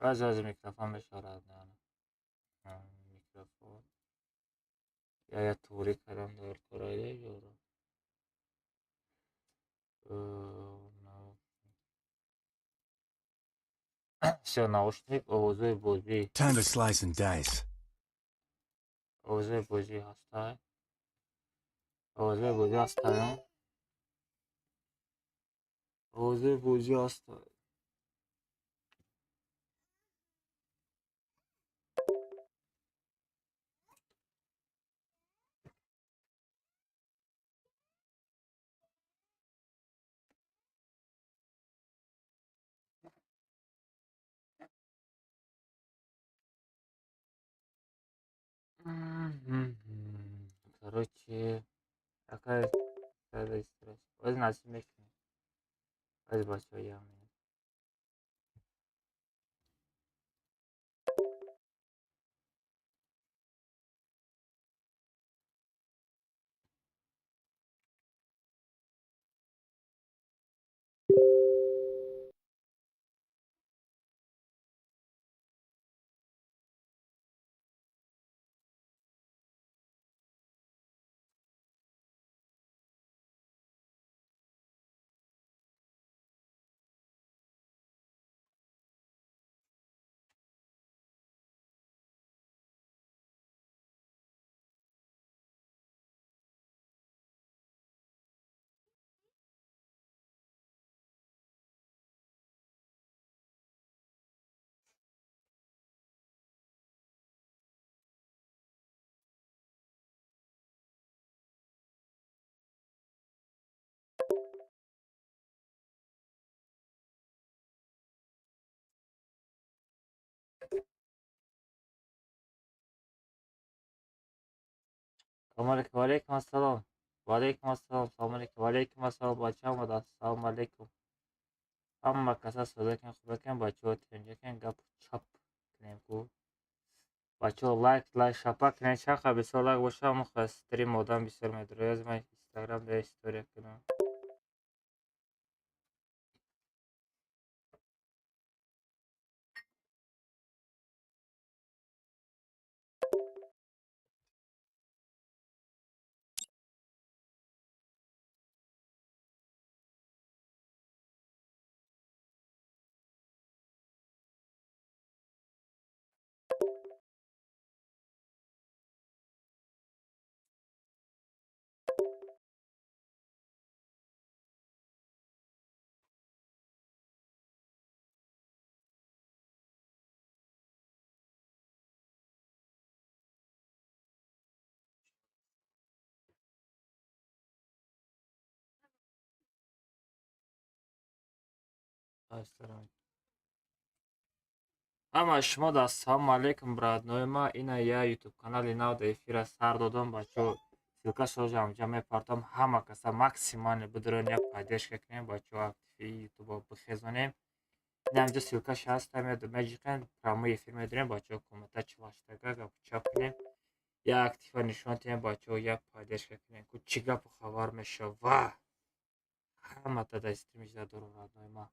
Аз микрофон мешавад. Микрофон. Я туғри кардам дар корайда ёро. Всё, наушник, овозои бозӣ. Time to slice and dice. Овозои бозӣ ҳастай. Овозои бозӣ ҳастай. Овозои бозӣ ҳастай. Короче, такая стресс. Оз насиб мекунем. Оз бачаҳо як минут. Салом алейкум, ва алейкум ассалом. Ва алейкум ассалом, салом алейкум, ва алейкум ассалом, бачаҳо омада. Салом алейкум. Ҳама каса соза кун, хуб кун, бачаҳо тинҷа кун, гап чап кунем ку. Бачаҳо лайк, лайк шапа кунем, чанд қа бисёр лайк боша, ҳамон қа стрим одам бисёр медорад. Аз ман Инстаграм дар история кунам. Ҳама шумо да ассалому алейкум, родной ма. Ина я ютуб канали нав да эфира сар додам, бачаҳо. Ссылкашро ҳамҷа мепартам. Ҳама каса максимально бидурен, як поддержка кунем, бачаҳо, активи ютубо бихезонем. Ина ҳамҷа ссылкаш ҳаст, меҷиқем, прямой эфир медорем, бачаҳо, комната чилаштага гапу чап кунем. Як актива нишон диҳем, бачаҳо, як поддержка кунем. Ку чӣ гапу хабар мешава? Ҳама да стрим иҷра дорам, родной ма.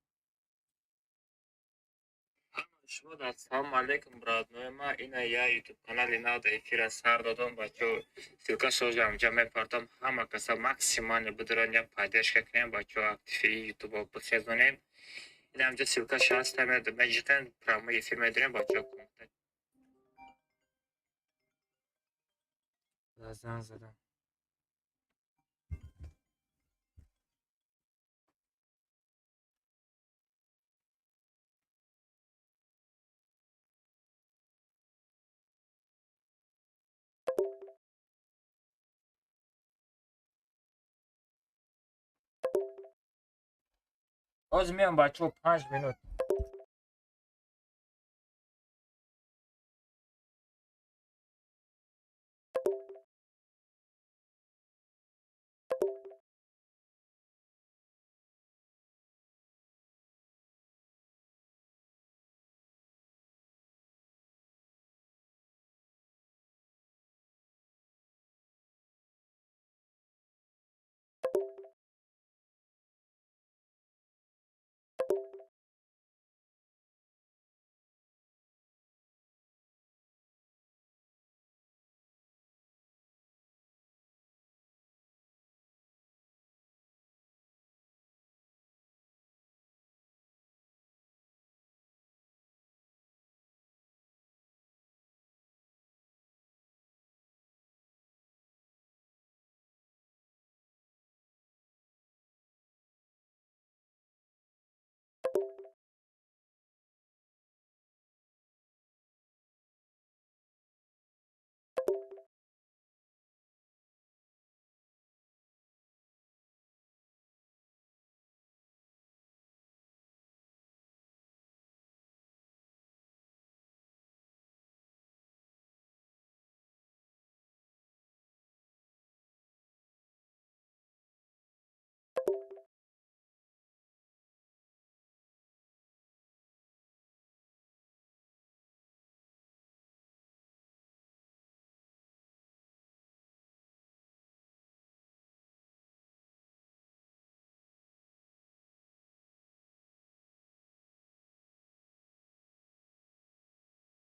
Шумо да ассалому алейкум, родной ма. Ина я ютуб канали нав да эфира сар додам, бачаҳо. Ссылкашро ҳамҷа мепартам. Ҳама каса максимально бидурен, як поддержка кунем, бачаҳо, активи ютубо бихезонем. Ина ҳамҷа ссылкаш ҳаст, меҷиқем, прямой эфир медорем, бачаҳо, комната. Занг задам. Оз меям, бачаҳо, 5 минут.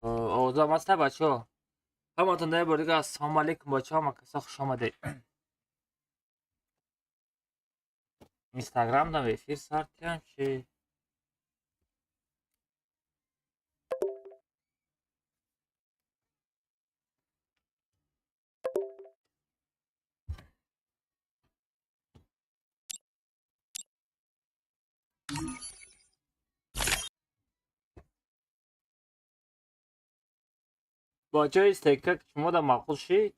Овозам аста бачаҳо? Ҳаматон дар бор дига ассалому алайкум бачаҳо, ҳама каса хуш омадед. Инстаграм дам эфир сар киям чи? Бачаҳо, истека шумо да маъқул шид?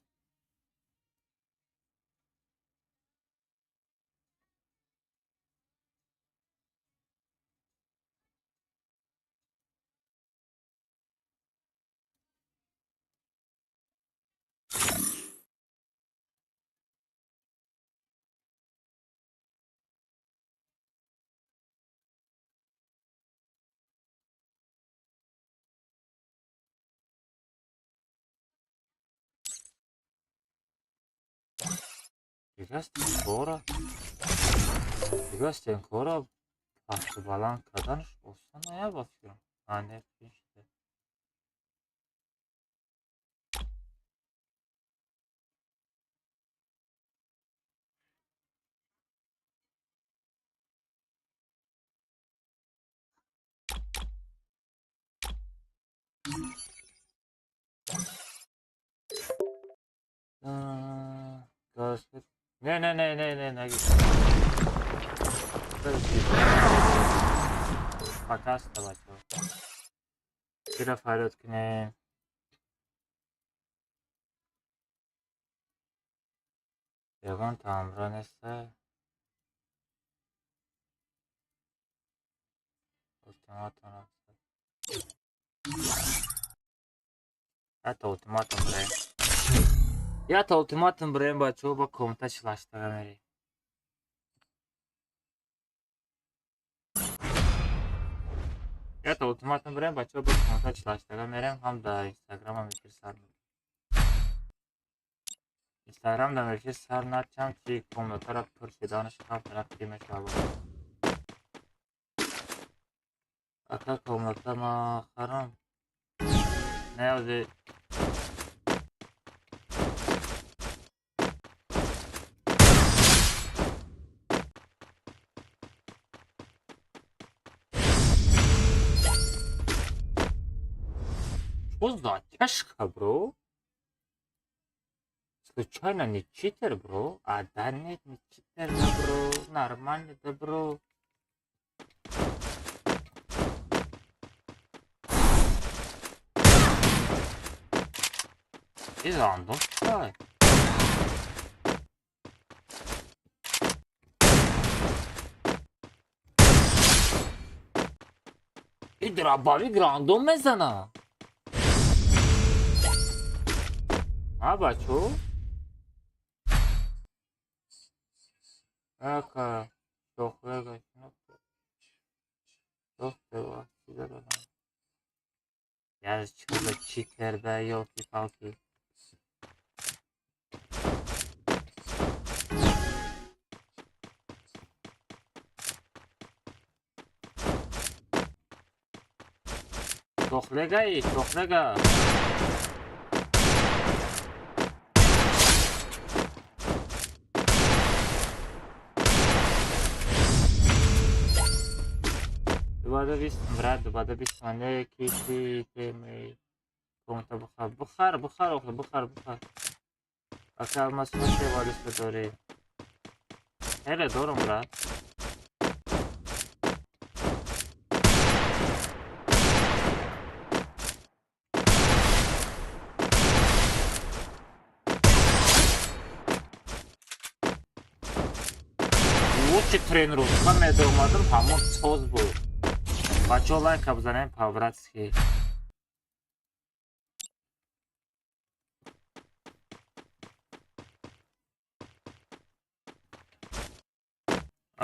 Дига стенкора пасту баланд карданаш осон ная ба фикрам. А не, шуда. Не, не, не, не, не, не. Пока бачаҳо. Кира фарёд кунем? Ягон таъмра неста? Ултиматум рафта. Ята ултиматум бирем. Ята ултиматум бирем бачаҳо, ба комната чилаштага мерем. Ята ултиматум бирем бачаҳо, ба комната чилаштага мерем, ҳам дар инстаграмам эфир сар мекунем. Инстаграм дам эфир сар начам, чи комнатаро пур шиданаш камтара қӣ мешавад. Ака комната ма харам. Не, ози Что за тяжко, бро? Случайно не читер, бро? А, да нет, не читер, да, бро. Нормально, да, бро. И рандом читай. И дробовик рандом мезана. А, бачо? Ака, шохлега, шохлега, Я чё читер, да, ёлки-палки. Шохлега и шохлега. Дубада бистм, брат, дубада бистм. Не, ки, ти, ми, комната бухар, бухар, бухар, охе, бухар, бухар. Ака алмаз хоше валиста дори. Хеле дорум, брат. Лучший тренировка медомадам, ҳамон соз буд. Бачаҳо, лайка бизанем по-братски.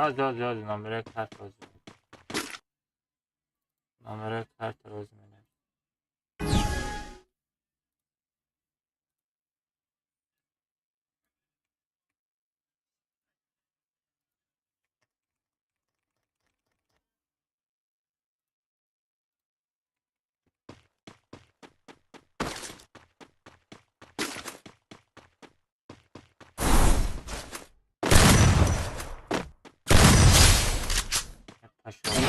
Оз, оз, оз, номерои карт оз. Номерои карт оз менем. Пошел.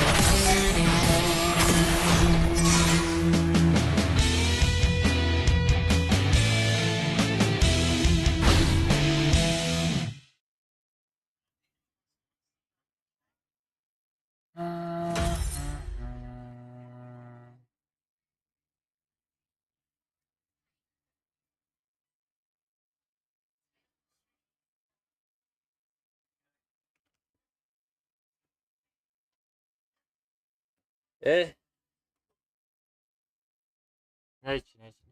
Э? Нечи, нечи.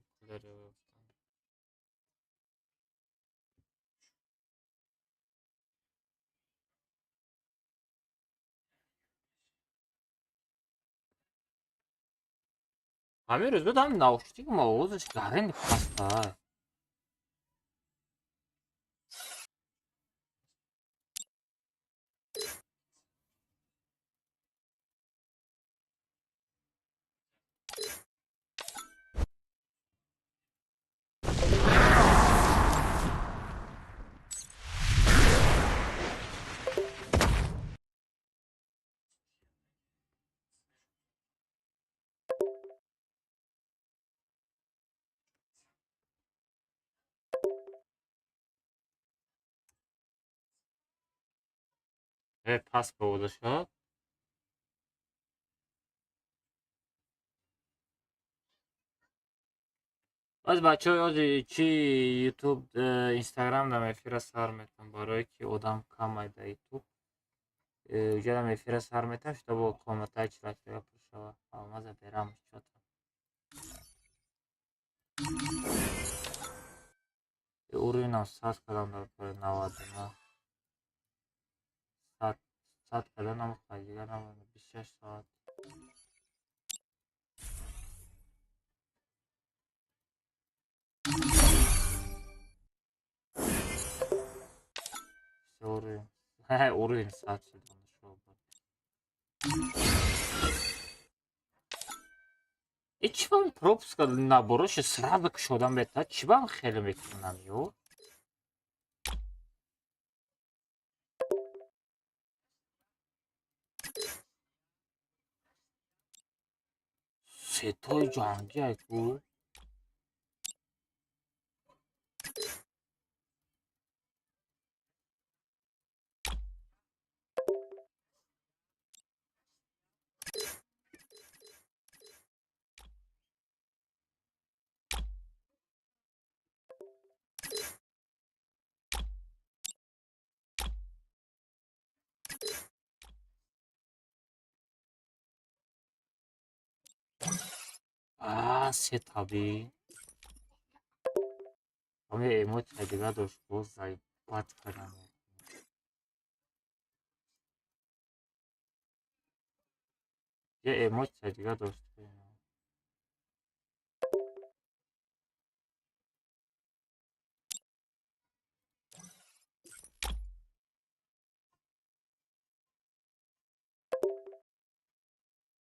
Ҳамин рӯз буд, ҳамин наушник ма овозаш гарен хаста. Э, пас ба овоза шуд. Баъз бачаҳои ози чи Ютуб, Инстаграм дам эфира сар метам, барое ки одам камай дар Ютуб. Уҷадам эфира сар метам, чтобы комнатаи чилаклига пур шава. Алмаза берам чотам. Уровенам сад кардам дар бораи 99. Сад карда намехоҳад, дигар намедонам, 26 соат. Уровень. Уровень сад шуд. Э, чӣ ба пропуска набороша сразу кушодан метавад? Чӣ ба хеле мекунам ё? Сетои ҷангӣ ай ку? А, сетаби. Ҳамин эмоция дига дошт, боз заебать кардам. Я эмоция дига дошт.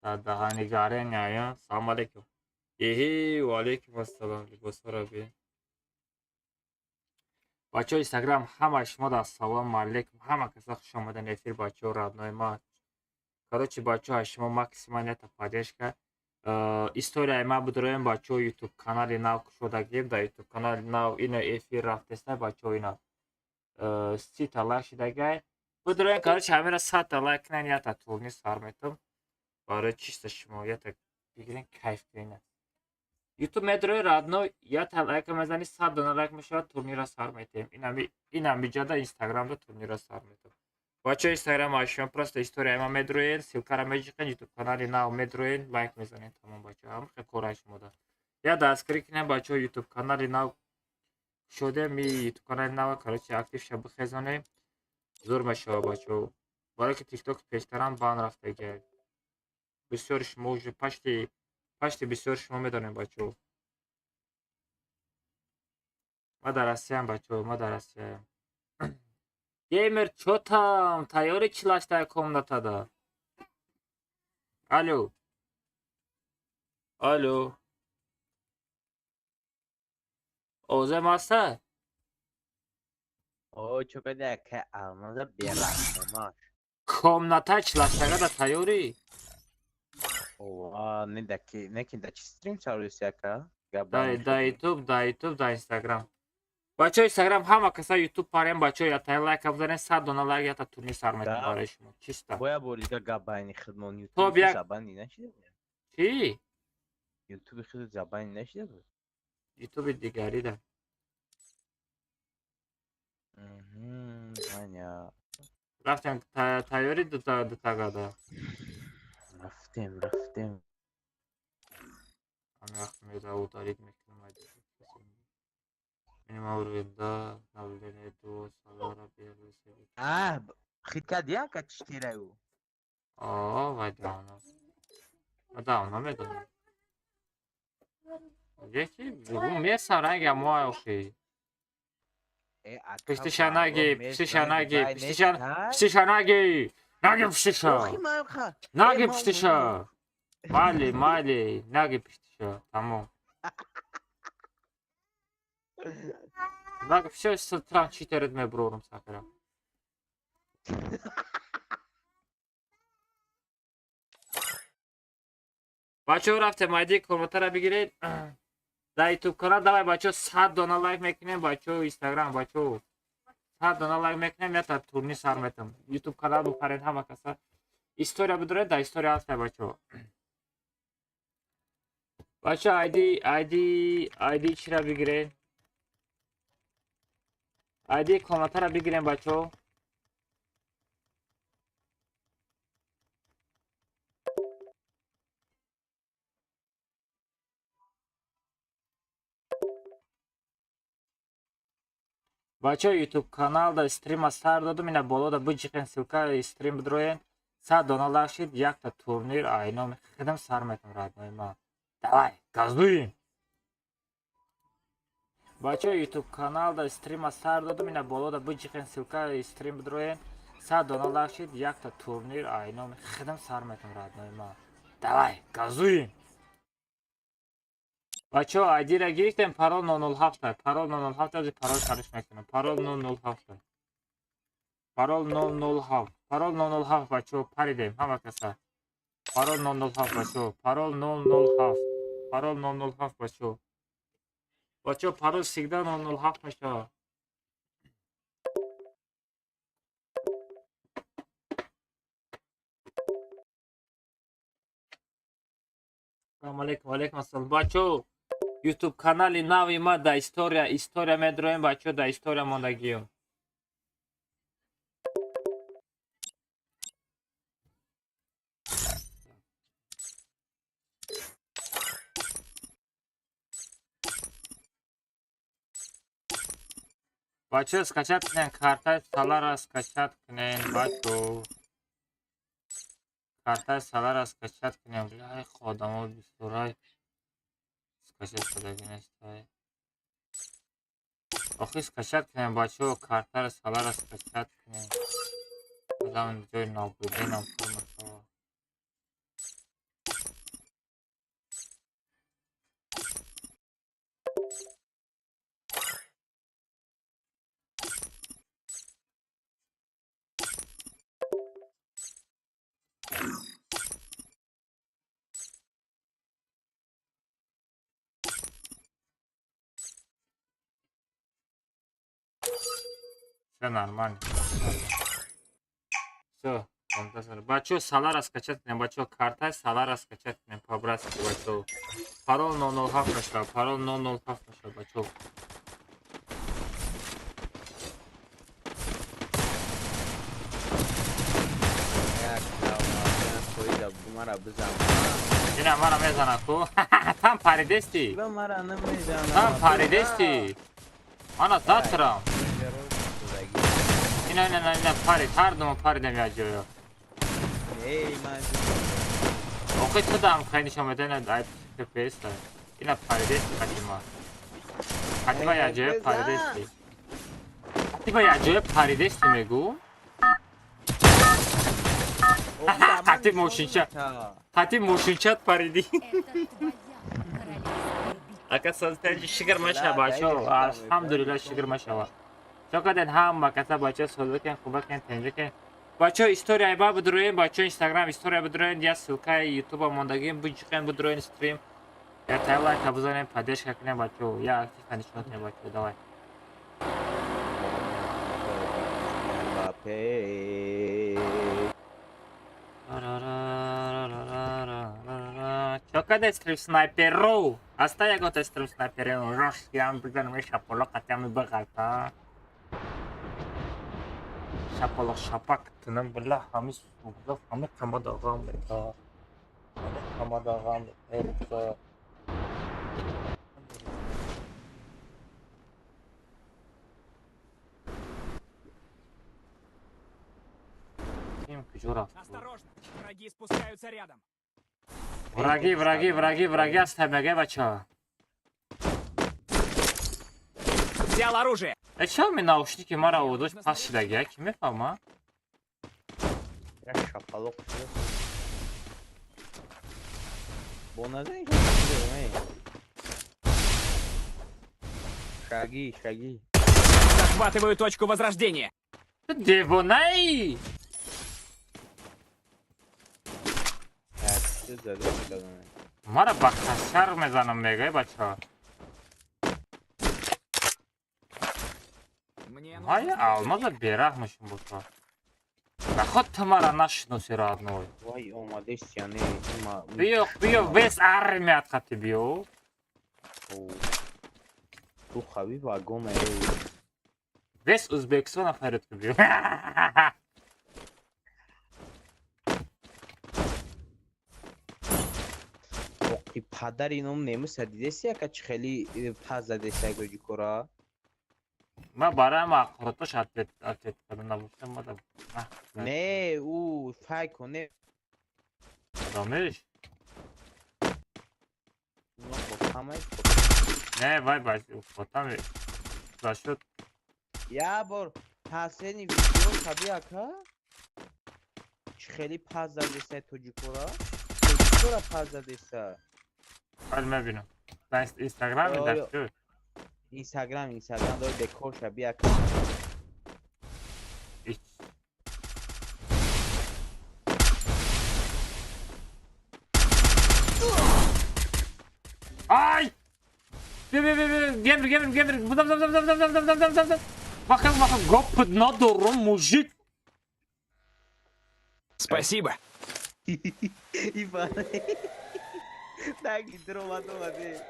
Дар даҳани гарен ая. Салом алейкум. Эҳи, ва алейкум ассалом. Либосҳоро бин. Бачаҳои Инстаграм, ҳамаи шумо дар салому алейкум. Ҳама каса хуш омадан эфир, бачаҳо, родной ма. Короче, бачаҳо, аз шумо максимально поддержка. Историяи ма бидроем, бачаҳо, Ютуб канали нав кушодагием. Дар Ютуб канали нав ина эфир рафтеста, бачаҳо, ина 30-та лайк шидагай. Бидроем, короче, ҳамира 100-та лайк кунен, ята турнир сар метам. Барои чисто шумо ята бигирен, кайф кунед. Ютуб медрои, родной, ята лайка мезани, 100 дона лайк мешавад, турнира сар метаҳем. Инам биҷада Инстаграмда турнира сар метаҳем. Бачаҳои Инстаграм, аз шумо просто историяи ма медроен, ссылкаро меҷиқен, Ютуб канали нав медроен, лайк мезанен, тамом, бачаҳо. Ҳам хел кораи шумо да. Я дастгирӣ кунем, бачаҳо, Ютуб канали нав шудем, ми Ютуб канали нав, короче, актив ша бихезонем. Зур мешава, бачаҳо. Барое ки ТикТок пештарам бан рафтагиай. Бисёри шумо уже почти бисёри шумо медонем, бачаҳо. Ма дар Россияам, бачаҳо, ма дар Россияам. Геймер, чё там? Тайёри чилаштая комнатада? Алло. Алло. Овозам ҳаста? О, чё када ка алмаза берахмаш. Комната 48 да тайёрӣ? Ова, не да ки, не ки да чи стрим сарвис яка? Да Ютуб, да Ютуб, да Инстаграм. Бачаҳо, Инстаграм ҳама каса, Ютуб парем, бачаҳо, ятаи лайк бизанед, 100 дона лайк, ята турнир сар метавон барои шумо. Чиста. Боя бори дига гап байни хидмон Топ Ютуб як- забани нашида буд? Чӣ? Ютуби худ забани нашида буд? Ютуби дигари да. Маня. Рафтем, тайёрӣ дута дутагада. Рафтем, рафтем. Ҳамин вақт меза удалить мекунам. Минимум уровень да, давление ду, салара первый. А, хит кардӣ яка читераю? О, вай давно. Ма давно медонам. Яки бигу мерсам ранги мо охи. Э, ака, Пуштиша наги, валлоҳ, пуштиша мерс наги, ранги вай пуштиша нестай. Пуштиша наги. Наги пуштиша. Охи ман ха. Наги Э, ман пуштиша. Майли, майли, наги пуштиша. Тамом. Наги всё трам читерет меброрум сакра. Бачаҳо, рафтем, айди комнатара бигиред. Дар Ютуб канал давай, бачаҳо, 100 дона лайк мекунем, бачаҳо, Инстаграм, бачаҳо. 100 дона лайк мекунем, ята турнир сар метам. Ютуб канал бупаред ҳама каса. История бидоред, дар история ҳаста, бачаҳо. Бачаҳо, айди чира бигиред? Айди комнатара бигирем, бачаҳо. Бачаҳо, Ютуб каналда стрима сар додум, ина болода биҷиқен ссылка стрим бидроен. 100 дона лайк шид, якта турнир айноми хидам сар метам, родной ма. Давай, газдуем. Бачаҳо, Ютуб каналда стрима сар додум, ина болода биҷиқен ссылка стрим бидроен. 100 дона лайк шид, якта турнир айноми хидам сар метам, родной ма. Давай, газдуем. Бачаҳо, айдира гирифтем, парол 007, парол 007, аз парол шариш мекунам. Парол 007. Парол 007. Парол 007, бачаҳо, паридем ҳама каса. Парол 007, бачаҳо. Парол 007. Парол 007, бачаҳо. Бачаҳо, парол всегда 007 мешавад. Салом алейкум, алейкум ассалом. Бачаҳо, Ютуб канали нави ма да история, история медроем, бачаҳо, да история мондагиём. Бачаҳо, скачать кунен картаи Салара, скачать кунен, бачаҳо. Картаи Салара скачать кунен. Ай, одамо бисёрай. Скачать кардаги нестай. Охи скачать кунем, бачаҳо, картаро Салара скачать кунем. Одам ҷои наблюдениям пур мешавад. Всё нормально. Всё, бачаҳо, Салара скачать кунем, бачаҳо, картаи Салара скачать кунем по-братски, бачаҳо. Парол 007 мешавад, парол 007 мешавад, бачаҳо. Як қоида мара бизан. Ина мара мезанад ку. Там паридести. Ба мара намезанад. Там паридести. Ана затрам. Ина ина ина парид, ҳар думо паридем як ҷоя. Эй, ман Охи ту дам хеле нишон медиҳад ай FPS да. Ина паридести қадима. Қадима як ҷоя паридести. Қадима як ҷоя паридести мегӯ. Қати мошинча. Қати мошинчат паридӣ. Это твоя королевская битва. Ака созтаҷи шикр машава, бачаҳо. Алҳамдулилла, шикр машава. Чо карден ҳама каса, бачаҳо, созакен, хубакен, тенҷакен. Бачо, история ба бидроем, бачо, Инстаграм история бидроем, я ссылкаи Ютуба мондагим, биҷиқем, бидроем стрим. Я тай лайка бизанем, поддержка кунем, бачо. Я актив нишон кунем, бачо, давай. Мбаппе. Чо каде стрим снайперу? Аста ягота стрим снайперу. Рош, ям бизанем, шаполо қатям бигата. Шаполо шапак тунам билла ҳами сугда ҳами қамадағам бета. Ҳами қамадағам бета. Ким куҷо рафт? Осторожно, враги спускаются рядом. Враги, враги, враги, враги ҳастанд, мега бача. Взял оружие. Э, чаро ми наушники мара оводош паст шидаги, ки мефаҳма? Як шапалоқ шуда. Бо назани шапалоқ, Шаги, шаги. Захватываю точку возрождения. Ту девонаи! Чиз зада шудам. Мара ба кашар мезанам, мегай бача. Мне Мая нужно алмаза бераҳмашон боша. Наход ту мара нашиноси, родной. Вай, омадеш яне ма. Биё, биё, весь армият қати биё. Ту хави вагон э. Весь Узбекистона фарёд ки биё. Оқи падари ном немуса дидеси яка чи хели паз задеса гоҷикора? Ман барои ма аққуротош ответ ответ карда набошам мада. Не, ӯ файко не. Кадомиш? Но хотамай. Не, вай бач, хотам за счёт Я бор последний видео каби ака? Чи хели паз задеса тоҷикора? Тоҷикора паз задеса. Ҳал мебинам. Дар Инстаграм дар чӣ? Инстаграм, Инстаграм дори декор шаби ака. Ич. Ай! Биё, биё, биё, биё, гемр, гемр, гемр. Будам, будам, будам, будам, будам, будам, будам, будам. Бахам, бахам, гопот надорум, мужик. Спасибо. Иван. Так, дрова омаде.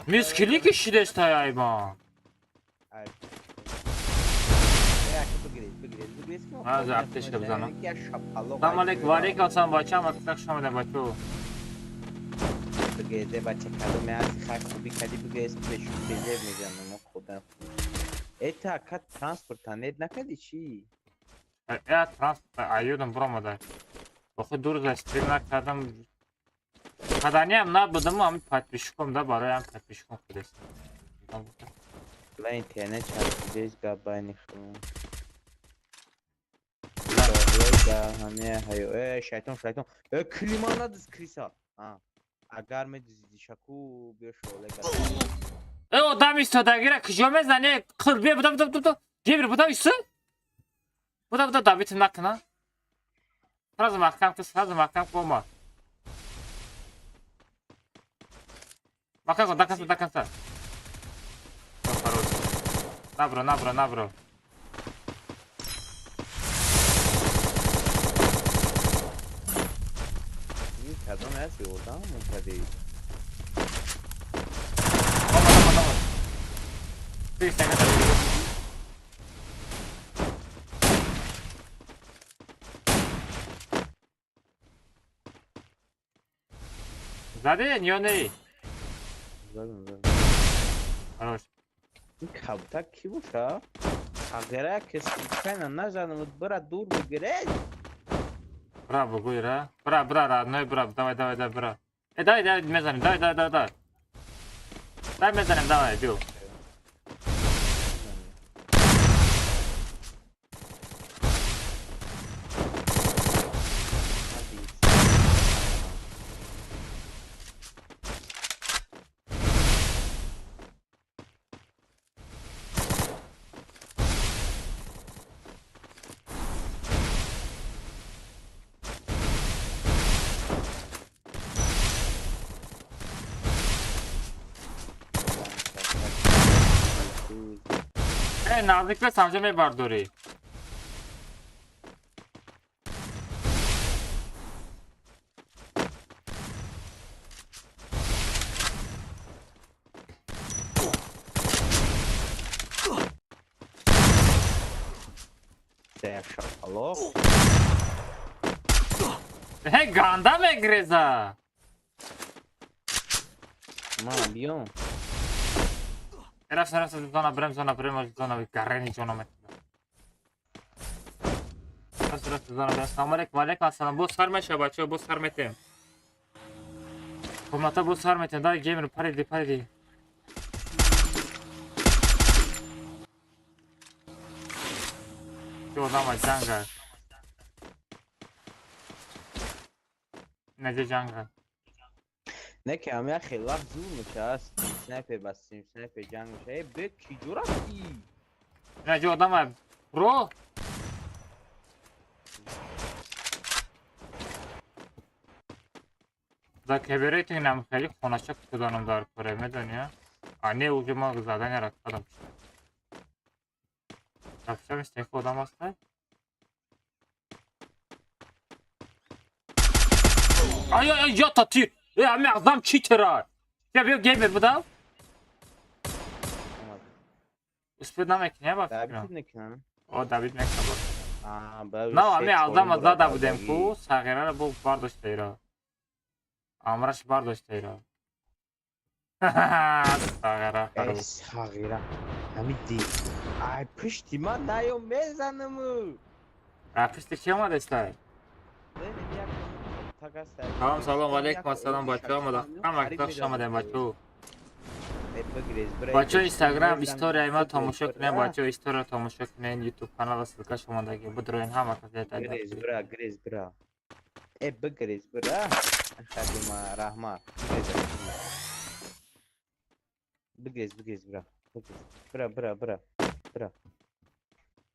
Мискили ки шидестай айбан. Аз аптечка бизанам. Салом алейкум, ва алейкум ассалом, бача, ма хуш омадед, бачо. Бигрезе бача, кадоме ҳасти хак хуби кади бигрез пешу безеб мезанам мо худам. Это ака транспорта нет накади чи? Э, транспорт аюдам буромада. Охи дур за стрим накардам. Каданиам набудам, ами подписчиком да барои ам подписчиком худест. Ла интернет часпидес габайни худам. Да, ҳаме ҳаё. Э, шайтон, шайтон. Э, клима надиз криса. А. Агар медизишаку биё шоле гап. Э, одам истодагира куҷо мезани? Қир, биё, буда, буда, буда. Гебр, буда, исто. Буда, буда, давитим накуна. Сразу маҳкам ки, сразу маҳкам ки омад. Маҳкам кун, до конца, до конца. Всё, хорош. Набро, набро, набро. Ин кадом ҳасти одам мукади? Омад, омад, омад. Бигир, сага, бигир. Заден ё не? Задам, задам. Хорош. Ин кабутак ки боша? Ағера ки случайно назанам бира дур бигиред. Бра, бугуй, ра. Бра, бра, родной, бра. Давай, давай, давай, бра. Э, давай, давай, мезанем, давай, давай, давай, давай. Дай мезанем, давай, бил. Ҷай наздик бес ҳамҷа мебардорӣ. Алло. Э, ганда мегреза. Ма биём. Рафтем, рафтем, зона брем, зона брем, зона гарени ҷона метина. Рафтем, рафтем, зона брем. Салом алейкум, алейкум ассалом. Боз сар меша, бачаҳо, боз сар метем. Комната боз сар метем. Дай геймер, париди, париди. Ки одама ҷанга. Неҷа ҷанга. Не ки ҳам як хеле вақт зур меша, снайпер бастим, снайпер ҷанг меша. Э, бе ки ҷо рафтӣ? Неҷа одама бро. Да каберети нам хеле хонаша куданам дар коре, медони, а? Не, уже ма задания ра кардам. Рафтам, истех одам аст? Ай, ай, ай, ята тир! Э, ами азам читера! Я биё геймер будам? Успед намекунӣ, ба фикрам. Давид мекунам. О, Давид мекунам. А, ба. На, ами азам зада будем ку, сағираро бо бардошта ира. Амраш бардошта ира. Сағира. Э, сағира. Ҳами ди. Ай, пушти ман наё мезанам. А пушти ки омадестай? Салом, салом, алейкум ассалом, бачаҳо, омада. Ҳама хуш омадем, бачаҳо. Бачаҳо, Инстаграм историяи ма тамошо кунед, бачаҳо, история тамошо кунед, YouTube канала ссылкаш омадаги. Бидроен ҳама кас. Грез, бра, грез, бра. Э, бигрез, бра. Хадима, раҳмат. Бигрез, бигрез, бра. Бра, бра, бра. Бра.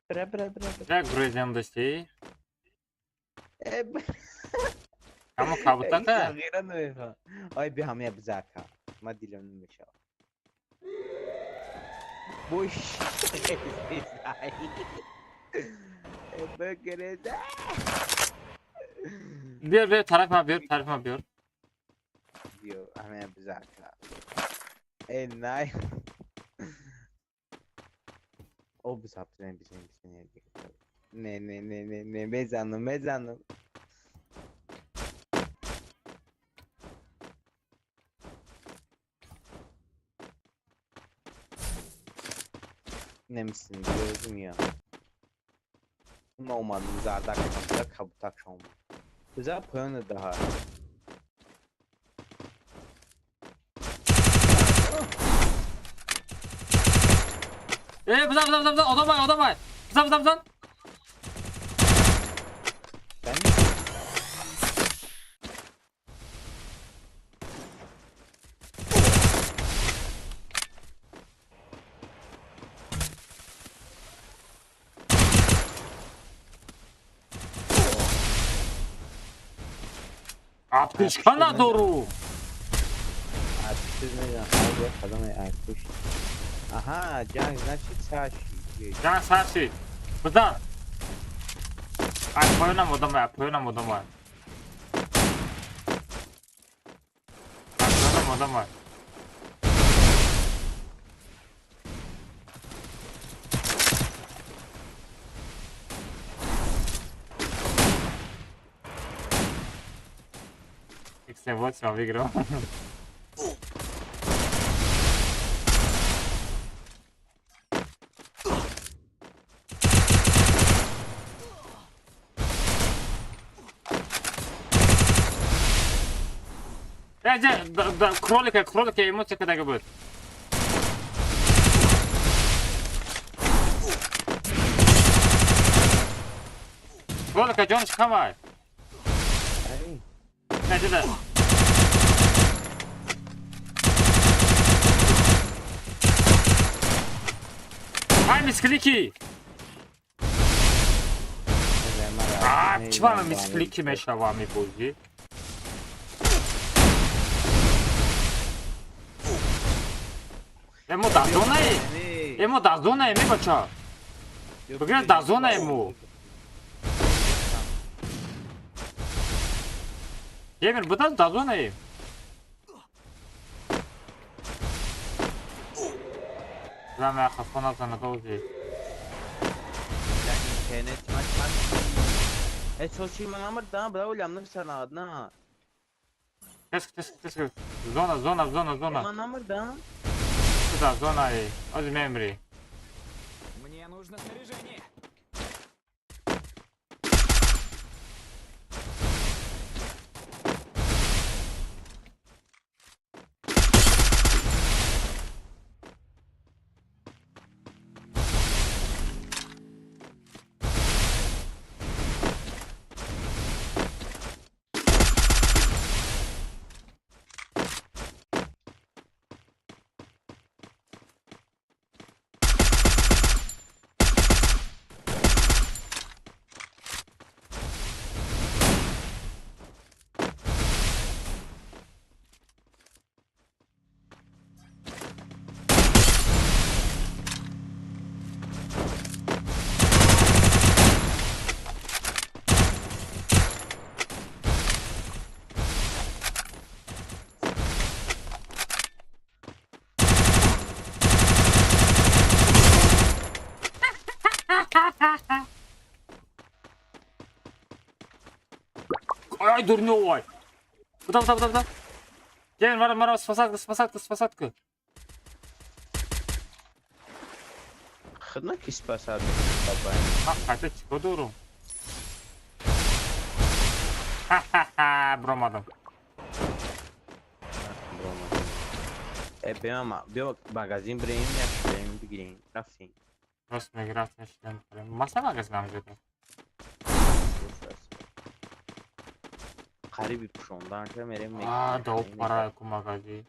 Бра, бра, бра. Як грезем дошти? Э, Ҳамо кабутака? Сағира намефаҳм. Ай, би ҳамая бизака. Ма дилам намешавад. Бош. Э, бигрез. Биёр, биёр, тараф ма биёр, тараф ма биёр. Биё, ҳамая бизака. Э, най. О, биза, бизан, бизан, бизан. Не, не, не, не, не, мезанам, мезанам. Немисин, гӯзим я. Омадам, зардак шам, кабутак шам. Биза поёна даҳа. Э, бизан, бизан, бизан, одам ай, одам ай. Бизан, бизан, бизан. Аптечка надору. Аҳа, ҷанг значит сар шид. Ҷанг сар шид. Бизан. Ай, поёнам одам ай, поёнам одам ай. Ай, поёнам одам ай. X8 выиграл. Кролика, кролика, эмоция когда будет. Кролика, ҷонш камай. Не, дида. Ай, мисклики! А, чӣ мисклики мешава мебозӣ? Эмо дар зонаи? Эмо дар зонаи, мебача? Бигир, дар зонаему. Геймер, будан дар зонаем. Зама хафона занадози. Интернет ман часп. Э, чо чи ман амр да, бра, олям санад на. Тез, тез, тез. Зона, зона, зона, зона. Ман амр да. Дар зонаи. Ози мемри. Мне нужно снаряжение. Ай, дурной! Куда, куда, куда, куда? Геймер, мара, мара, спасатка, спасатка, спасатка. Хидна ки спасад. А, қайта чико дорум? Ха-ха-ха, бромадам. Э, биё, биё магазин бирем, як шлем бигирем. Рафтем. Рост меги, рафтем, шлем бирем. Маса магазин ҳамҷода. Қариби пушондан ша мерем. А, да пара ку магазин.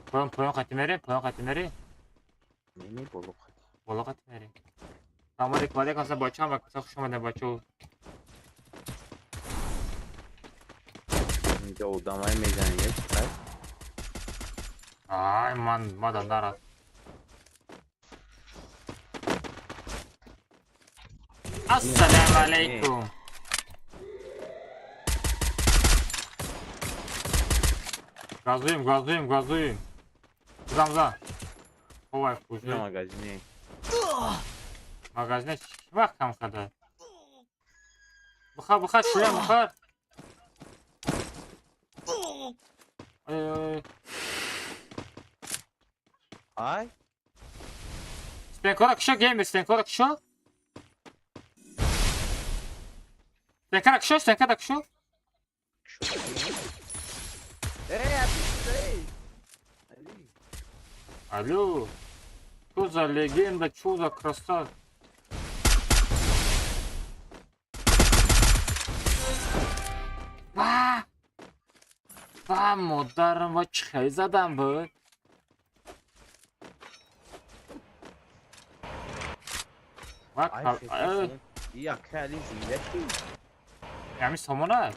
Поён, поён қати мерем, поён қати мерем. Не, не, боло қати. Боло қати мерем. Салом алейкум, алейкум ассалом, бачаҳо, ва каса хуш омадед, бачаҳо. Инҷо одамай мезанед, чӣ? Ай, ман мада нарад. Ассалому алейкум. Газуем, газуем, газуем. Бизан, бизан. Овай, На кужи. магазине. Магазине чӣ вақт кам када? Бихар, бихар, шлем, бихар. Ой, ой, ой. Ай, Стенкора кушо, геймер, стенкора кушо. Стенкора кушо, стенкора кушо. Эй, эй. Алло. Чё за легенда, чё за красава? Ва! Ва, модарам, ва чӣ хеле задам буд? Ва, Ай, як али зинда ки? Ҳамин сомона?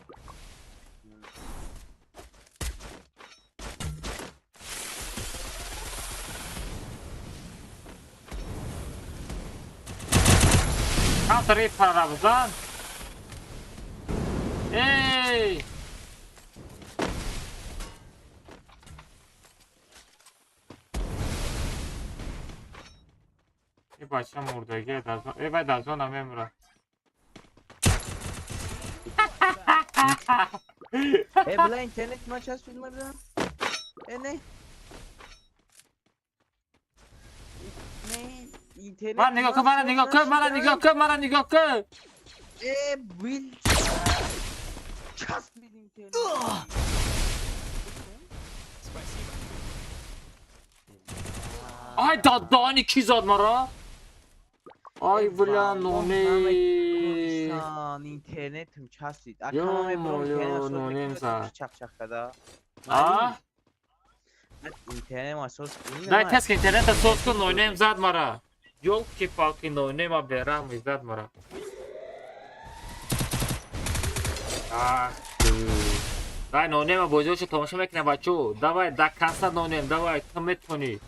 Камтар парара бизан. Эй! И бача мурдаги дар зон. Эй, вай дар зона мемура. Э, бла, интернет ма часпид мардам? Э, не. Не, интернет. Мара нигоҳ кун, мара нигоҳ кун, мара нигоҳ кун, мара нигоҳ кун. Э, бил. Часпид интернет. Спасибо. Ай, дадани ки зад мара? Ай, бля, ноне. Интернетм часпид. Ё, ё, нонем за. Чақ-чақ када. А? Интернет ма сос. Дай тест интернета сос кун, нонем зад мара. Ёлки-палки, нонема бераҳм зад мара. Ах ты. Дай нонема бозиҳошо тамошо мекунем, бачо. Давай, до конца нонем, давай, ту метавонӣ.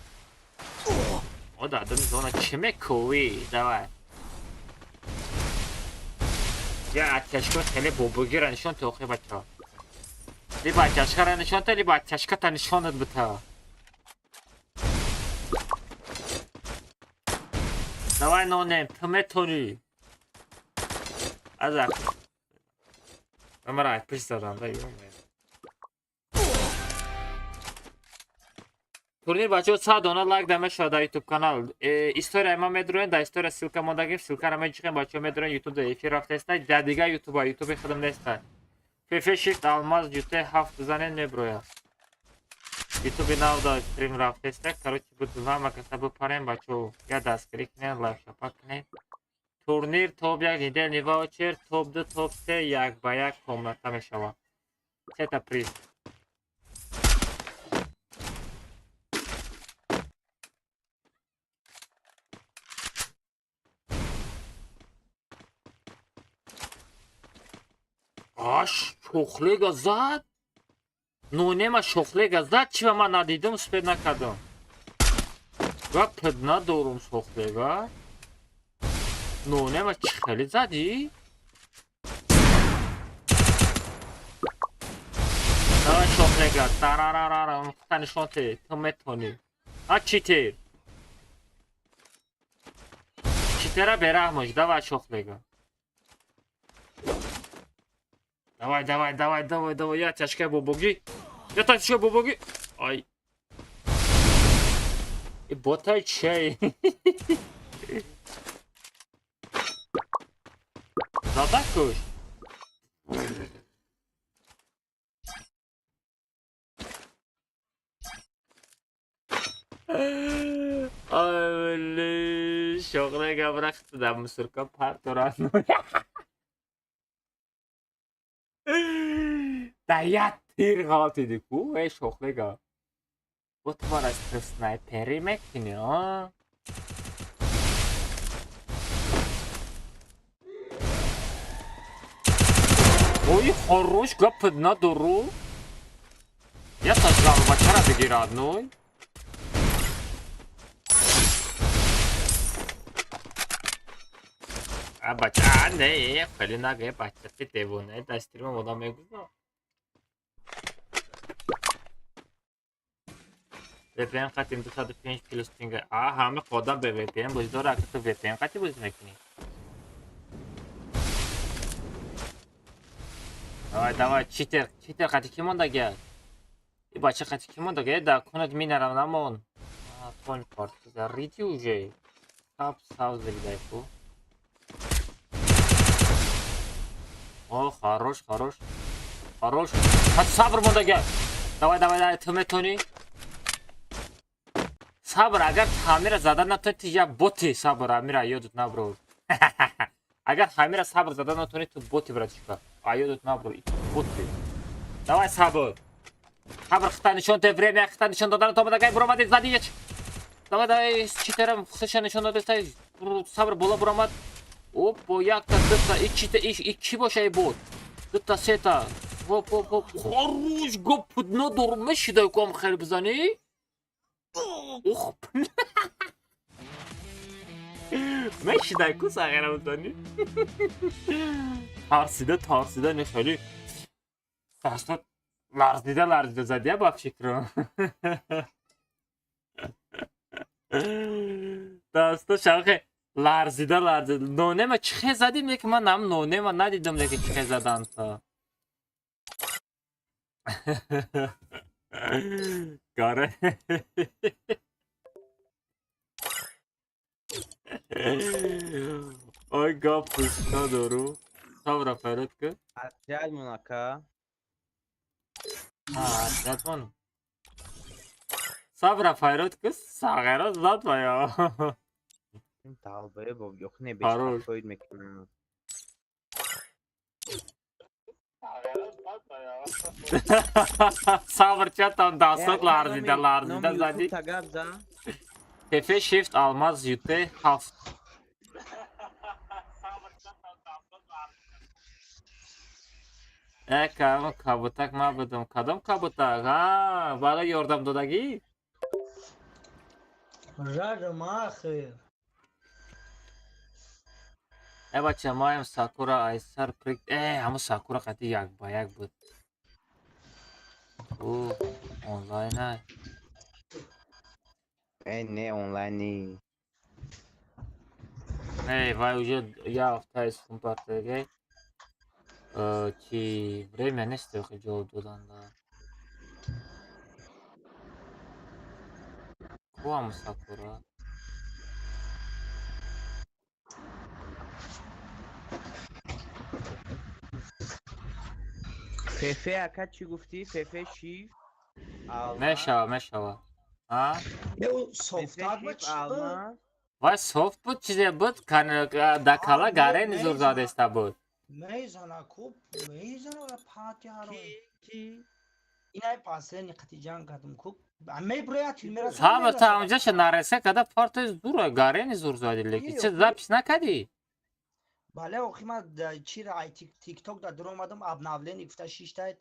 О, дар дуни зона чӣ мекӯвӣ? Давай. Я оттяжка хеле бобогира нишон те охи бача. Либо оттяжкара нишон те, либо оттяжката нишонат бита. Давай нонем, ту метонӣ. Аза. Амара пиш задам да ё. Турнир бачаҳо 100 дона лайк да мешавад дар ютуб канал. История ма медроен, дар история ссылка мондагим, ссылкара меҷиқем, бачаҳо медроен, ютуб да эфир рафтаеста, дар дигар ютуба, ютуби худам неста. ФФ Shift Алмаз ЮТ 7 бизанен меброяд. Ютуби нав да стрим рафтаеста. Короче, буд ҳама каса бипарем бачаҳо. Я дастгирӣ кунем, лайк шапак кунем. Турнир топ 1 недельный ваучер, топ 2, топ 3 як ба як комната мешавад. Сета приз. Аш, шохлега зад? Нонема шохлега зад, чи ба ман надидум, успед накардам. Гап надорум шохлега. Нонема чи хеле задӣ? Давай шохлега, тарарарара, хута нишон те, ту метонӣ. А читер? Читера бераҳмош, давай шохлега. Давай, давай, давай, давай, давай, я тяжкая бобоги. Я тяжкая бобоги. Ай. И ботай чай. Задакуш. Ай, блин, шоғлега брахт да мусорка партора. Да я тир ғалтиди ку, эй шохлега. Вот мара снайпери мекунӣ, а? Ой, хорош, гап надору. Я сажал бачара бигир одной. А бача, не, хеле нага, бача, ти девона, да стрима одам мегуза. VPN қатим 205 плюс пинг. А, ҳама одам ба VPN бозӣ дора, ака ту VPN қати бозӣ мекунӣ. Давай, давай, читер, читер қати ки мондага? И бача қати ки мондага? Да кунад минарам намон. А, тон карт зарити уже. Саб сабз дидай ку. О, хорош, хорош. Хорош. Хат сабр мондага. Давай, давай, давай, ту метонӣ. Сабр, агар ҳамира зада натонӣ, ту як боти сабр, ҳамира ёдат наброр. Агар ҳамира сабр зада натонӣ, ту боти, братишка. А ёдат наброр, ту боти. Давай сабр. Сабр хита нишон те время, хита нишон додан то мадагай буромади зади яч. Давай, давай, читерам хиша нишон додестай. Сабр бола буромад. Опа, якта, дута, ичите, иш, ики боша эй бот. Дута, сета. Хоп, хоп, хоп. Хорош, гоп, надор мешидай ком хел бизани. Ух, мешидай ку сағира бизани. Тарсида, тарсида, не хеле. Даста ларзида, ларзида задия ба фикрам. Даста шахе ларзида, ларзида. Нонема чихе задим, лекин ман нам нонема надидам, лекин чихе задан та. Каре. Ой, гап пушта дору. Сабра файрат ка. Отряд монака. А, отряд мон. Сабра файрат ка, сағира зад вая. Талбе боб, ёх не Хорош. беспокоит мекунам. Сабр чатам дастот ларзида, ларзида зади. Тагаб за. ТФ Shift Алмаз ЮТ 7. Э, кадом кабутак ман будам? Кадом кабутак? Ҳа, барои ёрдам додагӣ? Жажа махер. Э, бача, маем Сакура айсар прик. Э, ҳамун Сакура қати як ба як буд. Ӯ онлайн ай. Э, не, онлайн ни. Не, вай уже як ҳафтаи сум партагай. Чи время нест охи ҷавоб додан да. Ку ҳамун Сакура? Фефе, ака, чӣ гуфтӣ? Фефе шиф алмаз. Мешава, мешава. А? Не, ӯ Фефе софтак шиф буд, чӣ буд? алмаз. Вай софт буд, чизе буд, да кала гарени зур задеста буд. Мезана ку, мезана пати ҳаром. Ки ки? Инай пасени қати ҷанг кардум ку. Меброя тил мераса. Сабр, та ҳамҷаша нареса када парто зура гарени зур зади, леки чи запись накадӣ? Бале, охи ман чира ай тикток да дуромадам, обновление гуфта шиштай.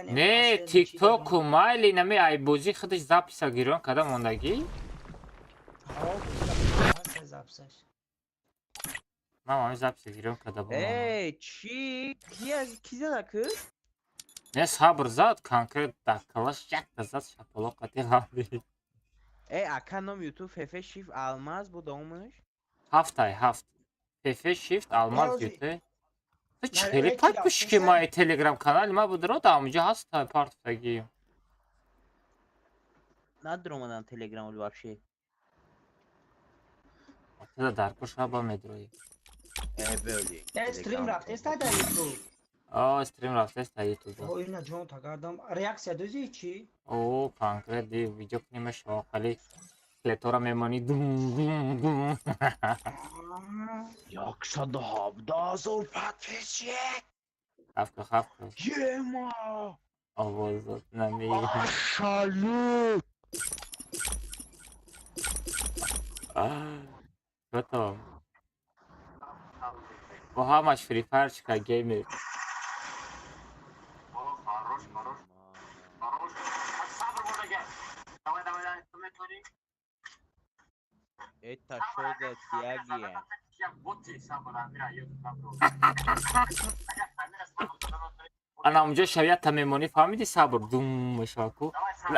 Не, тиктоку майли, нами ай бозӣ худаш записа гирён када мондагӣ? Записаш. Ман ҳамин записа гирён када бомонам. Э, чӣ? Ки ки зада ку? Не, сабр зад, конкрет дар калаш якта зад, шапалоқ қати ғалби. Э, ака, ном ютуб Фефе шиф алмаз буд омаш? Ҳафтай, ҳафт. Фефе шифт алмаз. Ози- Юте. Ту чӣ Нар- хеле э, пак ки пӯши ки рафтеса? май телеграм канали ма будро, да ҳамҷа ҳаст партфтагӣ. Надуромадам телеграм вообще. Туда дар куш хаба медроӣ. Э, бёли. Э, стрим рафтеста дар ютуб? О, стрим рафтеста ютуб. О, ина ҷон тагардам. Реаксия дозӣ чӣ? О, конкрет ди видео кунӣ мешава, хали клетора мемонӣ, дум дум дум. 117 000 подписчик. Хавка, хавка. Ема! Овозот нами. Ашалу! Готово. Бо ҳамаш Free Fire чика геймер. Хорош, хорош, хорош. Сабр бурда. Давай, давай, давай, ту метавонӣ? Это шо за тяги? Боти сабр, амира, ёд сабр. Ана унҷо шавията мемонӣ, фаҳмиди, сабр дум мешава ку.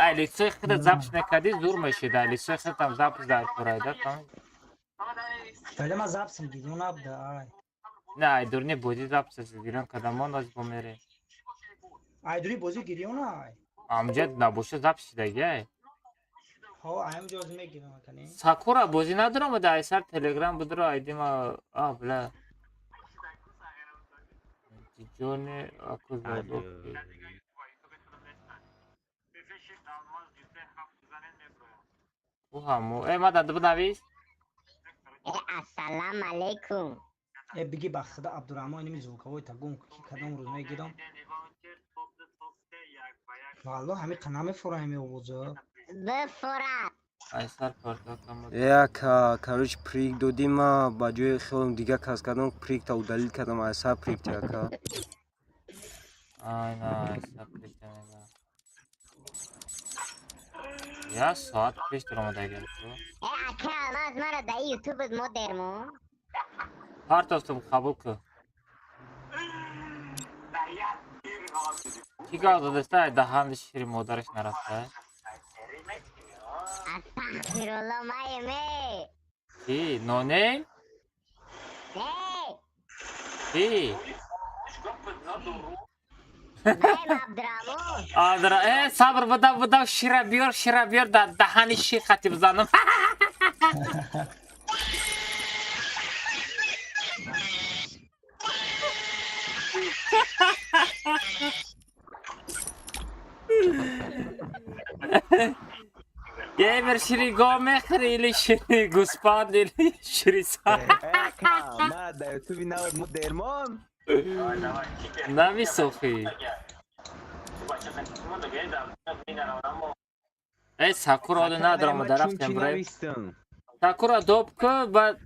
Ай лицои худат запись мекардӣ, зур мешид, ай лицои худатам запись дар курайда, фаҳмидӣ? Бале, ман записам гирён набуда, ай. Не, ай дурни бозӣ запись гирён кадамон аз бо мере. Ай дури бозӣ гирён ай. Амҷа набоша запись шидаги ай. Ҳо, аям ҷоз мегирам акани. Сакура бозӣ надорам, да айсар телеграм будро айдима, а бля. Ҷони аку залог. Ӯ ҳамо. Э, ма дада бинавис. Э, ассалам алейкум. Э, биги ба худа, Абдурахмон, иними звуковой тагум ки кадом рӯз мегирам. Валло, ҳами қа намефура ҳами овоза. Бифурад. Айсар партакама. Яка, короче, прик додӣ, ма ба ҷои хелом дига кас кардам, прикта удалить кардам, айсар прикта, ака. Ай, на, айсар прикта мега. Я соат пеш дуромадаги ту. Э, ака алмаз, маро дар ютуб мо дермо. Партофтум, қабул кун. Ки гап задаста, ай даҳанди шири модараш нарафта? Астағфирулло, маем, э. Ки? Нонейм? Э, Ки? маем Абдурахмон. Адра, э, сабр, будав, будав, шира биёр, шира биёр, да даҳани шир хати бизанам. Геймер, шири гов мехӯри или шири гӯспанд или шири сар? Э, ака, ма дар ютуби навод мо дермон. Намисохӣ. Э, Сакура оли надорам, Ма дарафтем чун чӣ брай. навистам? Сакура доб ку, баъд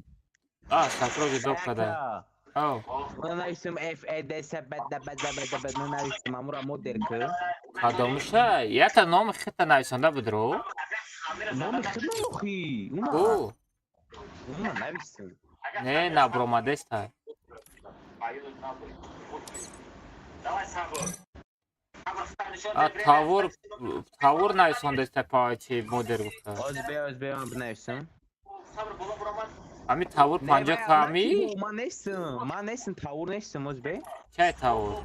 а Сакура ки доб када. Ака, Ав. ман навистам F E D S B D B D B D B, ман навистам, амура модер ку. Кадомуша? Ята номи хита нависонда будро? Номи худ охи. Уна. Ӯ. Уна навистам. Не, набромадеста. А тавур тавур нависондаста па чи модер гуфта. Оз бе, оз бе, ман бинависам. Ами тавур Не, 50 ман ками? Ман нестам, ман нестам, тавур нестам, оз бе. Чай тавур?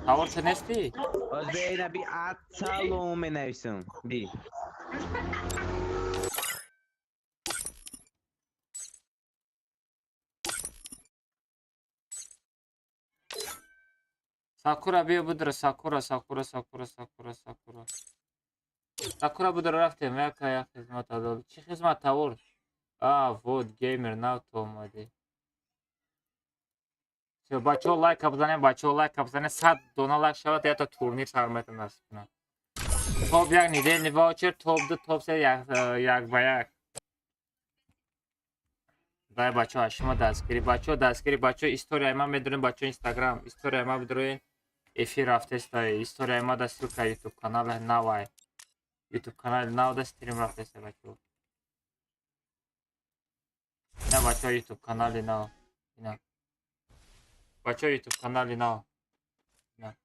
Тавур ча нести? Оз бе, ина би ацалом менависам. Би. Сакура биё будра, Сакура, Сакура, Сакура, Сакура, Сакура. Сакура будра рафтем, яка як хизмат адол. Чӣ хизмат тавур? А, вот геймер нав ту омадӣ. Всё, бачаҳо лайка бизанем, бачаҳо лайка бизанем, 100 дона лайк шавад, ято турнир сар метавон насиб кунад. Топ як недельный ваучер, топ ду, топ се як, як ба як. Дай бачаҳо, аз шумо дастгирӣ, бачаҳо дастгирӣ, бачаҳо историяи ман медонем, бачаҳо Инстаграм, историяи ман бидроен, эфир рафтеста, историяи ма да ссылка YouTube канали навай. YouTube канали нав да стрим рафтеста бачаҳо. Ина бачаҳо YouTube канали нав. Ина. Бачаҳо YouTube канали нав. Ина.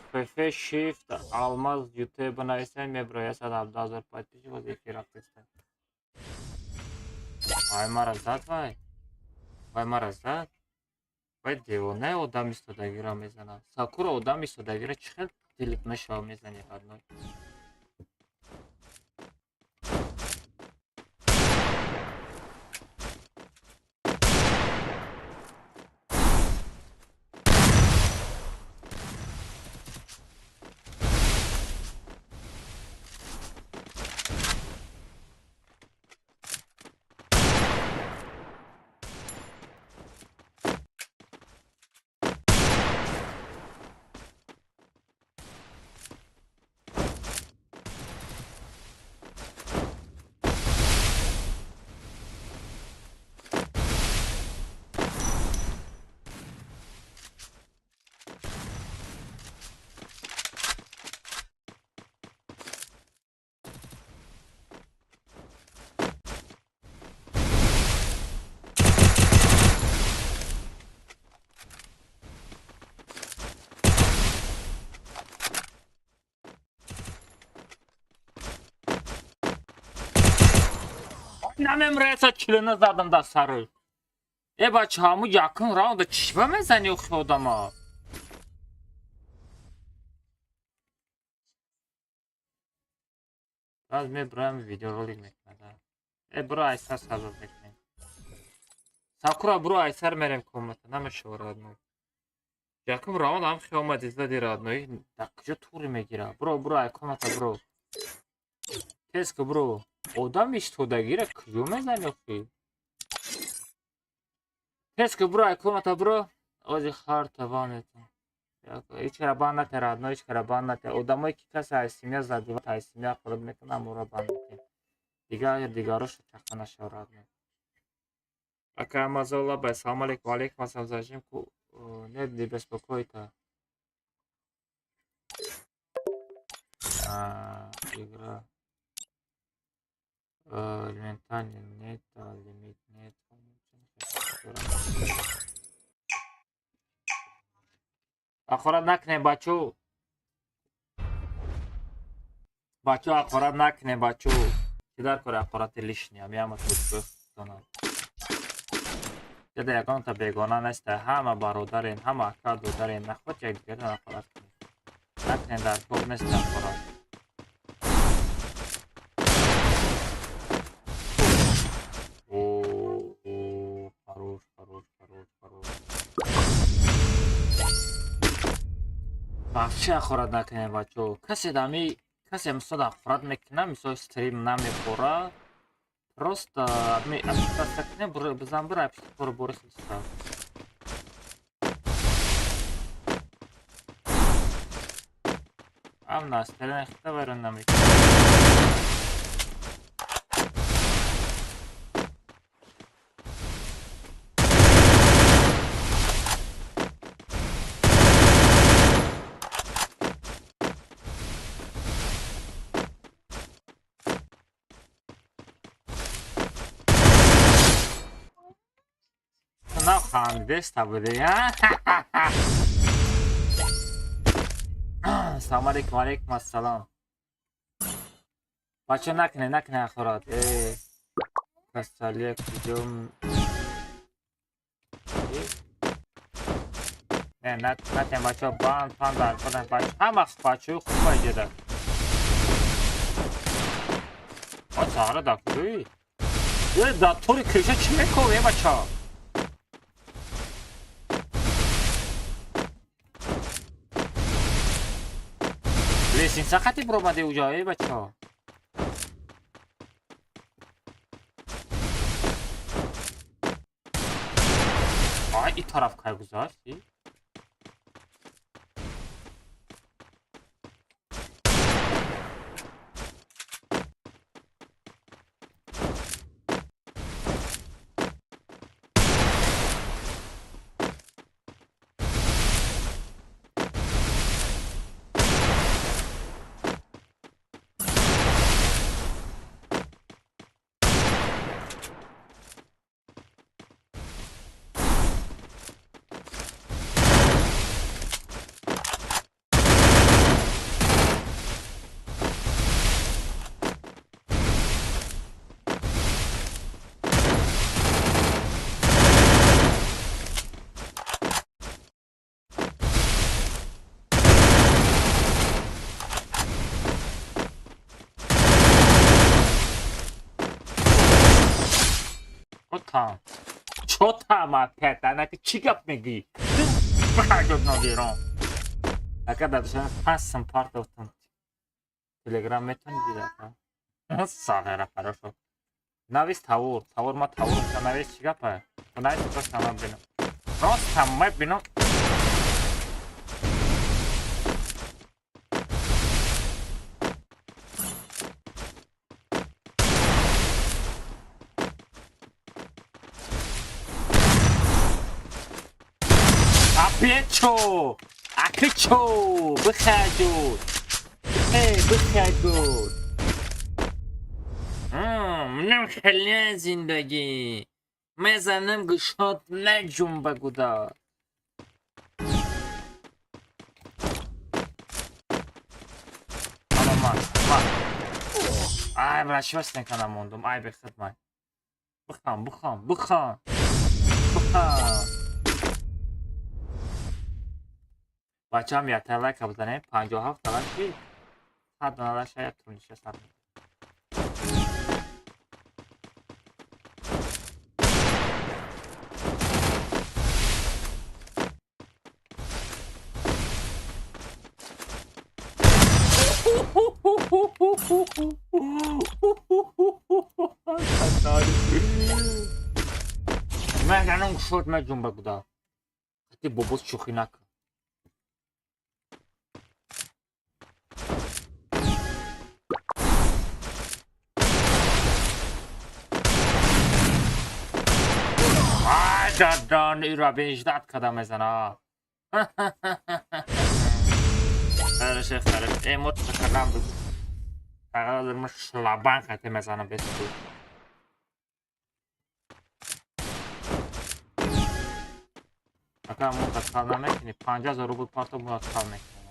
ФФ Shift Алмаз YouTube бинависем меброяд 117 000 подписчик, боз эфир рафтеста. Вай мара зад вай. Вай мара зад. Вай девона одам истодагиро мезанад. Сакура одам истодагиро чӣ хел дилит мешава мезани родной. Намемреса чилина задам дар сараш. Э бача, ҳаму якум раунда чӣ ба мезани охи одама? Баъд меброям видеоролик мекунад. Э бро айсар сабаб мекунем. Сакура бро айсар мерем комната, намешава родной. Якум раунд ҳам хе омади зади родной. Дар куҷо тури мегира? Бро, бро ай комната бро. Тез ку бро. Одам истодагира куҷо мезани охи? Тез ку бро ай комната бро. Ози харта ванета. Ҳеҷ кара банд нате родной, ҳеҷ кара банд нате. Одамое ки касе аз семья задиват, аз семья хӯрд мекунад, амора банд нате. Дигар дигароша чақа нашава родной. Ака Амазола, бай, салом алейкум, алейкум ассалом, зажим ку нет, не беспокой-то. Игра. Элементарный нет, лимит нет. Ҳақорат накунем, бачо. Бачо, ҳақорат накунем, бачо. Чӣ дар кори ҳақорати лишний, ами ҳама тоҷикистонам. Яда ягонта бегона неста, ҳама бародарем, ҳама ака додарем, наход якдигарро ҳақорат кунем. Накунем, дар кор нест ҳақорат. О, хорош, хорош, хорош, хорош. Вообще ҳақорат накунем, бачо. Касе дами, касе мисол ҳақорат мекунад, мисол стрим намехӯрад. Просто ами отписаться кунем, бизан бира бора бора хилса. Ам настарина хита вайрон намекунад. Хандеста буди, Салом алейкум, алейкум ассалом. Бача накне, накне ахорат. Э, касалия куҷо? Не, натем бача, банд, панд дар кардам бача. Ҳама бачаҳои хуба иҷода. А сағра дар куҷои? Э, дар тори криша чӣ мекунӣ, э бача? Лестница хати буромади уҷо, э бача. Ай, и тараф кай гузашт? Чотам. Чотам опять. Анаки чӣ гап мегӣ? Бихайдод нодирон. Ака дадашан пасм партофтам. Телеграм метавонӣ дида? Сағира хорошо. Навис тавур. Тавур ма тавур. Навис чӣ гапа? Навис просто ма бинам. Просто ма бинам. Печо! Акичо! Бихаҷуд! Бихаҷуд! Мнам хеле зиндагӣ! Мезанам гӯшот наҷумба гуда! Ама ман, ман! Ай, брат, чӣ бас накардам мондум? Ай, бехидмат! Бихан, бихан, бихан! Бихан! Бачаам якта лайка бизанем, 57 та лайк, 100 дона лайк шояд туништа сар. Ман ганам шот маҷумба гуда. Хати бобос шӯхӣ накун. Дан иро беждат када мезана. Хорошо, хорошо. Э, мот кардам. Фақат мо шлабан хати мезана бесту. Ака мо такал намекунӣ 50,000 рубл парто мо такал мекунем.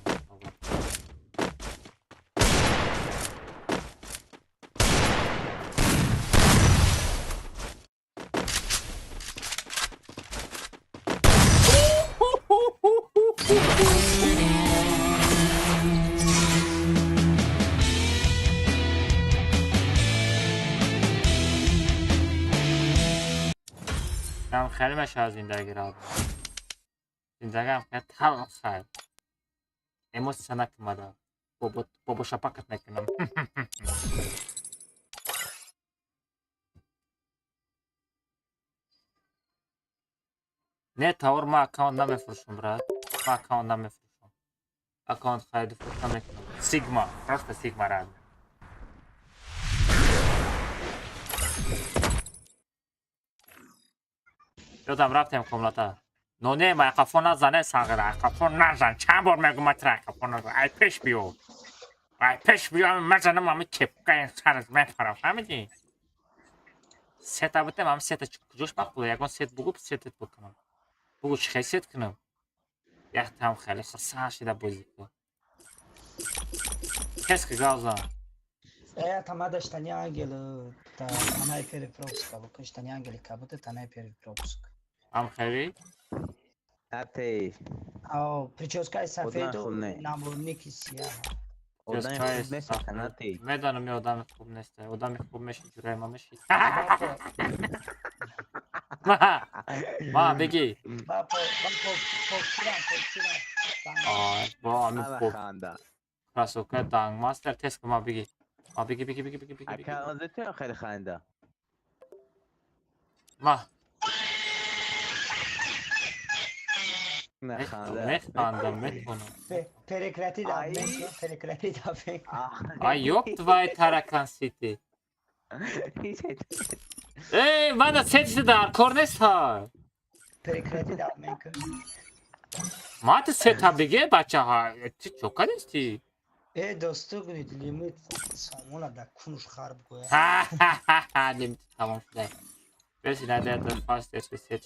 خیلی مشه از زندگی را زندگی هم خیلی تلخ خیلی эмоция накунмада бобо шапакат мекунам. Не тавр ма аккаунт намефурӯшам, брат, ма аккаунт намефурӯшам, аккаунт хариду фурӯш намекунам. Сигма, просто сигма рад. Ёдам рафтем комната. Но не, ма қафо назане сағира, қафо назан. Чанд бор мегӯм ма тра қафо назан. Ай пеш биё. Ай пеш биё, мазанам ами кепкаи сарат мепарам, фаҳмидӣ? Сета битем, ами сета куҷош мақбул? Ягон сет бугӯ, сетет бикунам. Бугу чӣ хел сет кунам? Яктам хеле хурсанд шида бозӣ кун. Кес ки гав зан. Э, тамада штани ангел, танаи первый пропуск, алука штани ангели кабута танаи первый пропуск. Ам хели? Ате. Ао, прическаи сафеду, намордники сияҳ. Одами хуб нест, канате. Медонам, ин одами хуб нест. Одами хуб меши, ҷураи ма меши. Ма, бигӣ. Бо ами хуб. Красовка дангмастер тест ма бигӣ. Ма бигӣ бигӣ бигӣ бигӣ бигӣ. Ака, озете хеле ханда. Ма. Наханда. Механдам, метонам. Прекрати да, прекрати да. А ёб твои таракан сити. Эй, мана сетиси дар кор нест ҳа. Прекрати да, менка. Ма ту сета биге бачаҳа, ту чо кадисти? Э, достугнит лимит сомона да кунуш харб гоя. Ха-ха-ха, лимит тамом шуда. Беси надо фаст сет.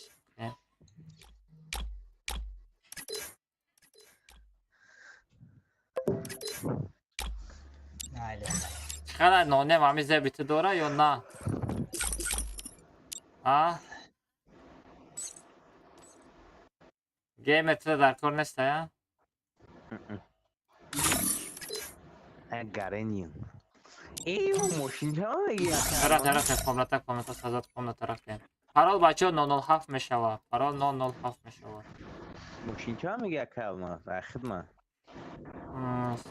Чӣ қадар нонем ҳами зеби ту дора ё на? А? Геймер ту дар кор неста, я? Гаренин. Эй, мошинча мегирад. Рафт, рафт, комната, комната, сазад, комната рафтем. Парол бачаҳо 007 мешава. Парол 007 мешава. Мошинча мегирад калма, хидма.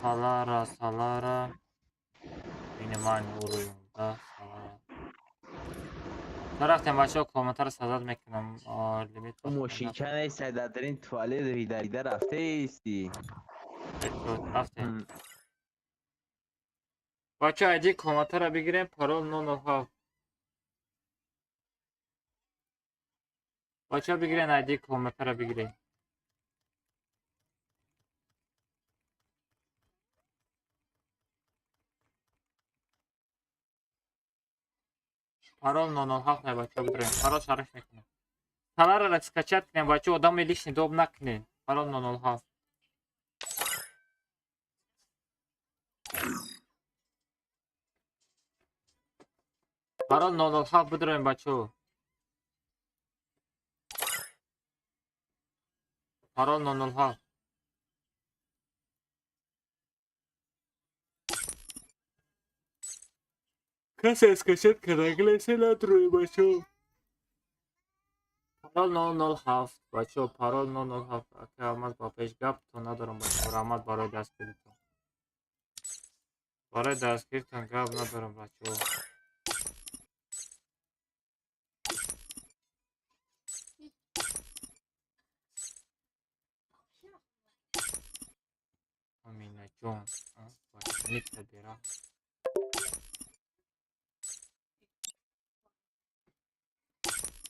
Салара, салара. Минимальный уровень, да, салара. Рафтем бачаҳо, комнатаро сазад мекунам. Лимит. Мошинча нест, дар ин туалет рида рафтаисти. Рафтем. Бачаҳо, айди комнатаро бигирем, парол 007. Бачаҳо бигирен, айди комнатаро бигирен. Парол 007 не бачаҳо бидурем. Парол шариф мекунем. Салараро скачать кунем бачаҳо, одами лишний доб накунем. Парол 007. Парол 007 бидурем бачаҳо. Парол 007. Касе скачать кардаглесе надруи бачаҳо. Парол 007 бачаҳо, парол 007. Ака Алмаз ба пеш гаптон надорам бачаҳо, раҳмат барои дастгиритон. Барои дастгиритон гап надорам бачаҳо. Аминаҷон, никта бера.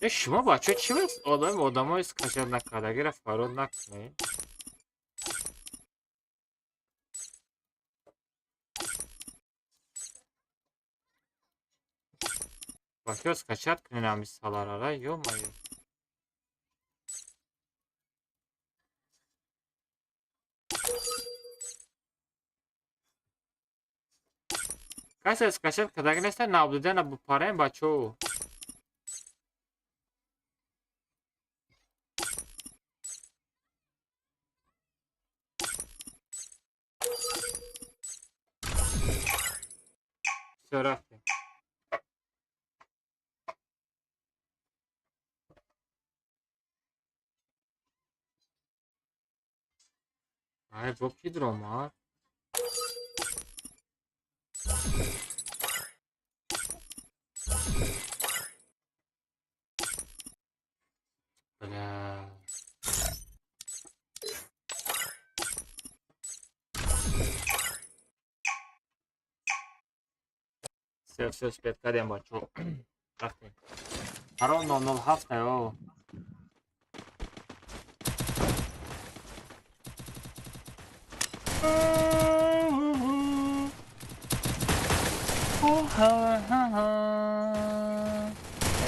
Э, шумо бачаҳо чӣ вақт одам одамои скачать накардагиро фарод накунед? Бачаҳо скачать кунед ҳами саларара, ё-моё. Касе скачать кардаги неста, наблюдена бупарем бачаҳо. Всё, рафтем. Ай, бо ки дуромад? Бля. Всё, всё, спет кардем бачаҳо. Рафтем. Парол 007 о.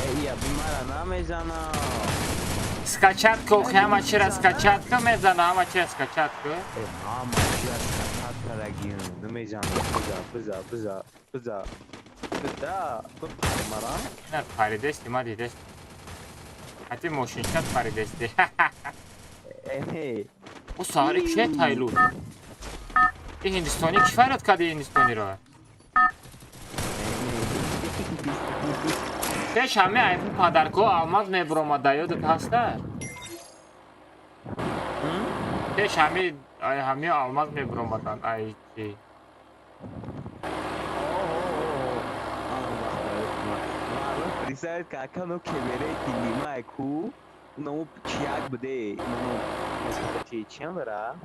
Эй, я би мара намезанам. Скачать ку, ҳама чира скачать ку мезана, ҳама чира скачать ку. Ҳама чира скачать карагим. Намезанам. Биза, биза, биза, биза. Биза, бипармара. На паридести, ма дидести. Ҳати мошинчат паридести. Э, О саҳари кие тайлу? И ҳиндистони ки фарёд карди ҳиндистониро? Пеш ҳаме айфон падарко алмаз мебуромада, ёдат ҳаста? Пеш ҳаме ҳаме алмаз мебуромаданд ай чи? Представь, как оно кемере тилима ку, ну чияк буде, ну чем ра?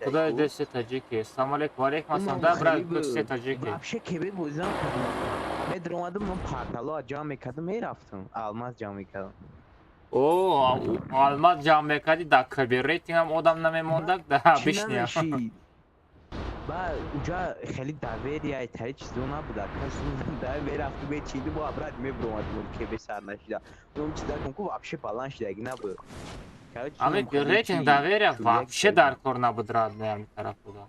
Куда здесь все таджики? Салам алейкум, валейкум ассалам. Да, брат, тут все таджики. Вообще кебе бозиам кардам. Медромадам, ман портало ҷамъ мекардам, мерафтам. Алмаз ҷамъ мекардам. О, алмаз ҷамъ мекардӣ, дар кб рейтингам одам намемондак, да бишния. Ба уҷа хеле доверия тари чизо набуда. Кас да мерафту мечиди, бо обрат мебромадам кебе сар нашида. Ном чиза кун ку вообще баланс шидаги набуд. Короче, Ами рейтинг доверия вообще дар кор набуд, родной, ами тараф буда.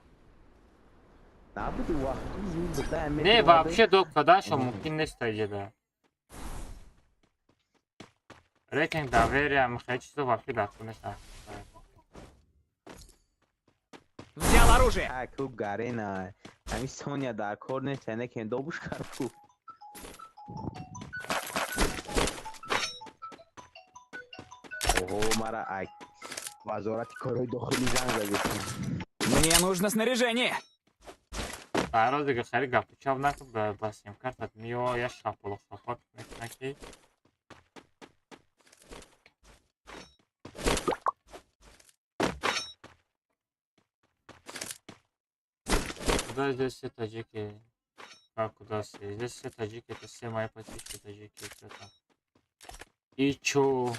Набуд вақт зуд буда. Не, вообще док каданшо мумкин нест аҷеда. Рейтинг доверия хеле чизо вообще дар кор нест. Взял оружие. Аку гарена. Ами Соня дар кор нест, не кен добуш карку. Ого, мара ай. Вазорати корҳои дохилӣ занг задистем. Мне нужно снаряжение. Саҳро дига хари гапу чап накун, ба симкартат миё я шапалоқ шапак мекунад ки. Куда здесь все таджики? Как куда все? Здесь все таджики, это все мои подписчики таджики, что там? И чё?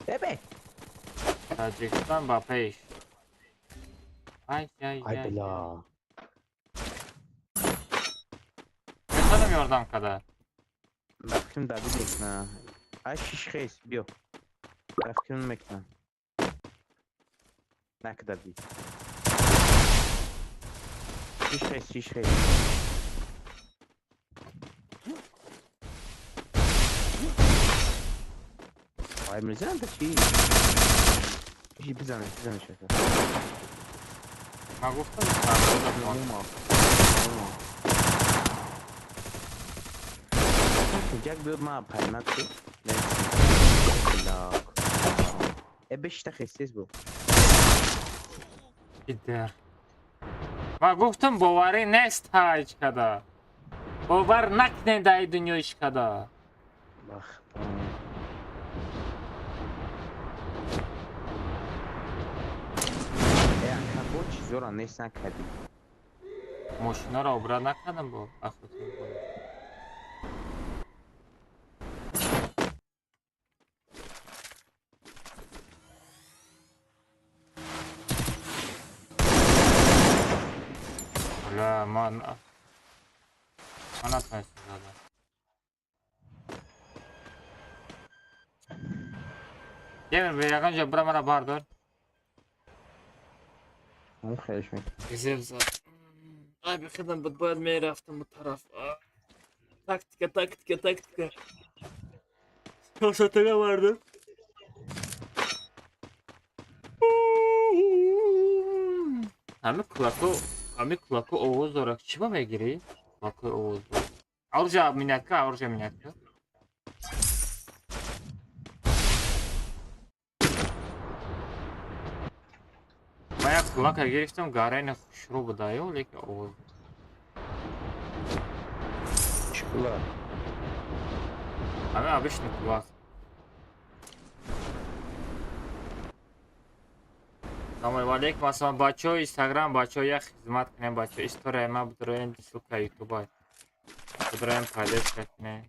Эбе! Таджикистан ба пеш. Ай, ай, Ай, ай. бля. Метавонам ёрдам када? Рафтим Давид мекна. Ай, шиш хес, биё. Рафтим мекна. Нак Давид. Шиш хес, шиш хес. Ай, мезанам да чи? Чи бизанеш, бизанеш ака. Ман гуфтам, Нума. Нума. Як биёд ман паймак ку. Э, бешта хестес бу. Идар. Ман гуфтам боварӣ нест ҳеҷ када. Бовар накунед дар дунё ҳеҷ када. Бах. Э, ака бо чизоро нест накардӣ. Мошинаро обрат накардам бо ахотир. Бля, ман натонистам зада. Демир, бе ягон ҷо бира мара бардор. Ман хелеш мекунам. Зеб зад. Ай, бихидам буд, бояд мерафтам бу тараф. Тактика, тактика, тактика. Сосатага бардор. Ҳами кулако, ҳами кулако овоз дорад. Чӣ ба мегирӣ? Кулакои овоз дорад. Оружие минятка, оружие минятка. Ман як кулака гирифтам, гарайни хушрӯ будаю, лекин овоз. Чӣ кулак? Ҳами обычный кулак. Салому алейкум, ассалом бачаҳо, Инстаграм бачаҳо, як хизмат кунем бачаҳо, историяи ман бидроем, ссылка ютуба. Бидроем поддержка кунем.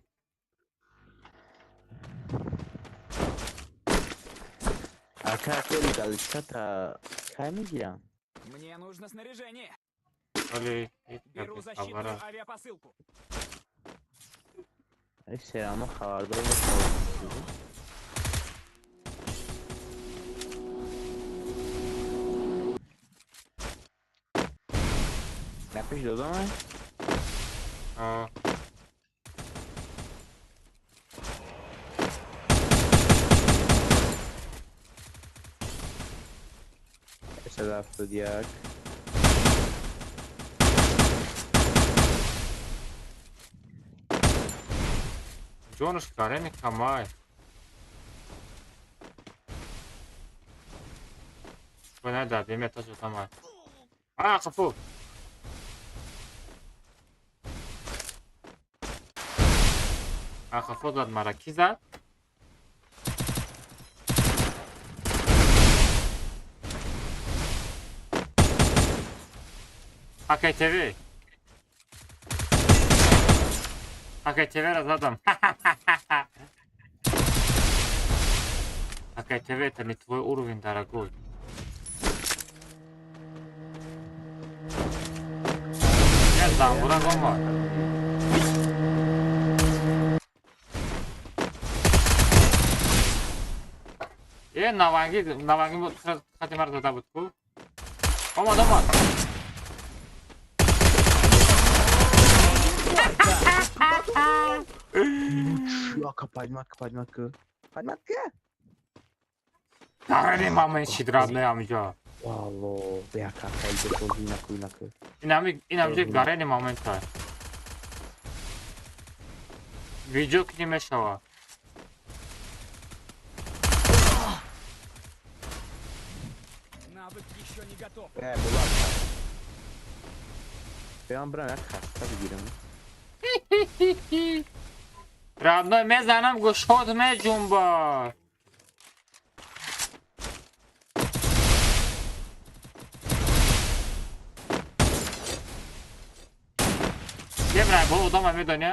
Ака, коли галчата кай мегирам? Мне нужно снаряжение. Оли, Беру защитную авиапосылку. Все равно хабардор бошад. Напиш додам? А. 71. Ҷонаш карени камай. Бана бемета шудамай. А, қафу. А, қафу зад мара. Ки зад? Хакай ТВ. Хакай ТВ ра задам. Хакай ТВ, это не твой уровень, дорогой. Я замбурак омад. Э, наванги, наванги буд, хати мара зада буд ку. Омад, омад. Ака, падмака, падмака. Падмака. Дарани мамин шид родной амҷо. Валло, бяка, хайде този наку наку. Инамҷо гарени момента. Видео ки мешава. Навык еще не готов. Э, была. Прям брам, як хаста бигирам. Родной мезанам гӯшод меҷунба. Ебра, бол одама медони?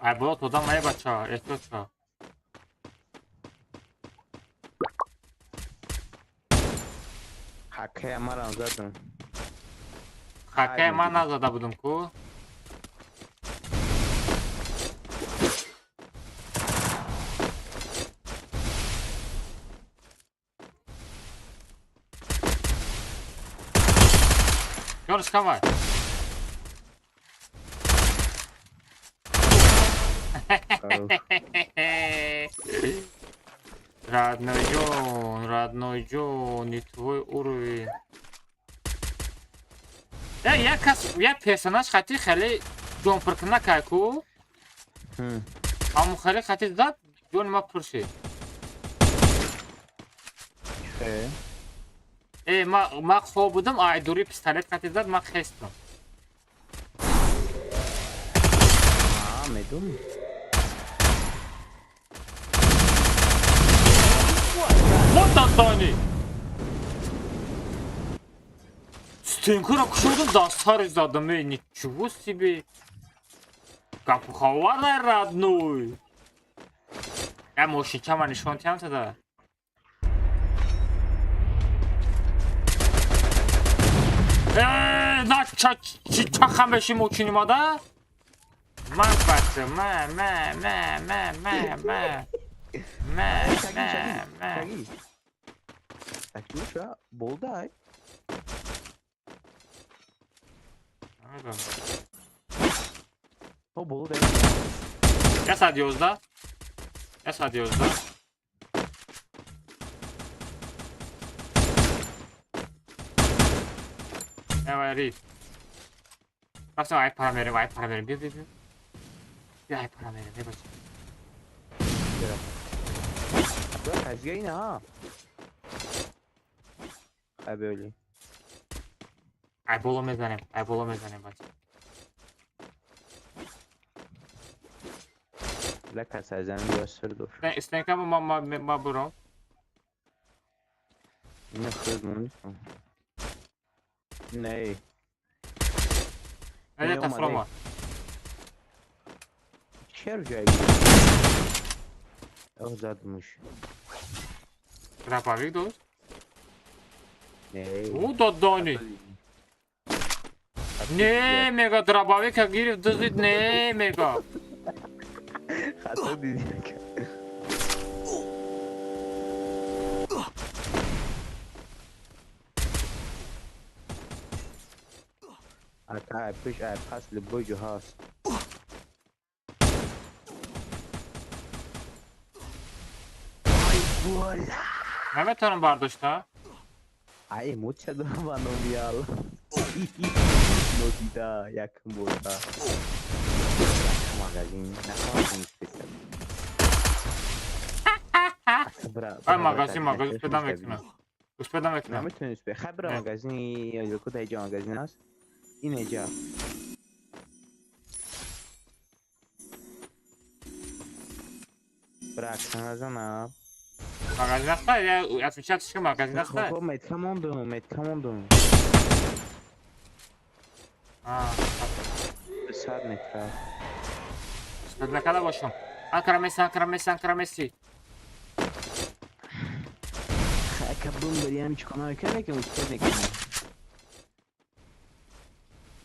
Ай, бол одама е бача, эҳтиёт шав. Ҳакая марам задам. Ҳакая ман назада будам ку? Ёрш, камай. Родной Джон, родной Джон, не твой уровень. Я кас, я персонаж хати хеле ҷон пур кунна кайку. Ҳамун хеле хати зад, ҷони ма пур шид. Э, ма хоб будам, ай дури пистолет хати зад, ма хестам. А, медум. Вот Антони! Стенкура кушодам, да сари задам, эй, ничего себе! Как хаварай, родной! Я мошинчама нишон тиям тада. Э, на ча ча хамеши мочини мада? Ма бача, ма ма ма ма ма ма. Ма ма ма. Такюша, болдай. О, болдай. Я садиозда. Я садиозда. Давай, рид. Рафтам, ай пара мерем, ай пара мерем. Биё, биё, биё. Биё, ай пара мерем, биё, бача. Казга ина, ха. Ай, биёли. Ай боло мезанем, ай боло мезанем, бача. Ла каса замин басыр дур. Стенка ма ма ма буром. Не худ мон. Не. Ай та фрома. Чер ҷай. Ох задмуш. Драповик дошт? Не. О, додони. Не, мега дробовика гирифт, дузид, не, мега. Хато дидӣ, ака. Ака, ай пеш, ай пас, любой ҷо ҳаст. Ай бола. Наметавонам бардошта? Ай эмоция дорам ба номи Алло. Нодида якм борда. Магазин нахоҳам специал. Ай магазин, магазин успеда мекунам. Успеда мекунам. Наметавонӣ успе. Хай бира магазини, ё куда иҷа магазин аст? Ин иҷа. Бира акса назанам. Магазин аст, я отвечать ши магазин аст. Хо, метка мондум, метка мондум. А, 100 метра. Успед накарда бошам. Анкара Месси, Анкара Месси, Анкара Месси. Ака бум бариам чикор мекунам, ки успед мекунам.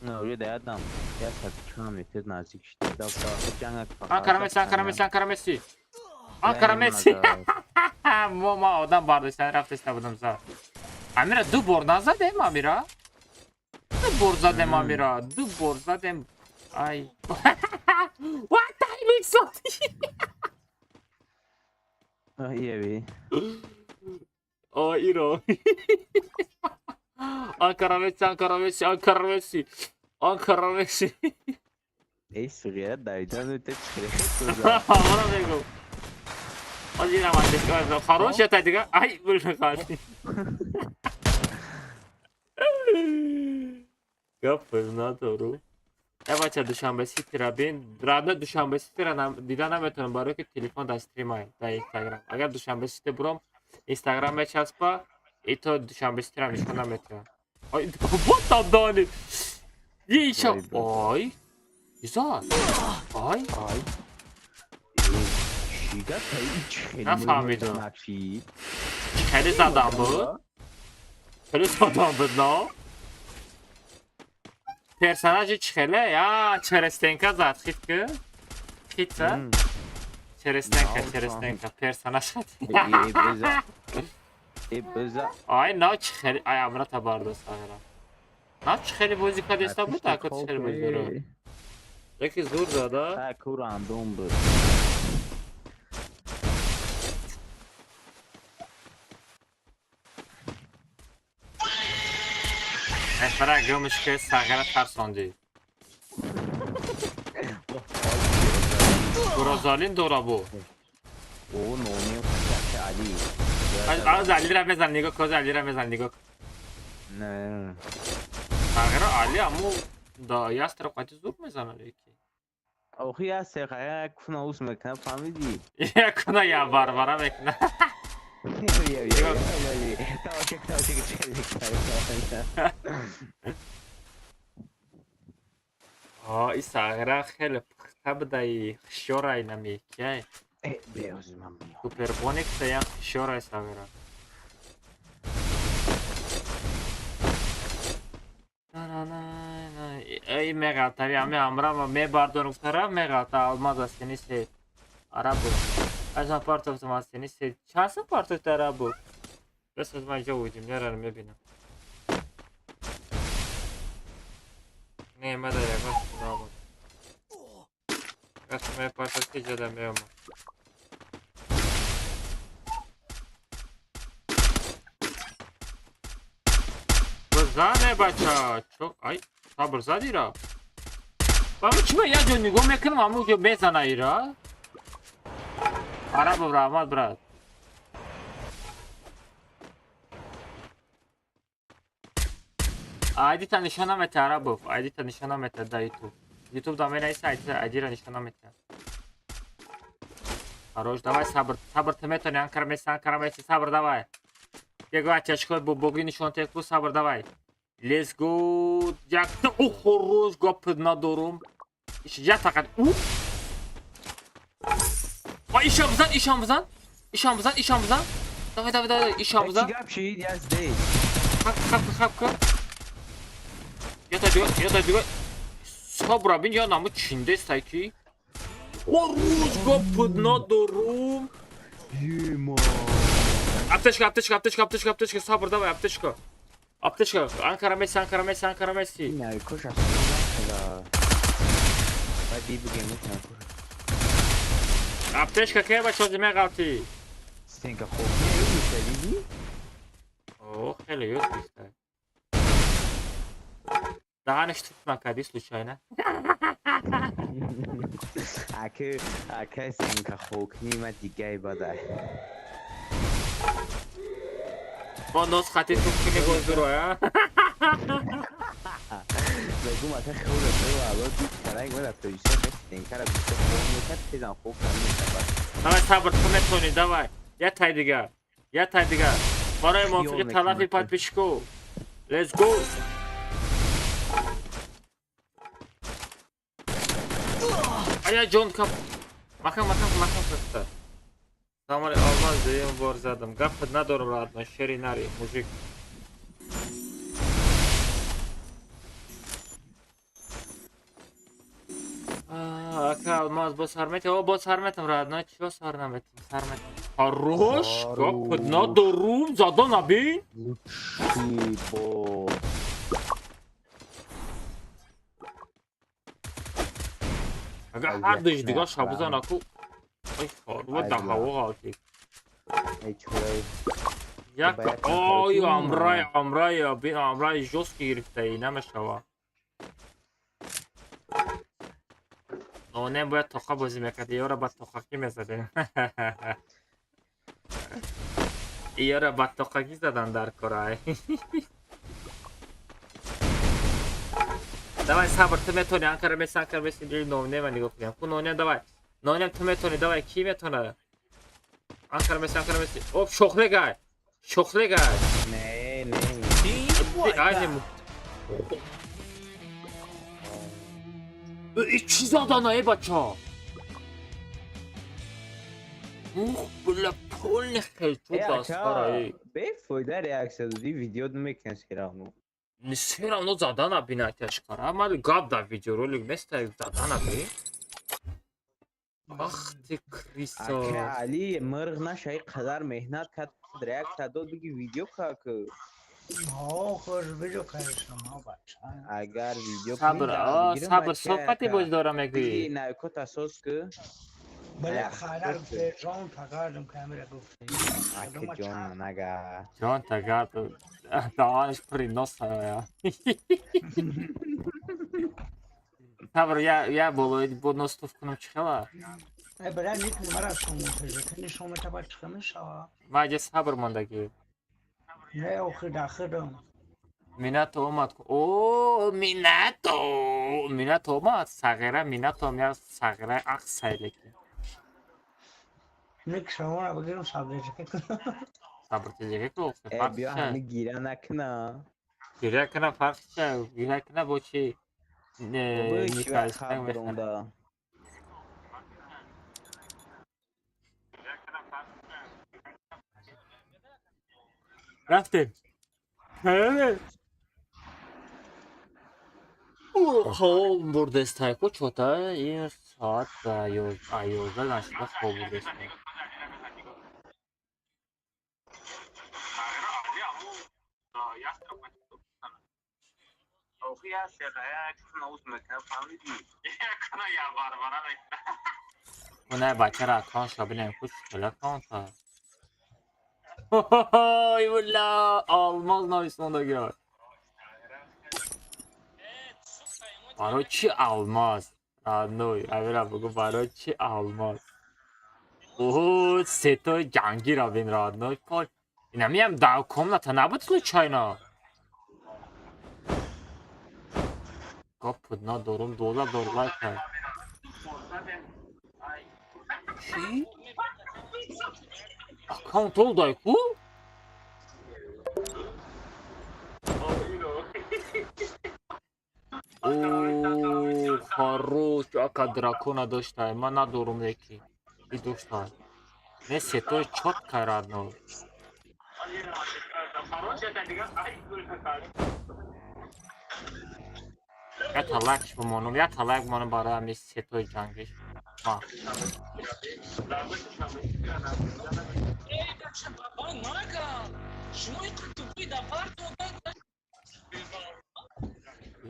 Не, уже даядам. Я сад чанд метр наздик шид. Ҷанг. Анкара Месси, Анкара Месси, Анкара Месси. Анкара Месси. Мо ма одам бардоштан рафтеста будам за. Амира ду бор назадем, Амира? Ду бор задем, Амира. Ду бор задем. Ай. What timing shot? Иеви. О, иро. Анкара Месси, Анкара Месси, Анкара Месси. Анкара Месси. Эй, суғира давидан өтө чиқирехе. Мана мегум. Озина ман хорош ята дига. Ай, булхати. Гап надору. Э бача Душанбе Ситира бин, радно Душанбе Ситира дида наметавонам, барои ки телефон дар стримай дар Инстаграм. Агар Душанбе Сити буром, Инстаграм мечаспа, и то Душанбе Ситира нишон наметавонам. Ой, вот там дали. Ещё. Ой. Иза. Ай. Ай. Нафаҳмидам. Хеле задам буд. Хеле задам буд, но? Персонажи чихеле? Я черестенка зад, хит ки? Хит за? Черестенка, черестенка, персонаж хат. Ай, на чихеле, ай, амра табардост, агара. На чихеле бозӣ кардеста буд, ака чихеле бозӣ дора. Яки зур зада. Так, рандом буд. Фара гумш ки сағира тарсондӣ. Гурозалин дора бу. О, номи Али. Аз Алира мезан нигоҳ кун, Алира мезан нигоҳ. Не. Сағира Али аму да ястра қати зур мезанад яки. Охи я сағира куна ус мекна, фаҳмидӣ? Як куна я барбара мекна. О, и сағира хеле пухта будаи, хушёрай намекияй. Супербоник саян хушёрай сағира. Эй, меғалтави, ами амрама мебардорум гуфтара меғалта алмаз аз сени се арабу. Аз ман партофтам аз сени се. Чанд сум партофта арабу? Бес аз ман ҷо будим, нераро мебинам. Не, ма дар ягон наомад. Кас мепартофти ҷода меомад. Бизане бача, чо ай, сабр задира. Ама чима я ҷо нигоҳ мекунам, аму ҷо мезана ира. Арабов раҳмат, брат. Айдита нишон намета Арабов, айдита нишон намета да Ютуб. Ютуб да менависа, айдира нишон намета. Хорош, давай сабр, сабр ты метони, Анкара Месси, Анкара Месси, сабр давай. Его ачачкой бобоги нишон теку, сабр давай. Let's go. Якта, о, хорош, гап надорум. Я фақат у. А ишам бизан, ишам бизан. Ишам бизан, ишам бизан. Давай, давай, давай, ишам бизан. Чӣ гап шид, яздей. Хап, хап, хап, хап. Ята дига, ята дига. Сабра бин, я наму чиндестай ки. Хорош, гап надорум. Ема. Аптечка, аптечка, аптечка, аптечка, аптечка, сабр, давай, аптечка. Аптечка, Анкара Месси, Анкара Месси, Анкара Месси. Не, коша накада. Баъд би бигем накуша. Аптечка ке бачо меғалти. Стенка хоб не диди? О, хеле ёд гирифта. Даҳанаш туф накардӣ случайно? Ака, ака стенка хокни ма дигай бадай. Бо нос хати туф кунӣ бозуро, а? Мегум ака хеле хеле ало дид карак ма дар Тоҷикистон хеле стенкара бисёр хоб мекард, тезам хоб кард мешавад. Давай, сабр, ту метавонӣ, давай. Я тай дигар. Я тай дигар. Барои мувофиқи талафи подписчико. Let's go. Ая ҷон кап. Макам, макам, макам хаста. Салом алейкум, алмаз дуюм бор задам. Гапат надорам, родной, шери нари, мужик. Ака алмаз бо сар мети, о бо сар метам, родной, чиро сар наметам, сар метам. Хорош, гапат надорум, зада набин. Лучший бот. Агар ҳар душ дигар шабуза наку. Ай хорва да ҳаво ғалтид. Эй чорай. Як ой амрай, амрай, бин амрай жёсткий гирифтаи, намешава. Нонем бояд тоқа бозӣ мекард, ёра ба тоқакӣ мезадем. Ёра ба тоқакӣ задан дар корай. Давай, сабр, ту метавонӣ, Анкара Месси, Анкара Месси, нонема нигоҳ кунем. Ку нонем, давай. Нонем ту метавонӣ, давай, ки метавона? Анкара Месси, Анкара Месси. Оп, шохлегай. Шохлегай. Не, не. Ай, не. И чӣ задана, э бача? Ух, бля, полный хелчук аскара, э. Бефоида реаксия додӣ, видео мекунӣ все равно. Все равно задана бинатяшкара. Мали гап да видеоролик неста задана би. Ах ты крыса. Ака Али мирғ наша қадар меҳнат кард, реаксия дод, биги видео как. Охир видео конечно, ма бача. Агар видео Сабр, сабр, соқати боз дора мегӯӣ. Найкот асос ки. Бля, хайрар гуфте, ҷон тагардам камера гуфте. Ака ҷон нага. Ҷон тагард. Даҳанаш пури носа. Сабр, я болои бо нос туф кунам чӣ хела? Ай бля, никни мара шумо тажи, кани шумо таба чӣ мешава? Ма ҷа сабр мондагӣ. Не, охир дахирам. Минато омад. О, Минато! Минато омад. Сағира Минато я сағира ақсай лекин. Ник шуморо бигирам сабр кунам. Сабр тезеге ку. Э, биё ҳами гира накуна. Гира куна фарқ ча? Гира куна бо чи? Не, никайста. Рафтем. Хоб бурдестай ку чота ин соат 11 нашуда хоб бурдестай. Она бачара аккаунтша бинем ку чӣ аккаунта. Ой, бля, алмаз нависондагиа. Барои чӣ алмаз? Родной, авера бугу барои чӣ алмаз? Оҳо, сетои ҷангира бин родной. Инамиам дар комната набуд случайно? Гап надорум, дола дор лайка. Чӣ? Аккаунт олдай ку? О, хорош, ака дракона доштай, ман надорум леки. И доштай. Не сетой чётко родной. Я талакш бимонам, я талак бимонам барои ҳамин сетои ҷангиш. Ма.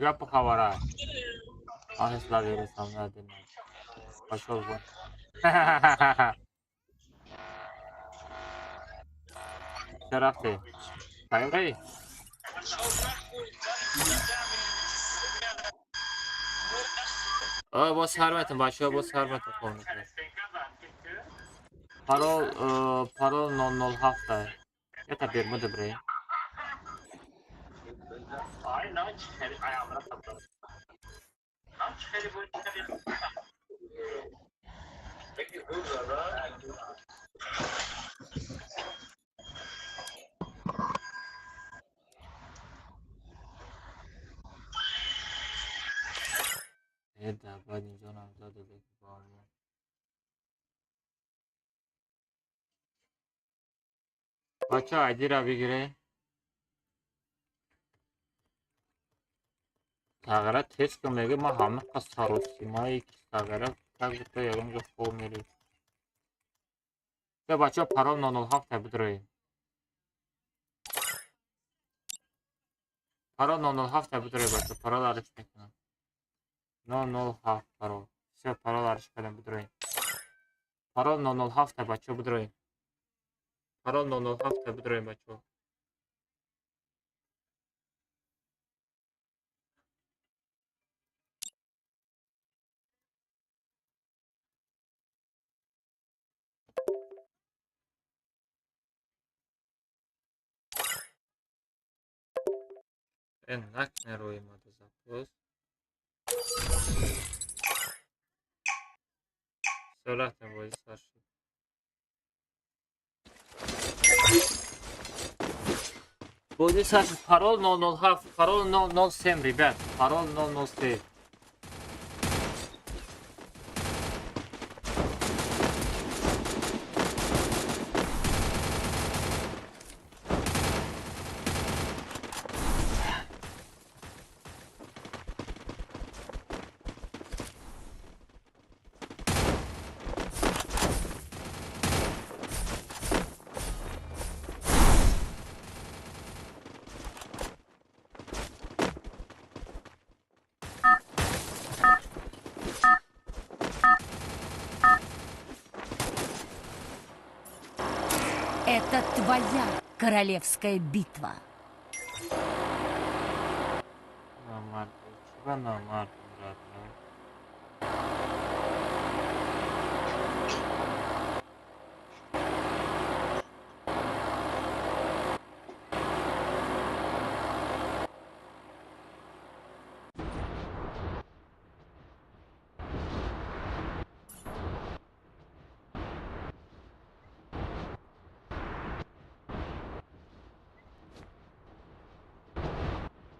Гапу хабара. Ах, вересам надо. Пошел вон. Чё рафте? Тайёрӣ? Боз сар метон, бачаҳо, боз сар метон хонда. Парол, парол 007. Это Бермуда, бре. Да, баъд инҷо намзад ба мо. Бача, айдира бигире. Тағйира тез кун, мега ман ҳама қас саросимаи ки тағйира так будто ягон ҷо хоб мерид. Бя, бачаҳо, парол 007 бидроед. Парол 007 бидроед, бачаҳо, парол ариш мекунам. 007 парол. Всё, парол ариш кардам, бидроед. Парол 007, бачаҳо, бидроед. Парол 007 бидроед, бачаҳо. Э, накне рӯи мада запрос. Всё, рафтем, бозӣ сар шуд. Бозӣ сар шуд. Парол 007, парол 007, ребят. Парол 007. Это твоя королевская битва. Номард, чего номард, брат?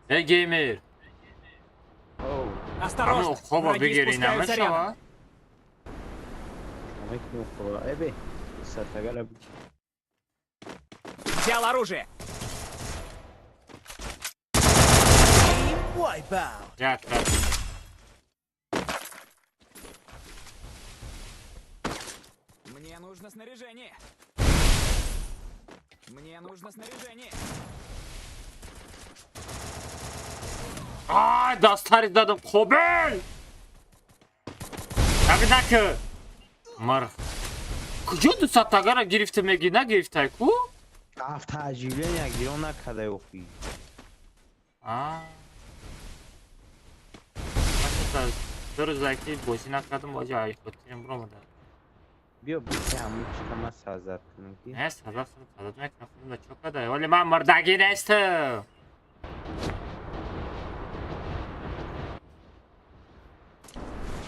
Эй, геймер! Осторожно! Хоба Враги бигири спускаются рядом. намешава? Эбе, сартагара. Взял оружие! Я трат. Мне нужно снаряжение. Мне нужно снаряжение. Ай, дастари дадам, қобил! Таби наки! Мар. Куҷо дусаттагара гирифта меги, нагирифтай ку? Автооживление гирон накардай охи. А. 2 рӯза ки бозӣ накардам, бози ай хотирим биромада. Биё бите ҳамун чита ман сазад кунам ки. Не, сазад, сазад мекунам, худам да чо кадай. Вале ман мурдагӣ нестам.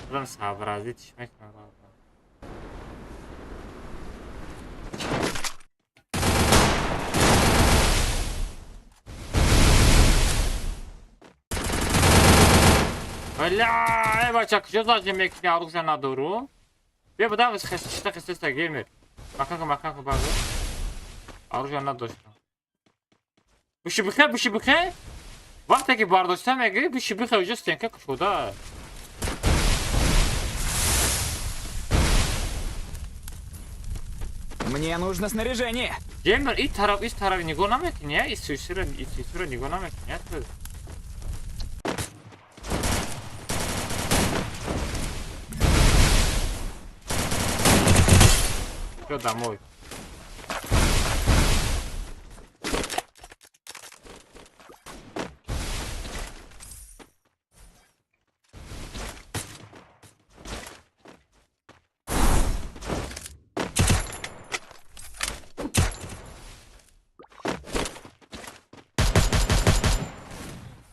Худам сообразить мекунам. Бля, эй, бача, куҷо зажим мекунӣ, оружие надору? Бия, будам, чита хестеста, геймер. Макан кун, макан кун, базо. Оружие надоштам. Буши бихе, буши бихе. Вақте ки бардошта мегирӣ, биши бихе уже стенка кушода. Мне нужно снаряжение. Ҷембер, и тараф, ис тараф нигоҳ намекунӣ, я? Ис сӯсира, ис сӯсира нигоҳ намекунӣ, я ту? Всё, домой.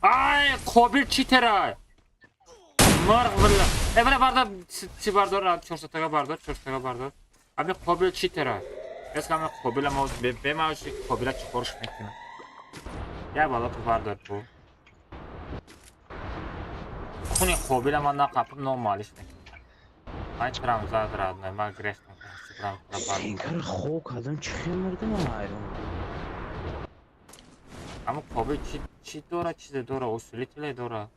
Ай, қобил читера. Марғ билла. Э, бара бардор, чи бардор, чорсатага бардор, чорсатага бардор. Ами қобил читера. Эс ами қобила мо бемаош қобила чӣ корш мекунад. Я бала ту бардор ту. Хуни қобила ман нақапм номалиш мекунам. Ай трам зад радной, ма грехтам. Трам бардор. Инкар хо кардам, чӣ хел мурдам айрон. Ама қобил чӣ дора, чизе дора, усилителе дора.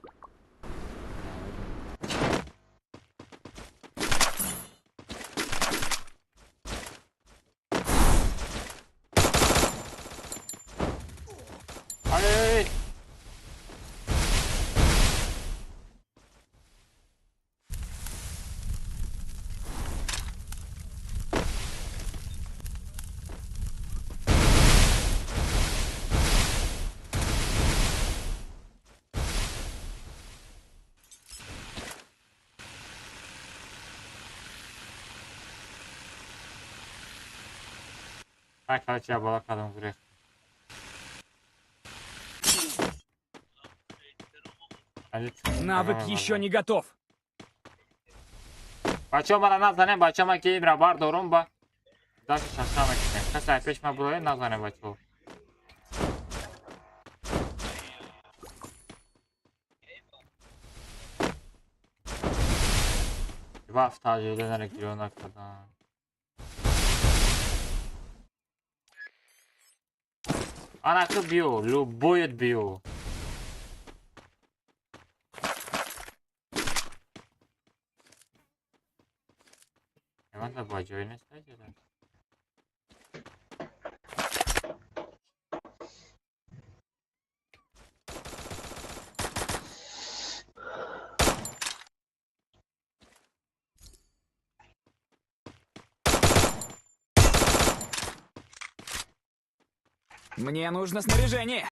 Ай! Ай, короче, я бала кадам грех. Навык еще не готов. Бачо мара назанем, бачо ма ки имра бардорум ба. Даши шаша мекунем. Каса пеш ма булое назанем бачо. Ваф таҷида нарегиона кадан. Анаку биё, любоет биё. Ман ба ҷой нест таҷида. Мне нужно снаряжение.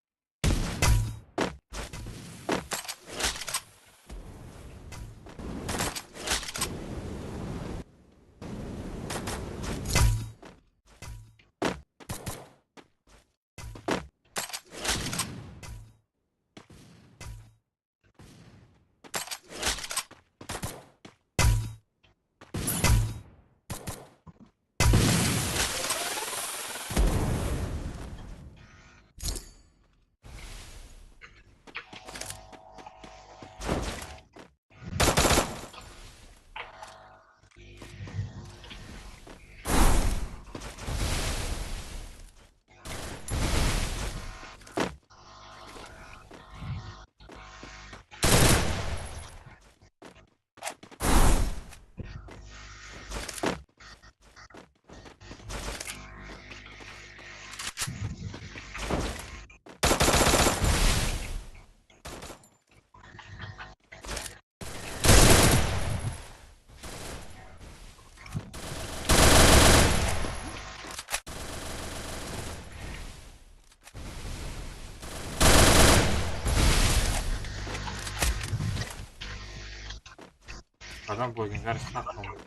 Адам бозингар сахт омад.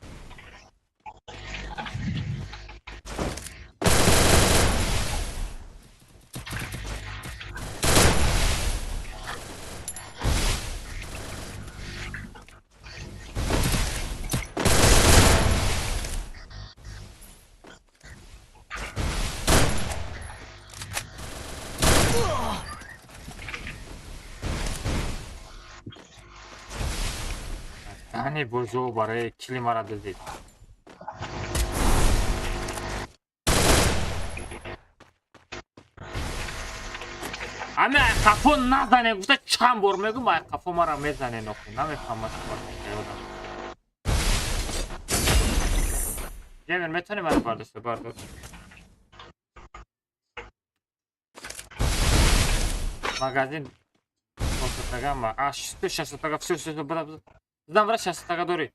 Ани бозо барои кили мара дидид. Ами ай қафо назане гуфта чанд бор мегӯм, ай қафо мара мезане нохи. Намефаҳмад шумо ёдам. Геймер метавонӣ маро бардошта бардор. Магазин 500 ма. А 600 всё всё брат. Знам брат 600 дорӣ.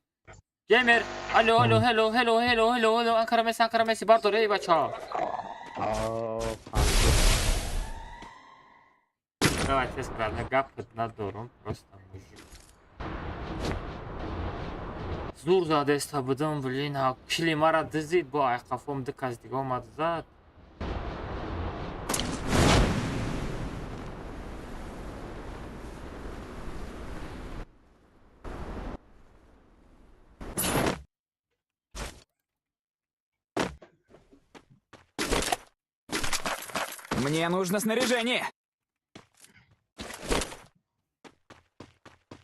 Геймер, алло алло hello hello hello hello hello Анкара Месси Анкара Месси бардор эй бача. Давай тез правильно гап надорум, просто мужик. Зур задеста будам, блин, а кили мара дизид бо ай қафом ду кас дига омад зад. Мне нужно снаряжение.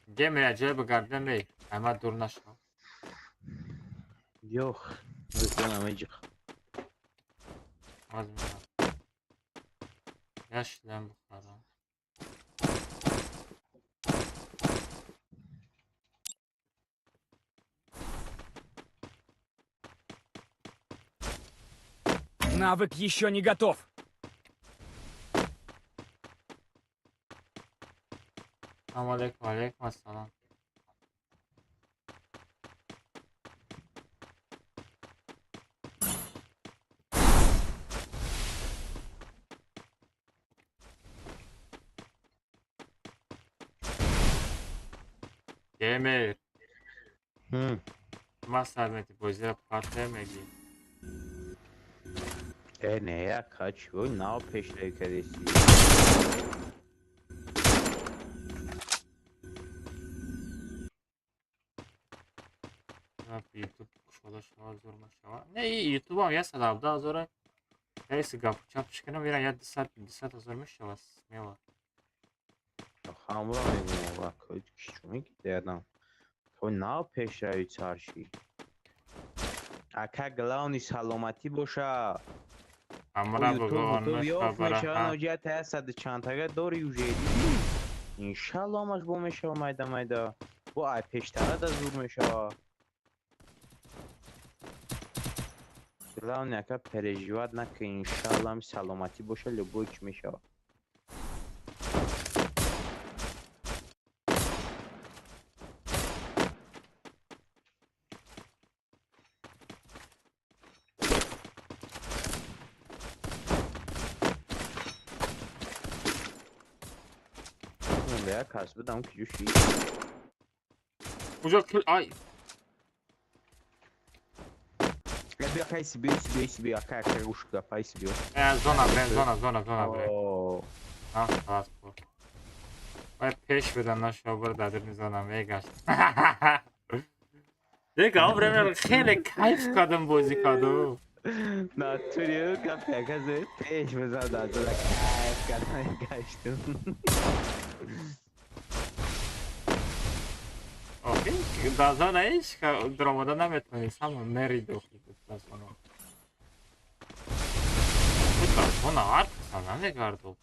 Геймер аҷоиб гардем эй, ама дур нашав. Ёх, намеҷиқ. Я шлем бухарам. Навык еще не готов. Салом алейкум, алейкум ассалом. Геймер. Ма сармети бозира партия меги. Э, не, я качу, нав пешравӣ кардеси. Ютуб кушода шава зур машава. Не, ютубам 117 ҳазора. Яси гап чапш кунам, ира 150 ҳазор мешава смело. Хамра мегӯям, ва чӣ мегидам. То нав пешравӣ чарши. Ака главни саломатӣ боша. Амра богон мешава, ноҷият 100 чанд тага дори уже дидӣ. Иншалло ҳамаш бо мешава майда майда. Бо ай пештара да зур мешава. Главное, ака переживать накун, иншалло саломатӣ боша, любой чӣ мешава. Я кас будам ки ҷӯши. Куҷо ай Бیا хайси биё биё биё ака ака гӯш гап хайси биё. Зона бре зона зона зона бре. А халас буд. Вай пеш буда нашава бур дар дурни зона мегашт. Дига он время хеле кайф кардам бозӣ кардам. Натури гап ака зе пеш бизан дар зона кайф кардам гаштам. Окей, дар зона ҳеҷ даромада наметавонӣ, ҳама мери дохил дар зона. Дар зона ҳар каса намегардад.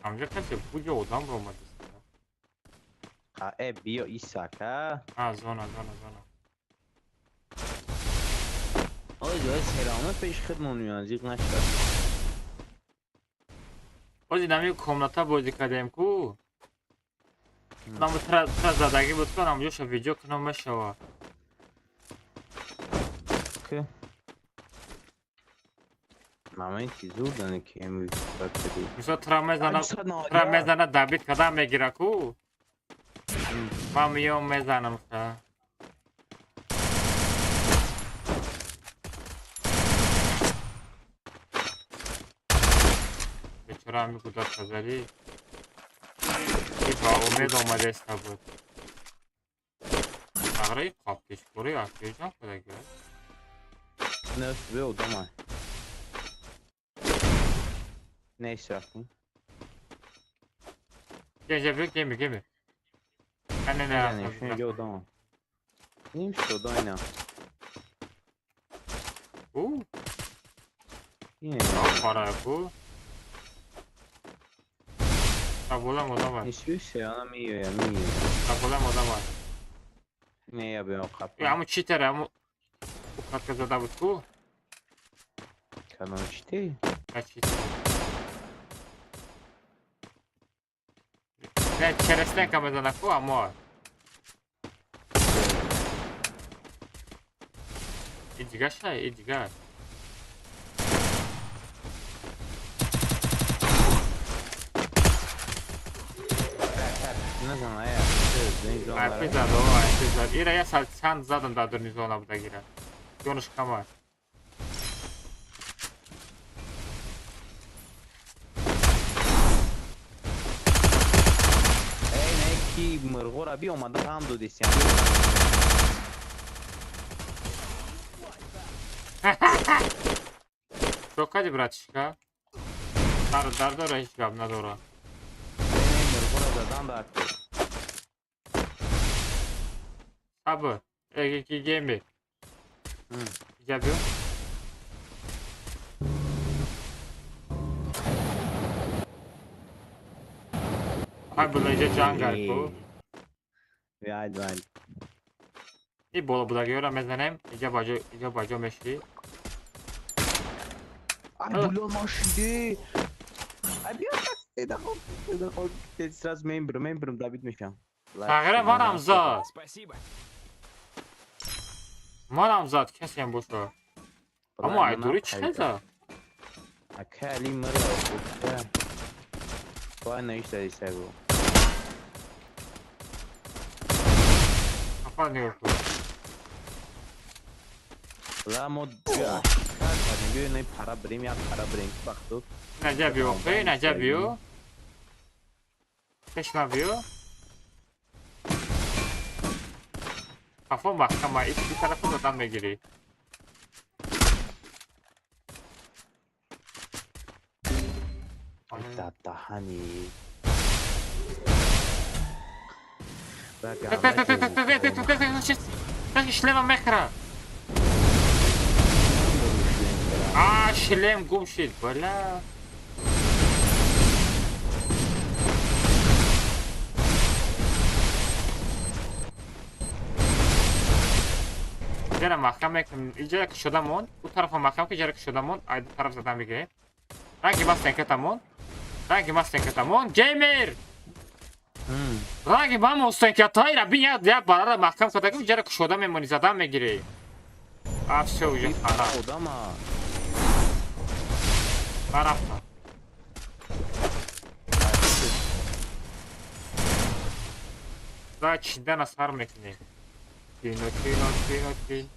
Ҳамҷо касе буҷа одам ромадист. Э, биё исака. А, зона, зона, зона. Ой, ой, серамон пеш хидмон меоянд, зиқ нашад. Ози нами комната бозӣ кардем ку. Нам тра задагӣ буд кунам, ҷоша видео кунам мешава. Ки? Моменти зуд дане ки MVP кардӣ. Мисол тра мезана дабит кадам мегира ку. Ман миём мезанам ха. Бечора ҳами кӯдак тазарӣ ки ба умед омадаиста буд. Ағраи қапкишкорӣ акиҷон кӯдаки. Не, биё одамай. Нейс рафтем. Геҷа биё геми геми. Не не не. Биё одамай. Ним шуд одамай на. У. Пара ку. Та болам одам. Нишуше, она миёя, миёя. Та болам одам. Не, я бео қапа. Э, ҳамун читер, ҳамун ухатка зада буд ку? Кадом читер? А читер. Не, через стенка мезана ку, амо. И дига шай, и дига. Назан, ая, Айпи зад, о, айпи зад. Ира я сал чанд задам дар дурни зона буда гира. Ҷонаш кама. Эй, не, ки мирғора би омада ғам додисям. Чо кади, братишка? Дар дар дора ҳеҷ гап надора. Эй, мирғора задан дар. Сабр. Эй, ки геми. Иҷа биё. Ай, була иҷа ҷангар ку. Вай, вай. И боло будагиёра мезанем. Иҷа баҷо, иҷа баҷо мешӣ. Ай, була машиде. Ай, биё, эда хоб, эда хоб. Сразу мембрам, мембрам, добить мешам. Тағйира манам зад. Спасибо. Манам зад, касеам боша. Аммо ай дури чӣ хел зад? Ака али мара, ока. Вай, наишта дисагу. Афа нигоҳ кун. Ла мо кар кардем, биё инаи пара бирем, як пара бирем, вақту. Наҷа биё, эй наҷа биё. Пеш ма биё. Қафо маҳкама, ин тарафо задан мегирӣ. Даҳани. Шлема мехӯра. А, шлем гум шид, бля. Иҷара маҳкам мекунем. Иҷара кушода монд. У тарафа маҳкам ки иҷара кушода монд. Ай ду тараф задан бигирем. Ранги ма стенката монд. Ранги ма стенката монд. Геймер! Ранги ма стенкатаира бин як як барара маҳкам карда ки иҷара кушода мемонӣ задан мегирӣ. А всё уже хана. Одама. Ман рафтам. За чидана сар мекунем. Кино, кино, кино, кино.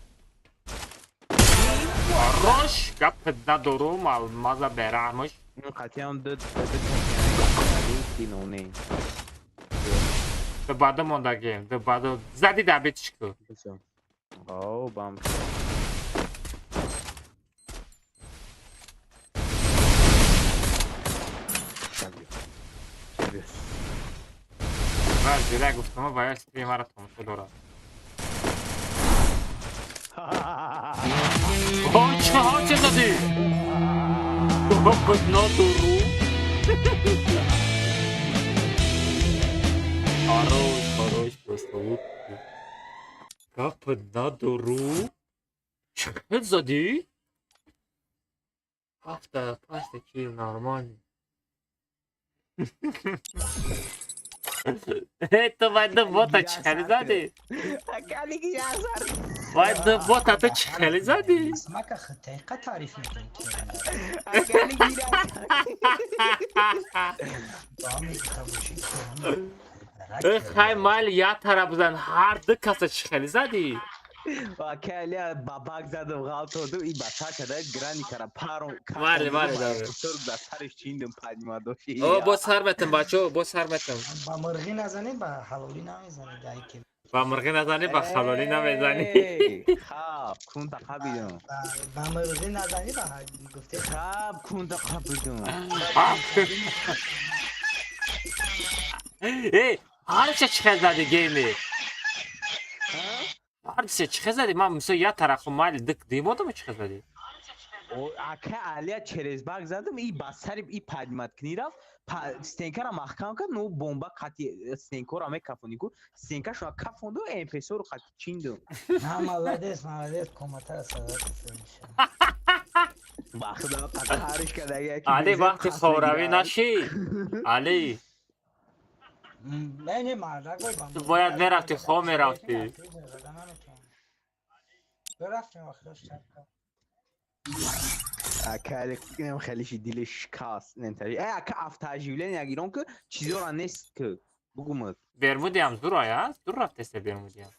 Хорош, гап надорум, алмаза бераҳмаш. Қатъиан ду кино не. Ду баъда мондагем, ду баъда зади дабитиш ку. О, бам. Ва зира гуфтам, ва я стримара тамошо дорад. О, чӣ задӣ? Гап надору. Хорош, хорош, просто гап надору. Чӣ задӣ? Ҳафта панҷта кил нормально. Э, ту вай ду бота чӣ хеле задӣ? Вай ду бота ту чӣ хеле задӣ? Смака хитайқа таъриф мекунӣ. Э, хай майли як тараф бизан, ҳар ду каса чӣ хеле задӣ? Вакалия бабак задам ғалтоду и бача када грани кара парон. Вале, вале, вале. Да сариш чиндум падима доши. О, бо сар метам, бачо, бо сар метам. Ба мурғӣ назанӣ, ба ҳалолӣ намезанӣ, дайки. Ба мурғӣ назанӣ, ба халолӣ намезанӣ. Хаб, кунта қабидум. Ба мурғӣ назанӣ, ба гуфте. Хаб, кунта қабидум. Эй, ҳарча чӣ хел зади гейми? Ҳарча чӣ хел зади? Ман мисол як тарафу майли дик димодам чӣ хел зади? Ака Алия через баг задам и ба сари и падимат кни рафт, стенкара маҳкам кард, ну бомба қати стенкора мекафони ку, стенкашро кафонду, МПС-ро қати чинду. На, молодец, молодец, коматара садат миша. Ба худо қаҳриш карда яки. Али вақти хоравӣ нашӣ. Али. Не, не, мардак бой. Ту бояд мерафти, хоб мерафти. Рафтем охираш чарка. Ака инам хеле ши дилиш шикаст нентари. Ака автооживление гирон ки чизора нест ки бугумад. Бермудиам зур ая, зур рафтеста Бермудиам.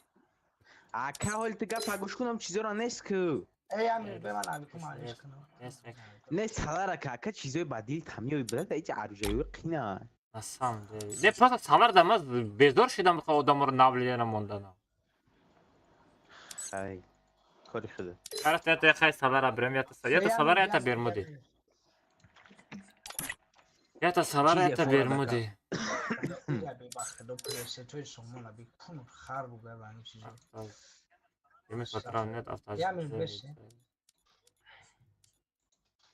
Ака ҳол ту гап гӯш кунам чизора нест ки. Эй Амир, бе ман аликум алиш кунам. Не салара ка ака чизои ба дил тамиёи брат эҷ аружаи қина. Асам де. Не просто салар да ман безор шидам ки одамро наблида намонданам. Хай. Кори худа. Харафт ята хай салара брем ята салара ята Бермуди. Ята салара ята Бермуди.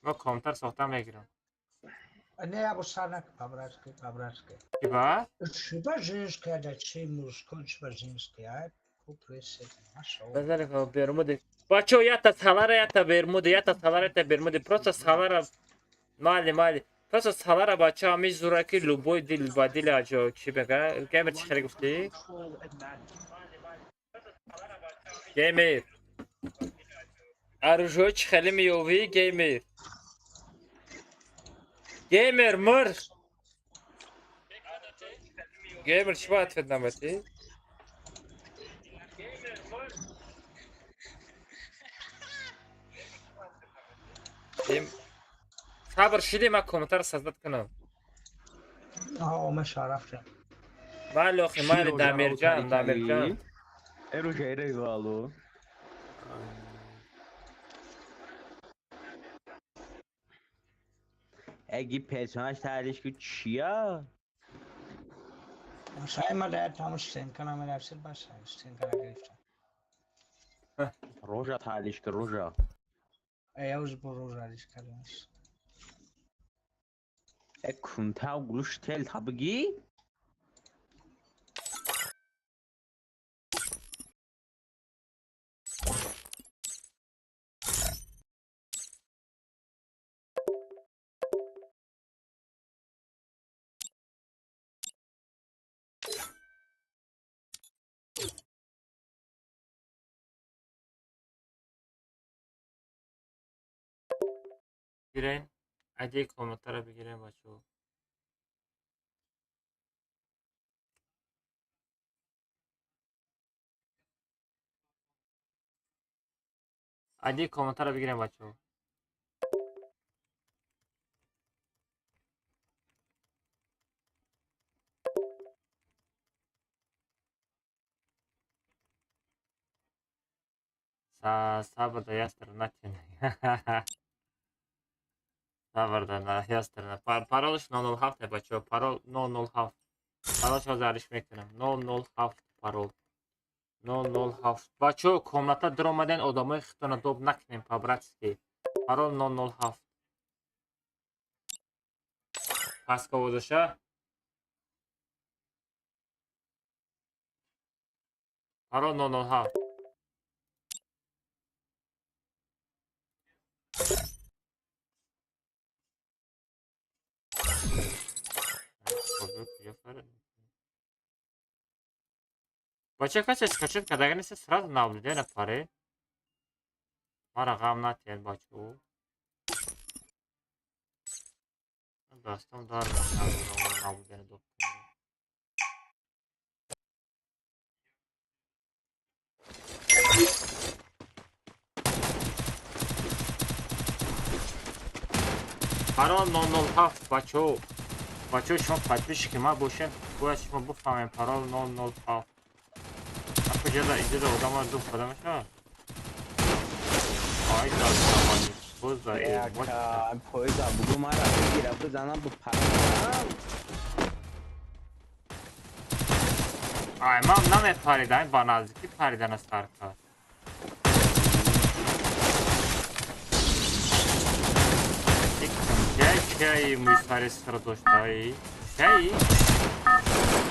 Ма комтар сохта мегирам. Не, я бо сарнак по-братски, по-братски. Типа? Чиба женская, да чи мужской, чиба женская, а? Базари Бермуди. Бачо, ята салара, ята Бермуди, ята салара, ята Бермуди. Просто салара, мали, мали. Просто салара бача ами зураки любой дил ба дил аҷо. Чи бега? Геймер чи хеле гуфти? Геймер. Оружие чи хеле меёвӣ, геймер? Геймер мыр. Геймер чи ба ответ намати? Сабр шиди ман комментар создат кунам. Аа, ма шараф шад. Вале охи, майли Дамирҷан, Дамирҷан. Эружа вало. Эги персонаж таҳлилш ку чия? Шай ма да тамош стенка намерафсид бас стенка нагирифтам. Рожа таҳлилш ку рожа. Я уже бо рожа алиш кардам. Кунта гулуш тел табги? Бигирен, айди комментара бигирен бачо. Айди комментара бигирен бачо. Сабр да ястр натен. Сабр да ястр. Паролш 007 бачо. Парол 007. Паролшо зариш мекунам. 007 парол. 007. Бачо, комната даромаден одамои хитона доб накунем по-братски. Парол 007. Паска возаша. Парол 007. Бача касе скачет кардагани се сразу наблюдение паре. Мара ғам натиҳед бачо. Дастам дар наблюдение доб. Парол 007 бачо. Бачо шумо подписчики ма бошед, бояд шумо бифаҳмед парол 007. Куҷода инҷода одамҳо дуб карда мешавад? Ай да боза поеза бугу мара бигира бизанам бипарам. Ай ман намепаридам, ба наздикӣ паридана сар кард. Кияи муйсари сир доштаи? Кияи?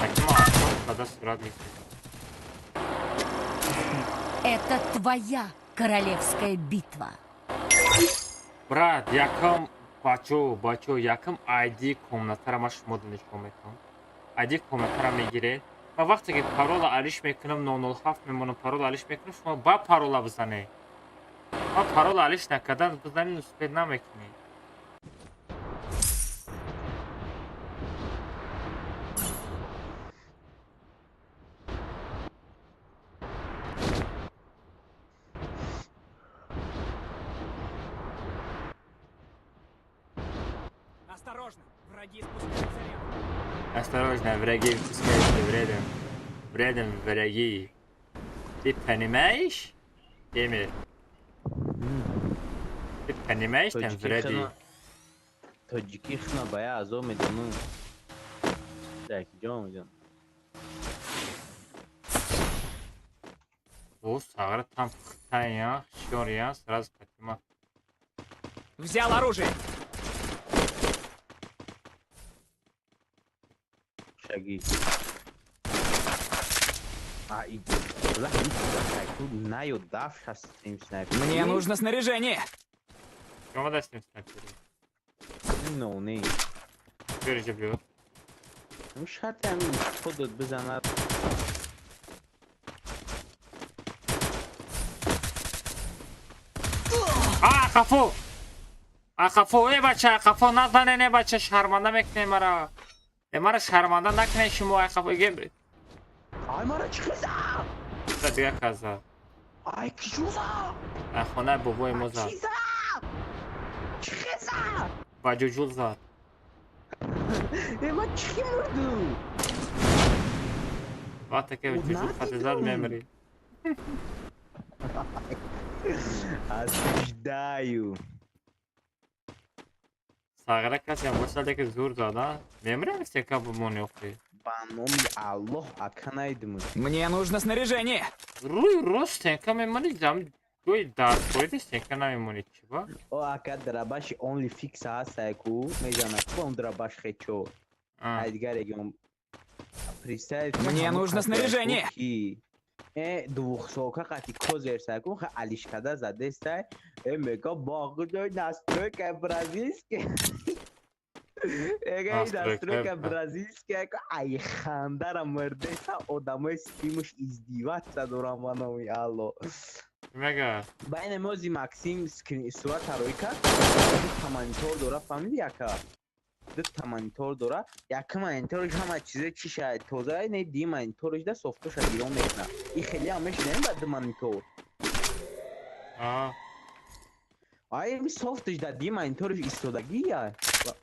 Такима ҳаштод када сурат гирифт. Это твоя королевская битва. Брат, якам бачо, бачо, якам ID комнатара ма шумо нишон метавам. ID комнатара мегиред. Ва вақте ки парола алиш мекунам 007 мемонам, парола алиш мекунам, шумо ба парола бизанед. Ма парола алиш накардан бизанед, успеть намекунед. Осторожно, враги спускаются рядом. Осторожно, враги спускаются рядом. Рядом враги. Ты понимаешь? Эмир. Ты понимаешь, там враги. Тоҷикӣ хна ба я азоб медонам. Так, ҷон ҷон. О, сагра там пхтая, шория, сразу Фатима. Взял оружие. Шаги. Мне нужно снаряжение. Кому даст стрим снайпер? Ну, не. Переживлю. Ну, шатам ходят без она. А, хафу! А, хафу, эй, бача, хафу, назане, не, бача, шарманда мекне мара. Э, мара шарманда накне шумо, ай, хафу, ге. Ай, мара чӣ зад? За дига каза. Ай, киҷо зад? Ай, хонаи бобои мо зад. Чӣ зад? Чӣ зад? Ба ҷуҷул зад. Э, ман чӣ мурдум? Вақте ки ҷуҷул хати зад, мемирӣ. Осуждаю. Сағира касе бошад, ки зур зад, а? Мемирем сека бумон ёфти. Ба номи Аллоҳ ака найдумуд. Мне нужно снаряжение. Рӯи рост стенка мемонӣ, зам ҷои дарпоида стенка намемонӣ, чӣ ба? О, ака драбаши only fix ҳастае ку, мезанад ку он драбаш хечо. Ай дигар регион. Представь, Мне нужно снаряжение. Э, двухсолка қати козерсай ку, ха алишкада задестай. Э, мега боғдой настройка бразильский. Эга настройка бразильская, ай хандара мурдеса, одамои стримуш издеваться дорам ба номи Алло. Мега. Байна мози Максим сурат тароӣ кард, дута монитор дора, фаҳмиди яка? Дута монитор дора, яка мониторш ҳама чизе чиша тоза, не ди мониторш да софтоша гирон мекунад. И хеле ҳам мешинем ба ду монитор. А. Ай, ми софтш да ди мониторш истодагӣ я.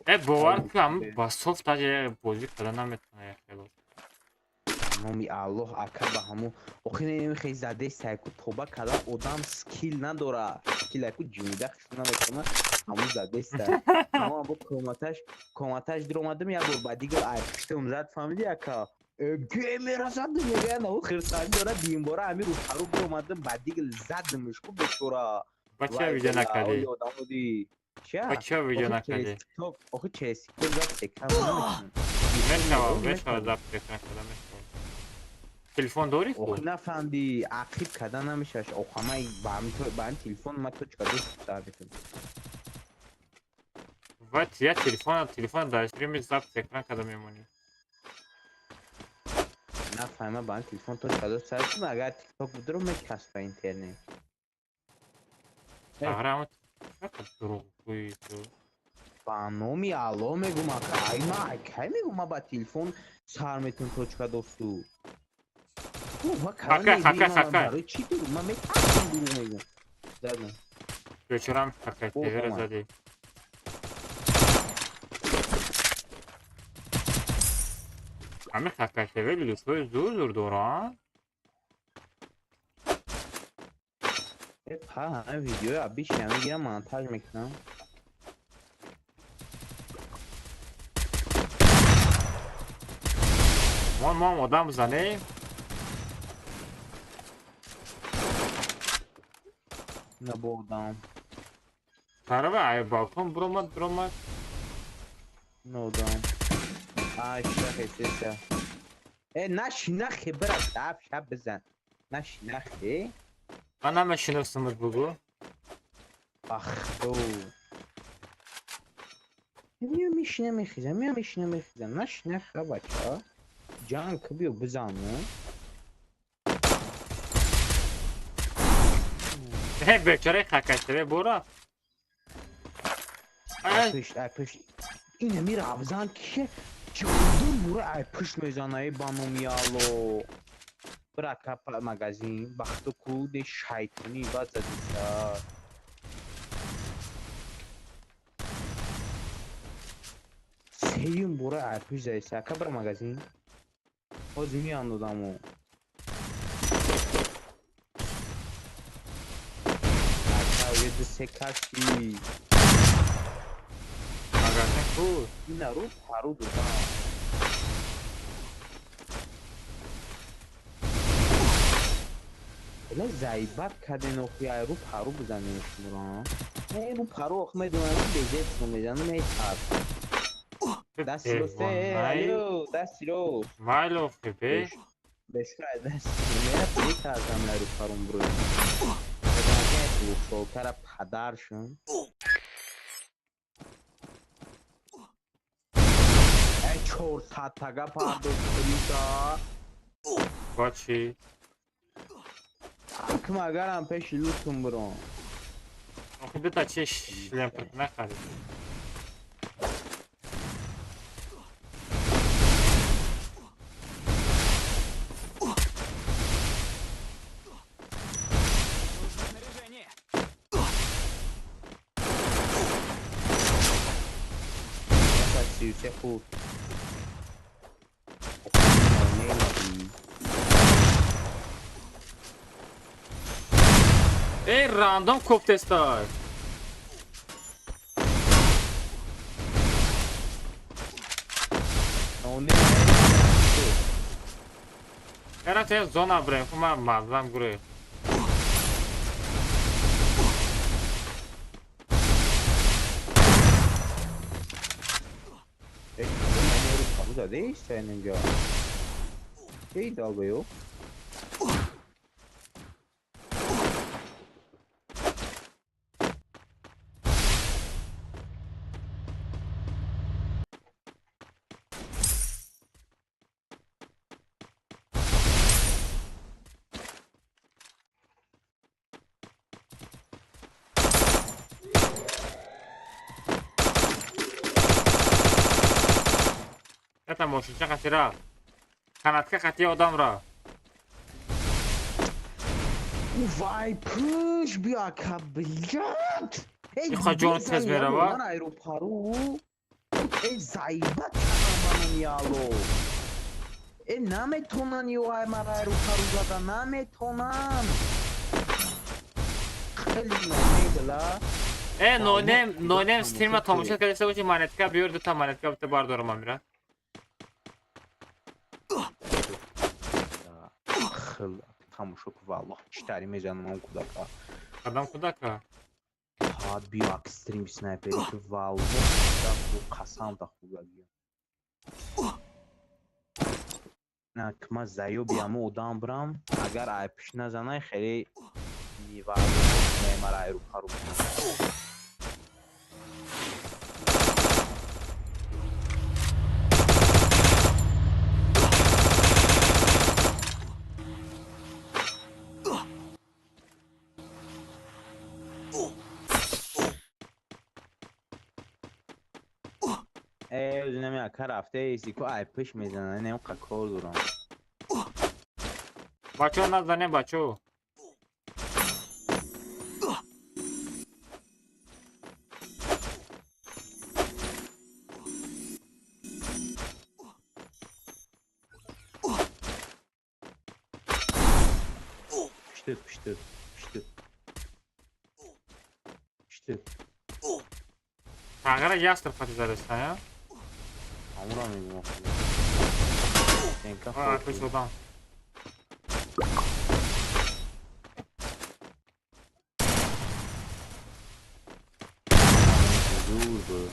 Э, бовар кун, ба софт даже бозӣ карда наметавона як хело. Номи Аллоҳ ака ба ҳамо охи не хел задестай ку тоба када одам скилл надора. Скилл ку ҷимида хиш наметавона, ҳамо задестай. Ҳамо бо коматаш, коматаш диромадам як бор ба дигар ай пуштам зад, фаҳмиди ака? Геймера задам, мега на хирсани дора димбора ҳами рӯпарӯ биромадам ба дигар задамш ку бечора. Ба ча видео накардӣ? Одамоди. Ча? Ба ча видео накардӣ? Охи через тикток зад секан наметавонам. Мешава, мешава запись накарда мешава. Телефон дорӣ ку? Охи нафаҳмдӣ, ақиб карда намешаваш. Охи ман ба ҳамин телефон ман точка ду сар мекунам. Ва я телефон, телефон дар стрими запись экран карда мемонӣ. Нафаҳмам, ба ҳамин телефон точка ду сар мекунам. Агар тикток будро мечаспа интернет. Ағра чақадр дурӯғгӯӣ ту. Ба номи Аллоҳ мегӯм, ака, ай ма ай кай мегӯм, ма ба телефон сар метун точка досту. Хака, хака, хака. Барои чӣ дурӯғ? Ман метарсам дурӯғ мегӯм. Задам. Бечорам хака тевера задӣ. Ҳами хака теве лутфои зур зур доранд. Ҳа, ҳамин видеои абиши ҳамин гирам монтаж мекунам. Мо мо одам занем. Набодам. Тарава, ай балкон буромад, буромад. Нодон. Ай, шахи сеса. Наши нахи, брат, шаб шаб бизан. Наши нахи. Ман намешиносамат бугу. Ах, ту. Миё мешинам мехизам, миё мешинам мехизам. Наши нахи, бача. Ҷанг биё бизан. Бечораи хакаштаре бура. Ай пушт, ай пушт. Ина мира абзан кише чандун бура ай пушт мезанаи ба номи Алло. Бра капа магазин, бахту куде шайтони бад задиса. Сеюм бура ай пушт задиса. Ка бра магазин. Ҳозир меандодаму. Ака, се каши. Магазин ку? Ина рӯ пару додам. Эла заибат карден охи, ай рӯ пару бизанем шуморо. Не, рӯ пару ох медонам ки безеб мезанам, метарс. Дасти рост, алло, дасти рост. Майло, охи, бе. Бешка, дасти мера метарсам ай рӯ парум бро. Шокара падаршон. Ай 400 тага пардохт куниса. Ба чӣ? Акм агарам пеши лутум бурон. Охи дута чи шлем нахарид. Хуб. Эй, рандом кофтестай. Эра те зона брем, ма мазам гуре. Задаешь инҷо? Эй долбоёб. Это мошинча қати рафт. Канатка қати одам рафт. Вай пуш биё ака блядь. Иха ҷон тез мерава. Аэропару. Эй заибат ману яло. Э наметонан ё ай мара аэропару зада наметонан. Хеле намегла. Э нонем нонем стрима тамошо карда боши монетка биёр дута монетка бита бардорам амира. Тамошо ку валлоҳ читари мезанам он кудака. Кадам кудака? Ҳа биё ак стрим снайпери ки валлоҳ кудаку қасам да худагӣ. На ки ма заёби ҳамо одам бирам, агар ай пиш назанай хеле мара айрупару. Ака рафта иси ку ай пиш мезанад, нем қа кор дорам. Бачо назанем бачо. Пиштит, пиштит, пиштит. Пиштит. Тағира ястр қати задастан, я? Амура мегӯям. А, пеш одам. Зур буд.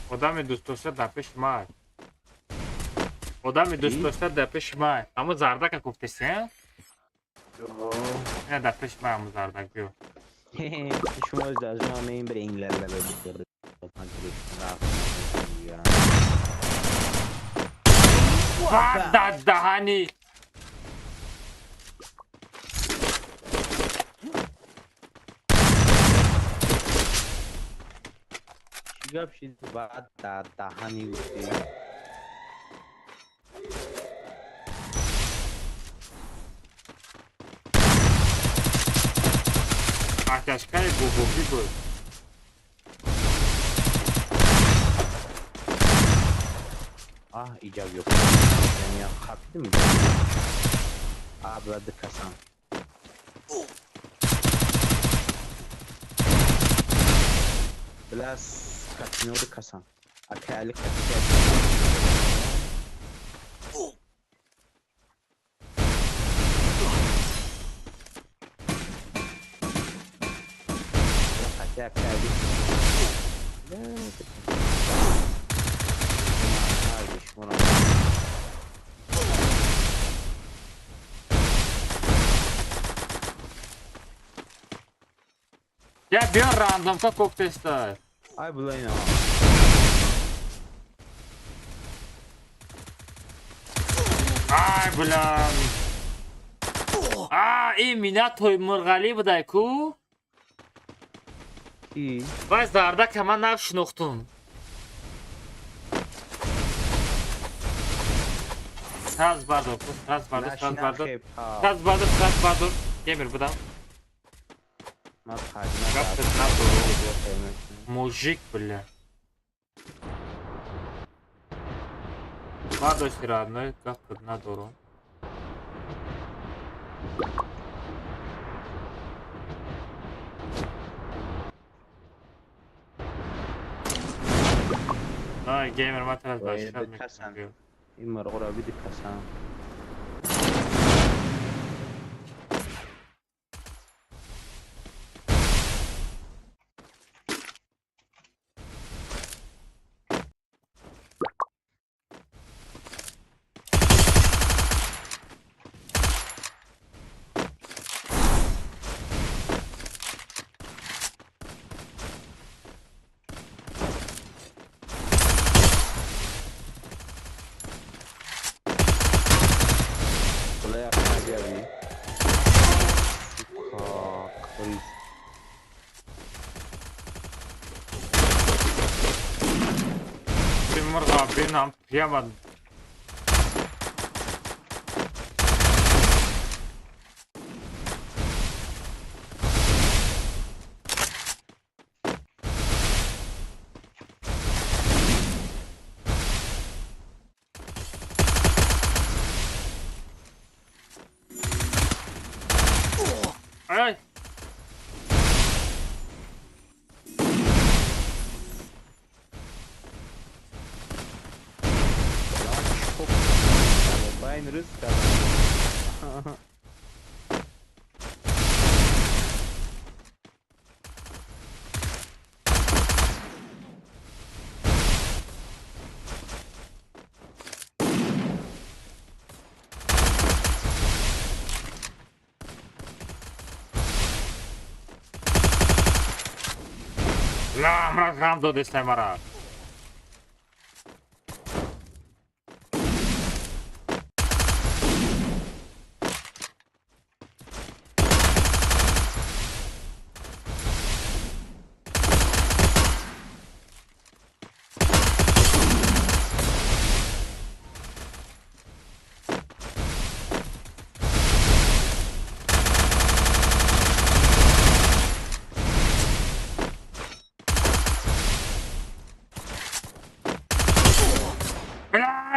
Одами дӯстдошта дар пеши ман. Одами дӯстдошта дар пеши ман. Ҳамун зардака гуфтеси, а? Ина дар пеши ман ҳамун зардак биё. Шумо аз ман мебарем. Дар даҳани чӣ гап шид? Баъд дар даҳани гуфтӣ. Аташкаи бобоӣ буд. Аҳ, иҷаб ёфт. Яъне қапидим. Абла дикасан. Била катино дикасан. Акай али катия. Катия акай али. Я биё рандомка коктеста. Ай булайна. Ай булам. А, ин минатои мурғалӣ будай ку? Ки? Вай зардака ман нав шинохтум. Саз бардор, саз бардор, саз бардор. Саз бардор, саз бардор. Геймер будам. Мужик, бля. Бардошти родной, гап надорум. Давай, геймер, матрас башад мекунам. Ин марғро биди касан. Нам прямо Ай! Рам додестай мара.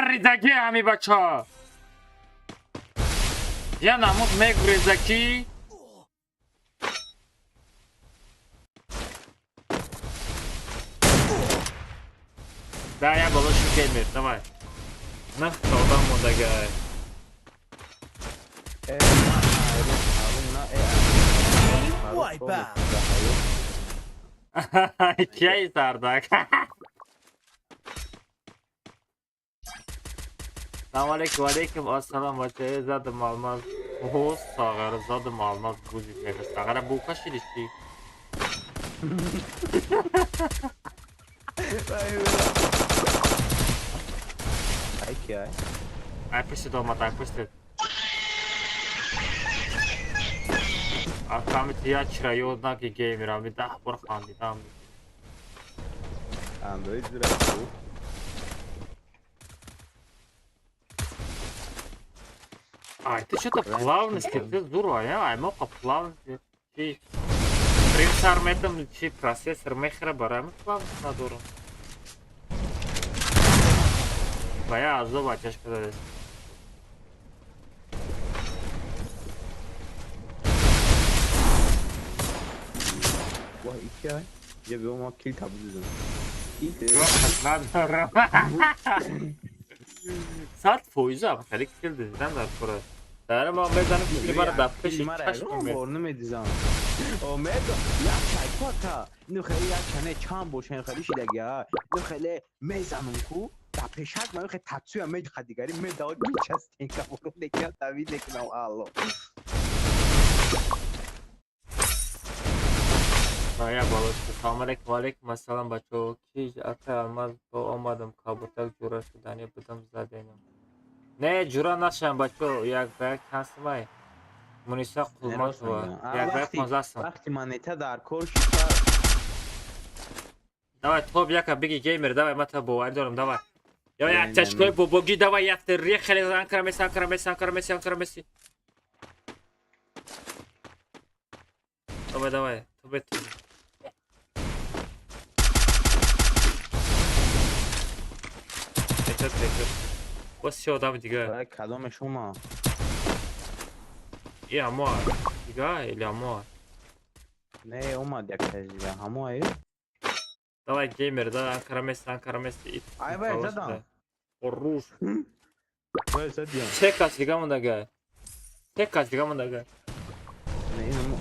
Ризаки ҳами бача. Я намуд мегурезаки. Да, я болоши геймер, давай. Нах одам мондагай. Кияи зардак? Салом алейкум, алейкум ассалом, бача. Задам алмаз. О, сағара, задам алмаз будет. Сағара бука шиди чи? Ай ки ай? Ай пушти домад, ай пушти. Акамит я чира ёд наки геймера, ми 10 бор хандидам. Андроид зира. Ай, ты что-то плавности, ты здорово, ай, мока плавности. Чи принцар метам, чи процессор мехра барам плавность надорам. Бая азоба тяжко дадес. Вай, ики ай? Я бе ма кил табудизм. Надорам. 100% хеле кил дидам дар кора. Дар ма мезанам кили мара дар пеши чашм мебор намедизам. Омед як чайкота. Ну хеле як чане чанд бошен хеле шидагия. Ну хеле мезанам ку дар пешак ма хеле татсуя медха дигари медавад мечастен кабору некия давид некунам алло. Я балошка. Салом алейкум, алейкум ассалом бачо. Ки ака алмаз бо омадам кабутак ҷура шудани будам заденам. Не, ҷура нашам бачо, як ба як чанд сумай. Муниса Қулматова. Як ба як 15 сум. Вақти монета дар кор шуд. Давай топ яка биги геймер, давай ма та боварӣ дорам, давай. Я як тачкои бобогӣ, давай як ре хеле Анкара Месси, Анкара Месси, Анкара Месси, Анкара Месси. Давай, давай, то бету. Бекет. Боз се одами дига. Ай кадоме шума? И ҳамо дига или ҳамо? Не, омад як таж дига. Ҳамо ай? Давай геймер, да, Анкара Месси, Анкара Месси. Ай бай задам. Оруш. Бай задам. Се кас дига мондага. Се кас дига мондага. Не, инмо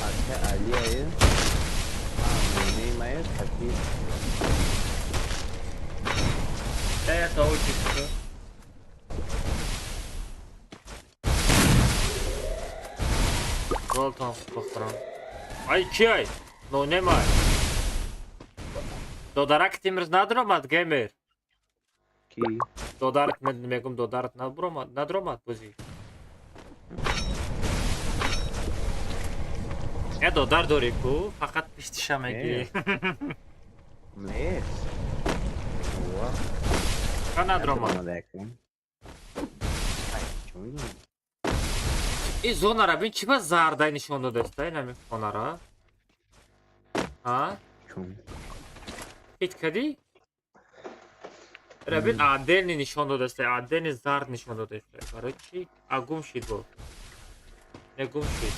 ака Али ай. Не, май таки. Я это очень. Золотом бохрам. Ай ки ай? Но немай. Додарак тимрз надромад геймер. Ки? Додарат мегум додарат надромад, надромад бози. Я додар дори ку, фақат пиштиша мегири. Не. Ка надромад. И зонара бин чӣ ба зардай нишон додаста инами хонара? А? Ҳеҷ кадӣ? Ра бин отдельный нишон додаста, отдельный зард нишон додаста. Барои чӣ? А гум шид бо. Не гум шид.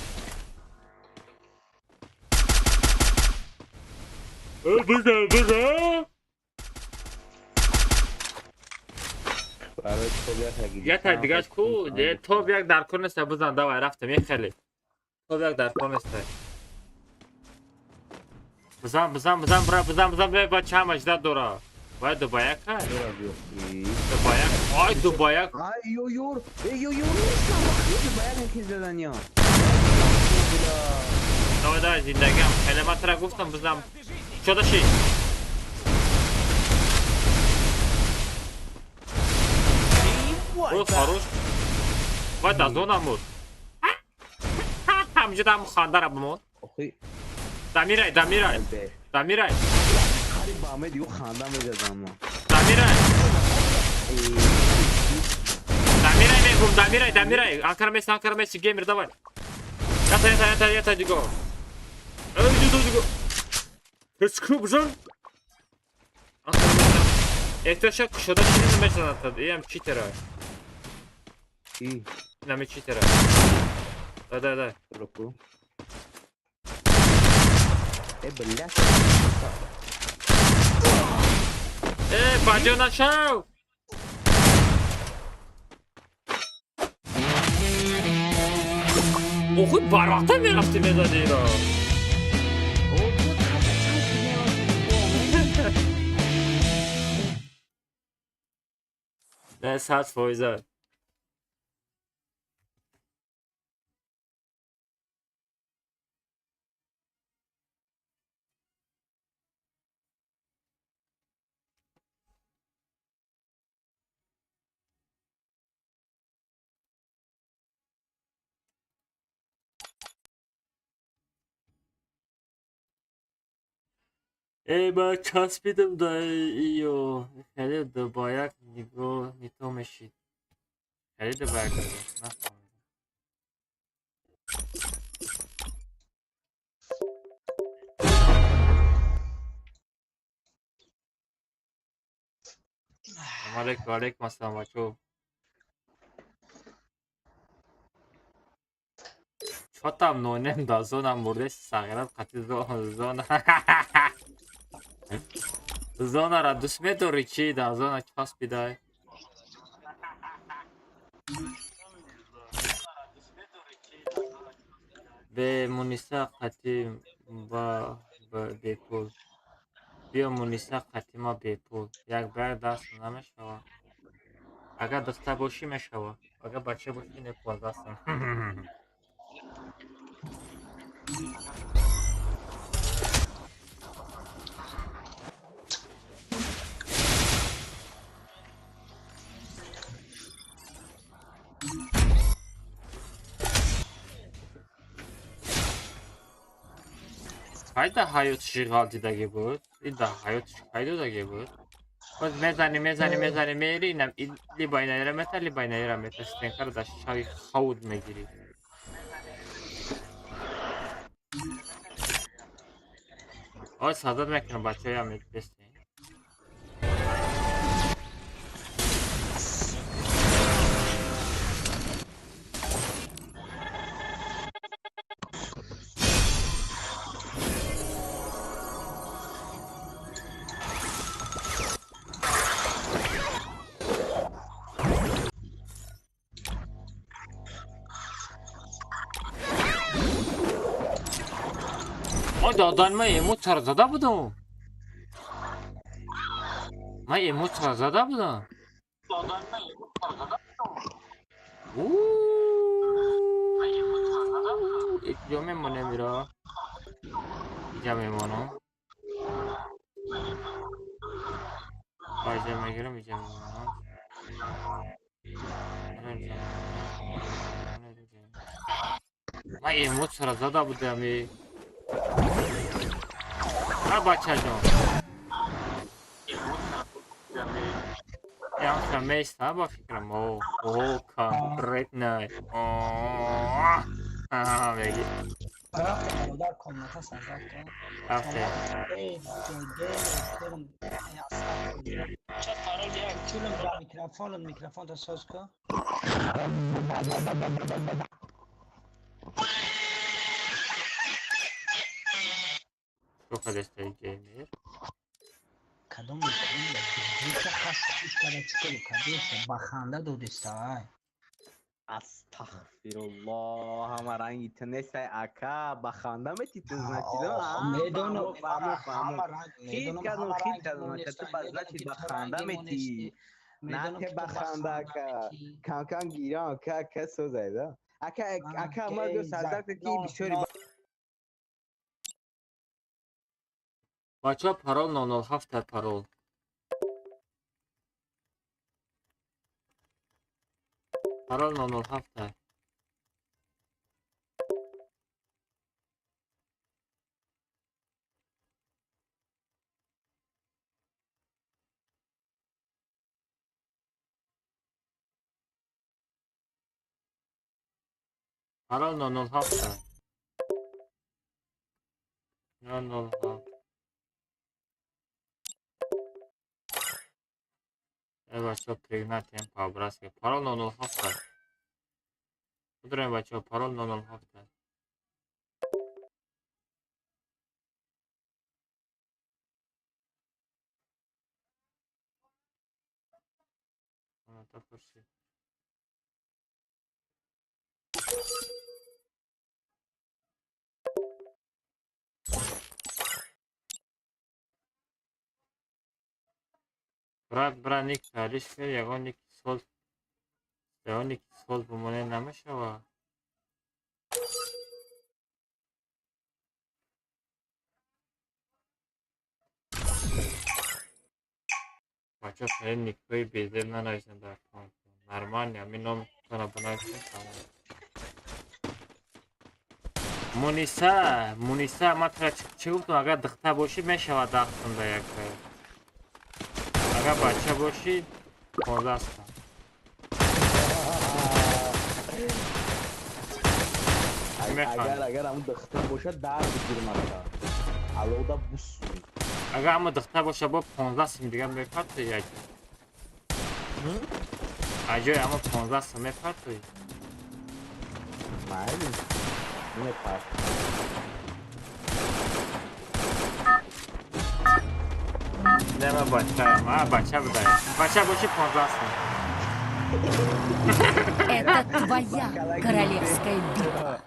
Биза, биза! Я та дигаш ку, топ як дар кор неста бизан, давай рафтем, як хеле. Топ як дар кор неста. Бизан, бизан, бизан, бра, бизан, бизан, бра, бача ҳама ждат дора. Вай дубаяк ҳай? Дубаяк, ай дубаяк. Ай ё ёр, эй ё ёр, дубаяк неки заданиё. Давай, давай, зиндагиам. Хеле ман тра гуфтам, бизан. Чо доши? О, хорош. Вай да зона муд. Ҳамҷо дам хандара бимон. Дамирай, дамирай. Дамирай. Дамирай. Дамирай мегум, дамирай, дамирай. Анкара Месси, Анкара Месси, геймер, давай. Ята, ята, ята, ята, диго. Эй, диго, диго. Теску бизан. Анкара Месси. Эҳтиёша кушода ширин мешанад. Иам читера. Инами читера. Да, да, да. Э, блядь. Э, баҷо нашав! Охи барвақта мерафти мезади иро. Не, 100%. Эй, ба часпидам да иё. Хеле ба як нигоҳ нито мешид. Хеле ба як нигоҳ. Нафаҳмидам. Салом алейкум, алейкум ассалом, бачо. Чо там нонем да зона мурдеси сағират қати зона. Зонара дӯст медорӣ чӣ? Дар зона часпидай. Бе Муниса қати ба бепул. Биё Муниса қати ма бепул. Як ба як даст намешава. Агар духтар бошӣ мешава. Агар бача бошӣ не пул дастам. Кай дар ҳаёт шиғал дидагӣ буд? Ин дар ҳаёт кай додагӣ буд? Боз мезанӣ, мезанӣ, мезанӣ, мери, инам либо инаира мета, либо инаира мета. Стенкаро дар шави хавд мегирӣ. Ой, садат мекунам, бачаҳоям бестен. Додан ман эмоцияро зада будам. Ман эмоцияро зада будам. Иҷо мемонем иро. Иҷа мемонам. Иҷа мегирам, иҷа мемонам. Ман эмоцияро зада будам. А бачаҷон. Ямша места ба фикрам. О, о, конкретно. О, аҳа, меги. Бародар, комната сазад кун. Рафте. Микрофон, микрофонро соз кун. Чо кадестаи геймер? Кадом ба ханда додистай? Астағфируллоҳ, ҳама ранги ту нестай, ака, ба ханда мети ту, значит, Медонам, хит кардам, хит кардам, ака, ту значит ба ханда мети. На те ба ханда, ака. Кам-кам гирам, ака, ака созайда. Ака, ака, ма ё сазда ки бисёри. Бачаҳо, парол 007, парол. Парол 007. Парол 007. 007. Бачаҳо, пригнатем по-братски. Парол 007. Будурем, бачаҳо, парол 007. Комната пурсид. Брат, брат, ник алиш кар, ягон ник сол даёни сол бимоне намешава. Бачаҳо хеле никҳои безеб нанависанд дар аккаунт. Нормально, ҳамин номи худтонро бинависед, тамом. Муниса, Муниса, ман тура чӣ гуфтам? Агар духтар бошӣ мешавад 10 сум да як. Агар бача бошӣ 15 сум. Агар ҳамун духтар бошад, дар бигирам ака. Алода бусум. Агар ҳама духтар боша, бо 15 сум дига мепартои як. Аз ҷои ҳама 15 сум мепартои. Майли. Мепарт. Не, ман бачаам. А, бача будаем. Бача боши 15 сум. Это твоя королевская битва.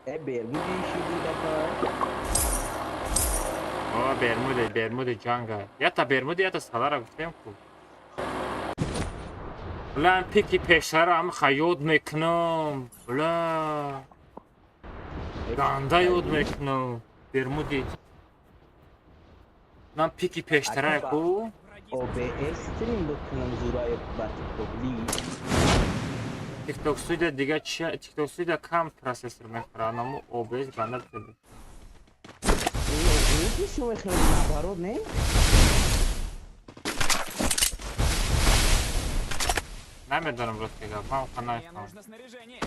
Э, Бермуди шуди дафа. О, Бермуди, Бермуди ҷанга. Ята Бермуди, ята салара гуфтем ку. Бля, пики пештара ҳам хаёд мекунам. Бля. Ганда ёд мекунам. Бермуди. Ман пики пештара ку. OBS стрим бикунам зураи ба TikTok ли. TikTok студия дига чи? TikTok студия кам процессор мехӯрад, наму OBS ганда буда. OBS мехӯрад наоборот, не? Намедонам, рости гап, ман Мне намефаҳмам. нужно снаряжение.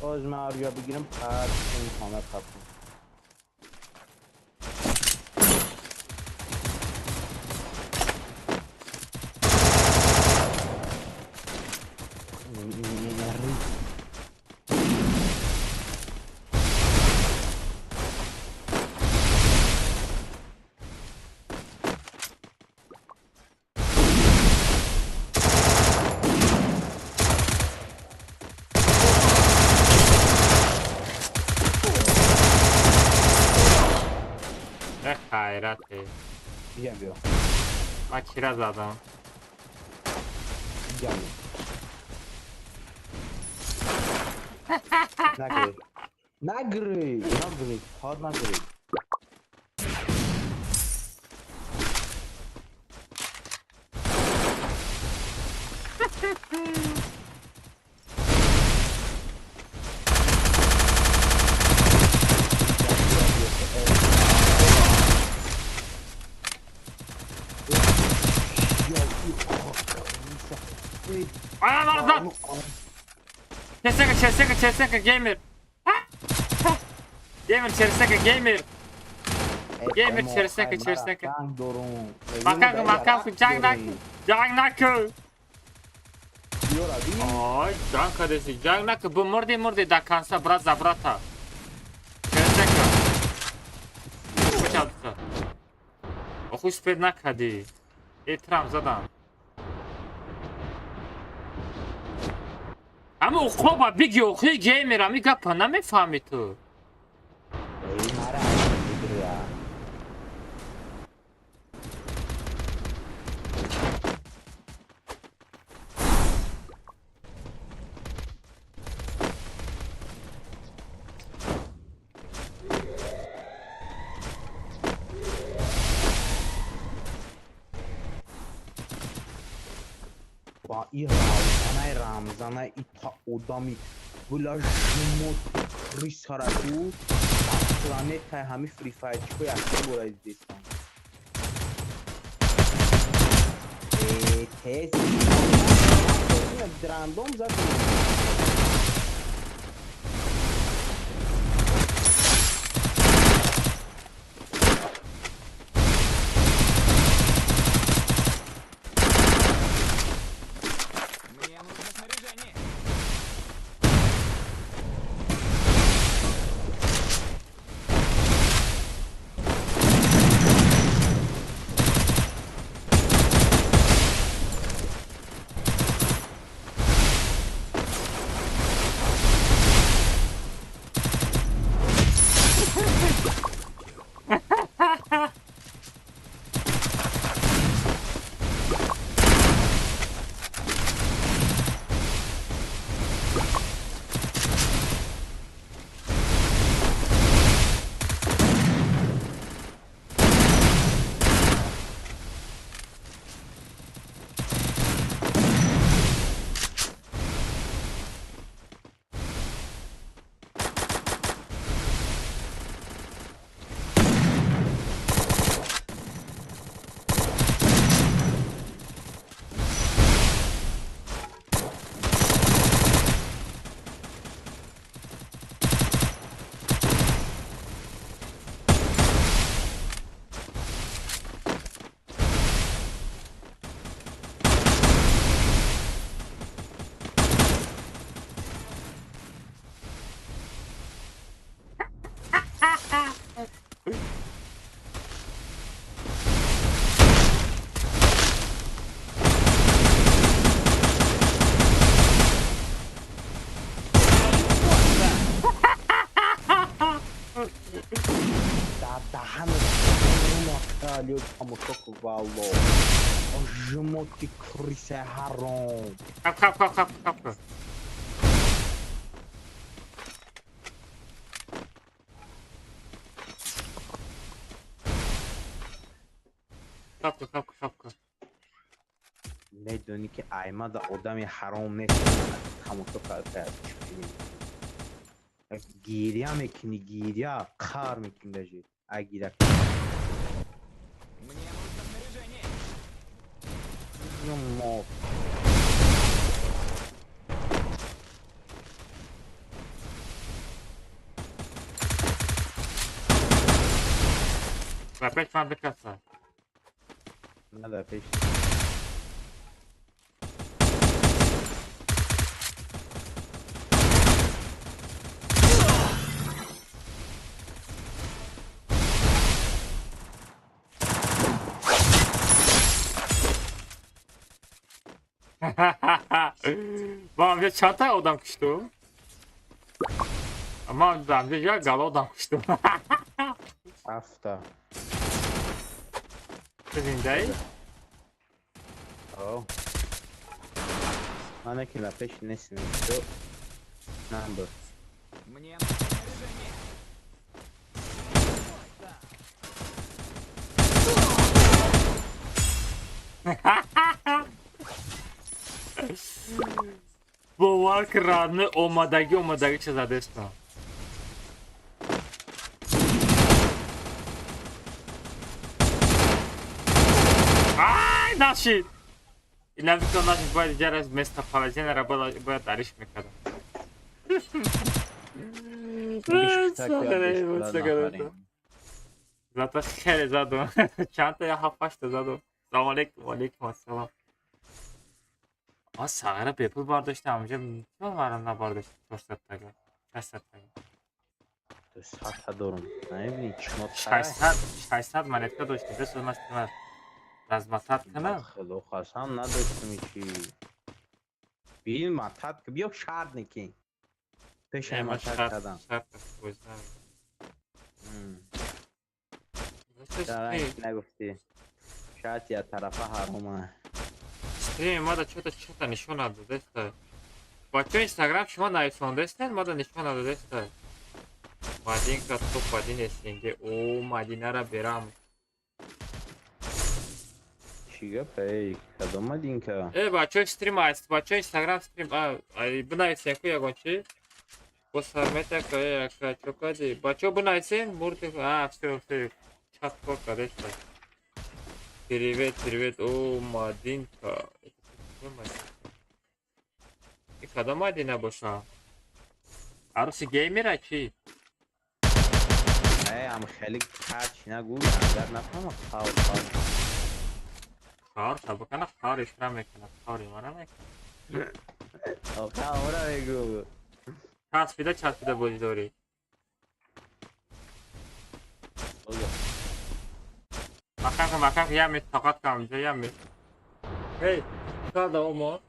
Боз ман арё бигирам, пас имтиҳонат хапам. Э, хайрате. Бия, биё. Ман кира задам? Бия, биё. Нагрӣ. Нагрӣ, нагрӣ, ҳод нагрӣ. Ая, назад! Чесека, чесека, чесека, геймер. Геймер, чесека, геймер. Геймер, чесека, чесека. Макаку, макаку, ҷанг наку. Ҷанг наку. Ой, ҷанг кардеси, ҷанг наку. Бу мурди, мурди до конца, брат за брата. Чесека. Куча. Охуй спед накардӣ. Этрам задам. Ама уқоба биги охи геймер, ами гапа намефаҳми ту. Эй, мара, бигиря. Ба и равзанаи рамзанаи ита одами була шумо крисараку планетаи ҳами фрифайрчико якта бора издестан. Э, тез рандом зад. Мне нужно снаряжение. Алё тамошо ку валло. Жмоти крыса ҳаром. Хап хап хап хап хап. Хапка хапка хапка. Медонӣ ки аймада одами ҳаром нест. Тамошо карда. Гиря мекунӣ, гиря, қар мекунӣ даже. Ай гиря. Мне нужно снаряжение. Ну, Опять надо касаться. Надо опять. Ман амҷа чандта одам куштум? Ман амҷа як гала одам куштум. Ҳафта. Ту зиндаӣ? О. Ман яке ла пеш нестем. Набуд. Мне нужно снаряжение. Бовар ки радне омадагӣ омадагӣ ча задестам. Ай, нашид! Инавито нашид бояд иҷара местоположениеро бояд дариш мекардам. Зато хеле задум. Чандта я ҳафташта задум. Салом алейкум, валейкум ассалом. А сағира бепул бардоштам, амҷа чима марам набардошт 400 тага, 600 тага. 200 та дорум. Намебинӣ чимо 600 монетка доштем, бесоз ман размотать кунам. Худо қасам надоштум ичи. Бин матат ки биё шарт неки. Пешай матат кардам. Шарт нагуфтӣ. Шарт я тарафа ҳарома. Стрим мада чё-то чё-то нишон надодеста. Бачо Инстаграм шумо нависондестен, мада нишон надодеста. Мадинка топ один СНГ. О, Мадинара берам. Чӣ гап эй? Кадом Мадинка? Э, бачо стрим аст, бачо Инстаграм стрим, а, бинависен ку ягон чӣ? Бо сармета ка ака чо кади? Бачо бинависен, мурди, а, всё, всё. Чат кор кадеста. Привет, привет, о, Мадинка. И кадом Мадина боша? Аруси геймера чӣ? Эй, ам хеле карч нагӯ, агар нафаҳма қавр қавр. Хар шабакана хар ишра мекунад, хар имара мекунад. Оқа ора мегӯ. Часпида часпида бозӣ дорӣ. Макам кун, макам кун, як минут тоқат кун, инҷо як минут. Эй, чикор омо?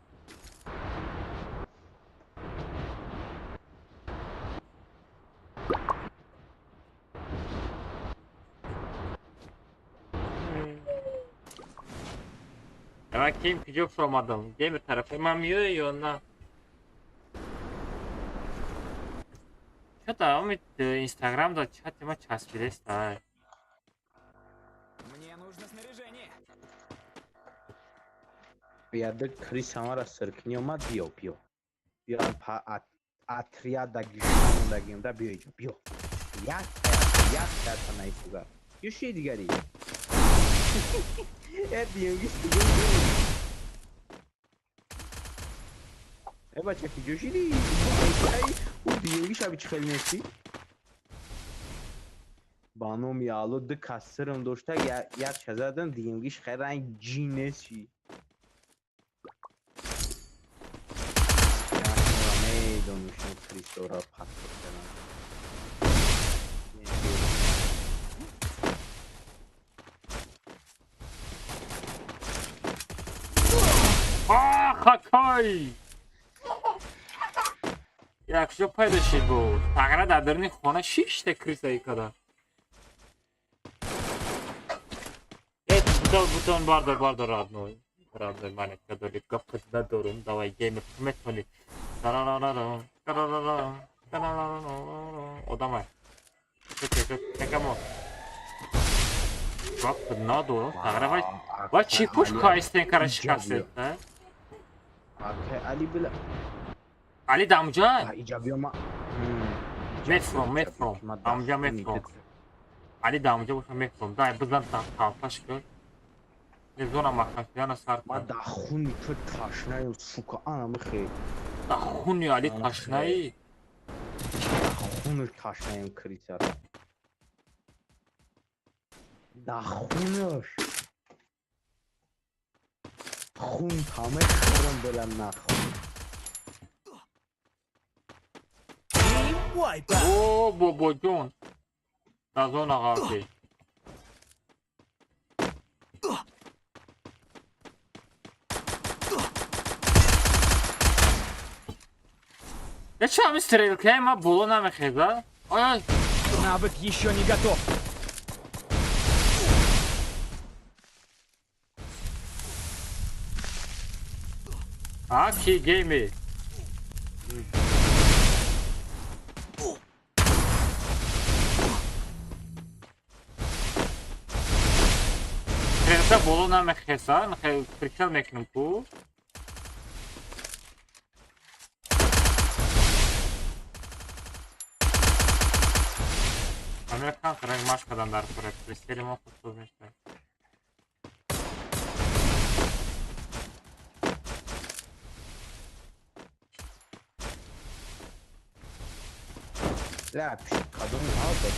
Ман ким куҷо фуромадам? Геймер тарафи ман меоӣ ё на? Чата ами Инстаграм да чати ма часпидеста. Мне нужно снаряжение. Яда крыса мара сиркни омад, биё, биё. Биё отряда гишондагим да биё иҷо, биё. Як як та наисуга. Ё ши дигари. Э, биёгиш дига. Э, бача киҷо шидӣ? Ӯ биёгиш аби чӣ хел нестӣ? Ба номи Алло ду кас сирм дошта, як шазадан диюмгиш хел ранг ҷин нест ши. Медонишам Христора паттор кардам. Хакай! Як куҷо пайдо шид буд? Тағра дар даруни хона шишта крыса икада. Бутон, бутон, бардор, бардор, родной. Родной маленький, дори гапот надорум, давай геймер, метони. Тарарарарам, тарарарам, тарарарарам. Одамай. Никому. Гапот надорум. Тагра вай чи пуш кайстен караш касет, а? Али била. Али дамжа? Иҷабиёма. Мефром, мефром. Амжа мефром. Али дамжа боша мефром. Дай бизан талпаш кун. Зона махашяна сар. Ма да хуни ту ташнаи, сука, ана михе. Да хуни Али ташнаи. Да хунуш ташнаим крисара. Да хунуш. Хун таме хурам бела нахун. О, бобоҷон. Да зона ғалти. Я чё, ами стрелка, ма боло намехеза? Ой-ой. Навык еще не готов. А, ки гейми. Стрелка боло намехеза, прицел мекунам ку. Американ ранг машкадан дар курак, пристели мо худсоз мешавад. Ля, кадом ҳалта.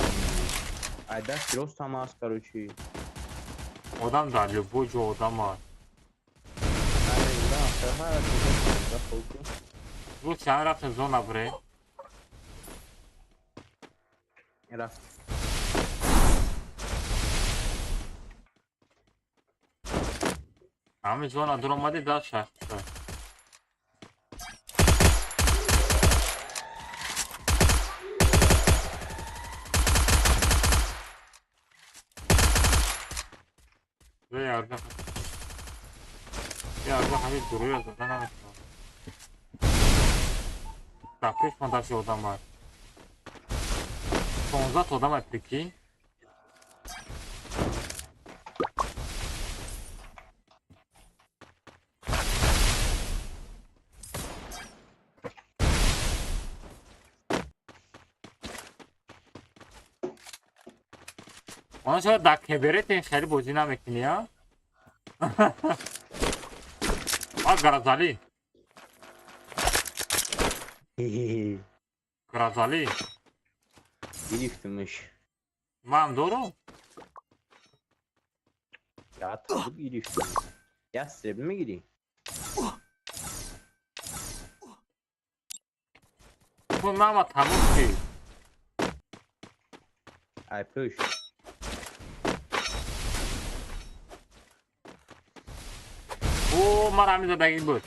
Ай даст рост ҳама аст, короче. Одам дар любой ҷо одам аст. Лучше ан рафтем зона бре. Рафт. Ҳамин зона дуромадӣ дар шахса. Ярда ҳамин дуруя зада наметавонам. Дар пеш ман дасти одам аст. 16 одам аст, прикинь. Она чаро дар каберет хеле бозӣ намекунӣ, а? А, Гразали. Гразали. Гирифтимш. Ман дорум? Я табу гирифтим. Я себ мегирӣ? Ту нама тамом ки. Ай пӯш. О, ман ҳамин задагӣ буд.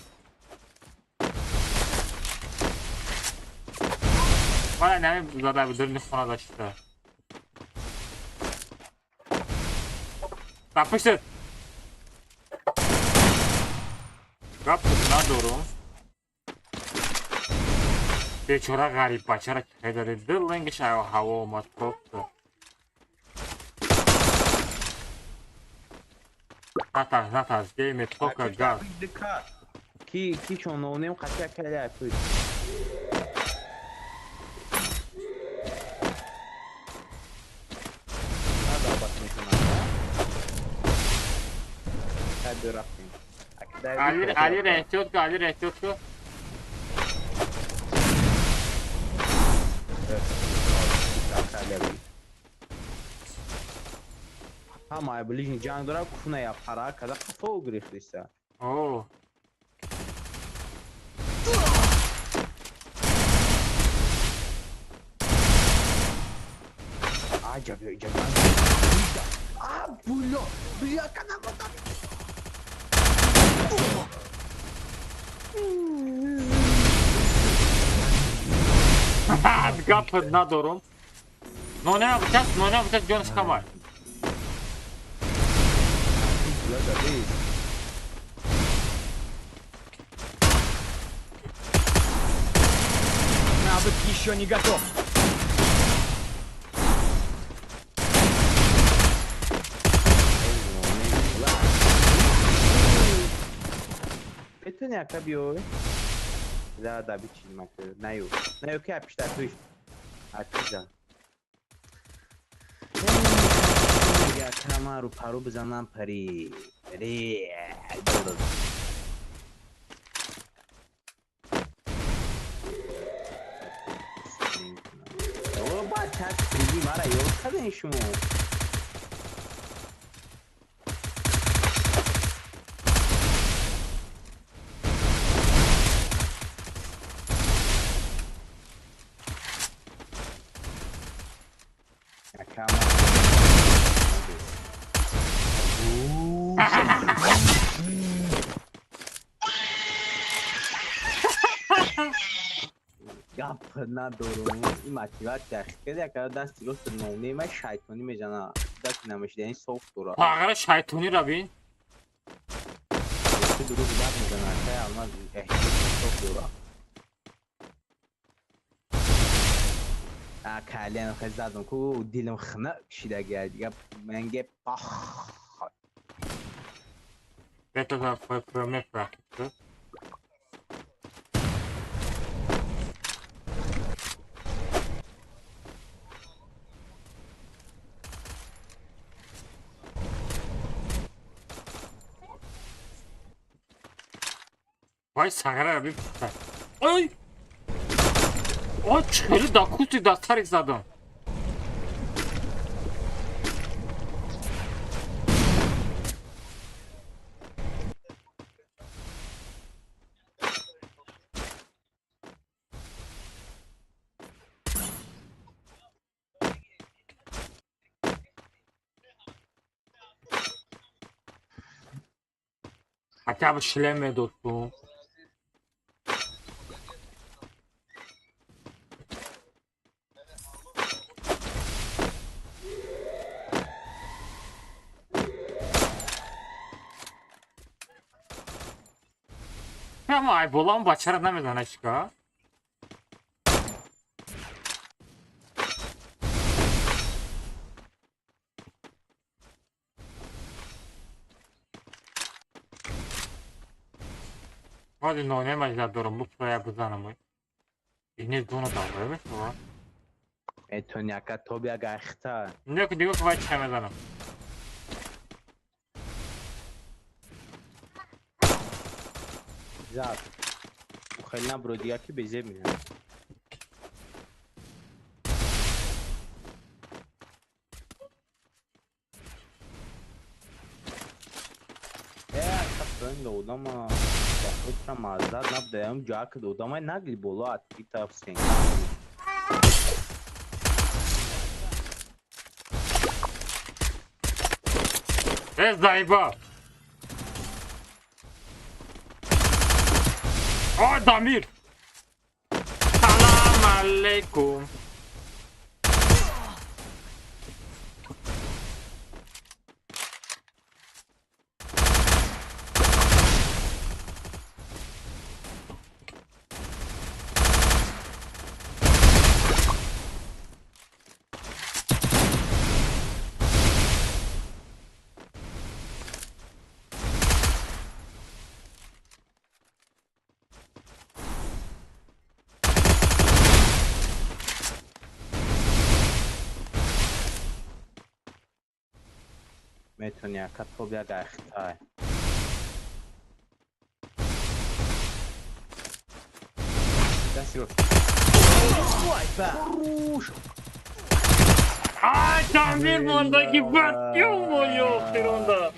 Ман ҳамин зада буд, дурни хона дошта. Дар пуштат. Гап надорум. Бечора ғариб бачара ки харида дилангиш ҳаво омад просто. Натарс, натарс, геймер, тока, газ. Ки чононем қатъя каля пӯш. Али, Али эҳтиёт ку, Али эҳтиёт ку. Ҳамаи ближний ҷанг дора куна я пара када қафо гирифтиса. О. Аҷаб, аҷаб. А, було, бля, када бота. Гап надорум. Ноне бутас, ноне бутас ҷонаш камай. Пула зади. Навык еще не готов. Метони ака биёй. Да, да, бичи мака. Наё. Наё ки апишта туш. Акиза. Я камару пару бизанам пари. Ре. О, бача, приди мара ёд карден шумо. Гап надорум. Ин мотиватсия хеле яка дасти рост нонема шайтонӣ мезана. Дасти намешида, ин соф дора. Фағара шайтониро бин. Дурӯғ бад мезана. Кай алмаз эҳтиёт соф дора. А калиан хел задам ку дилам хина кшидаги дига манге пах. Это за Вай сағара бин. Ой! Ой, хеле дакути дастарик задам. Хотя бы шлем медод бу. Ама ай болам бачара намедона чикор. Ҳоли ноне маҷлаб дорам, бупурая бизанам. Ини дуна давра мешава. Метони ака тоби ага ахта. Не ки дига вай ча мезанам. Зад. Хеле набро дига ки безеб мезанам. Э, ака одама худра маззад набудаям ҷоак одамай нагли боло атки тараф сен. Э, заиба! О, Дамир! Салам алейкум! Метони ака тоби ага ахтай. Дасти рост. Хорош! Ай, Дамир мондаги бад, ё-моё, хиронда.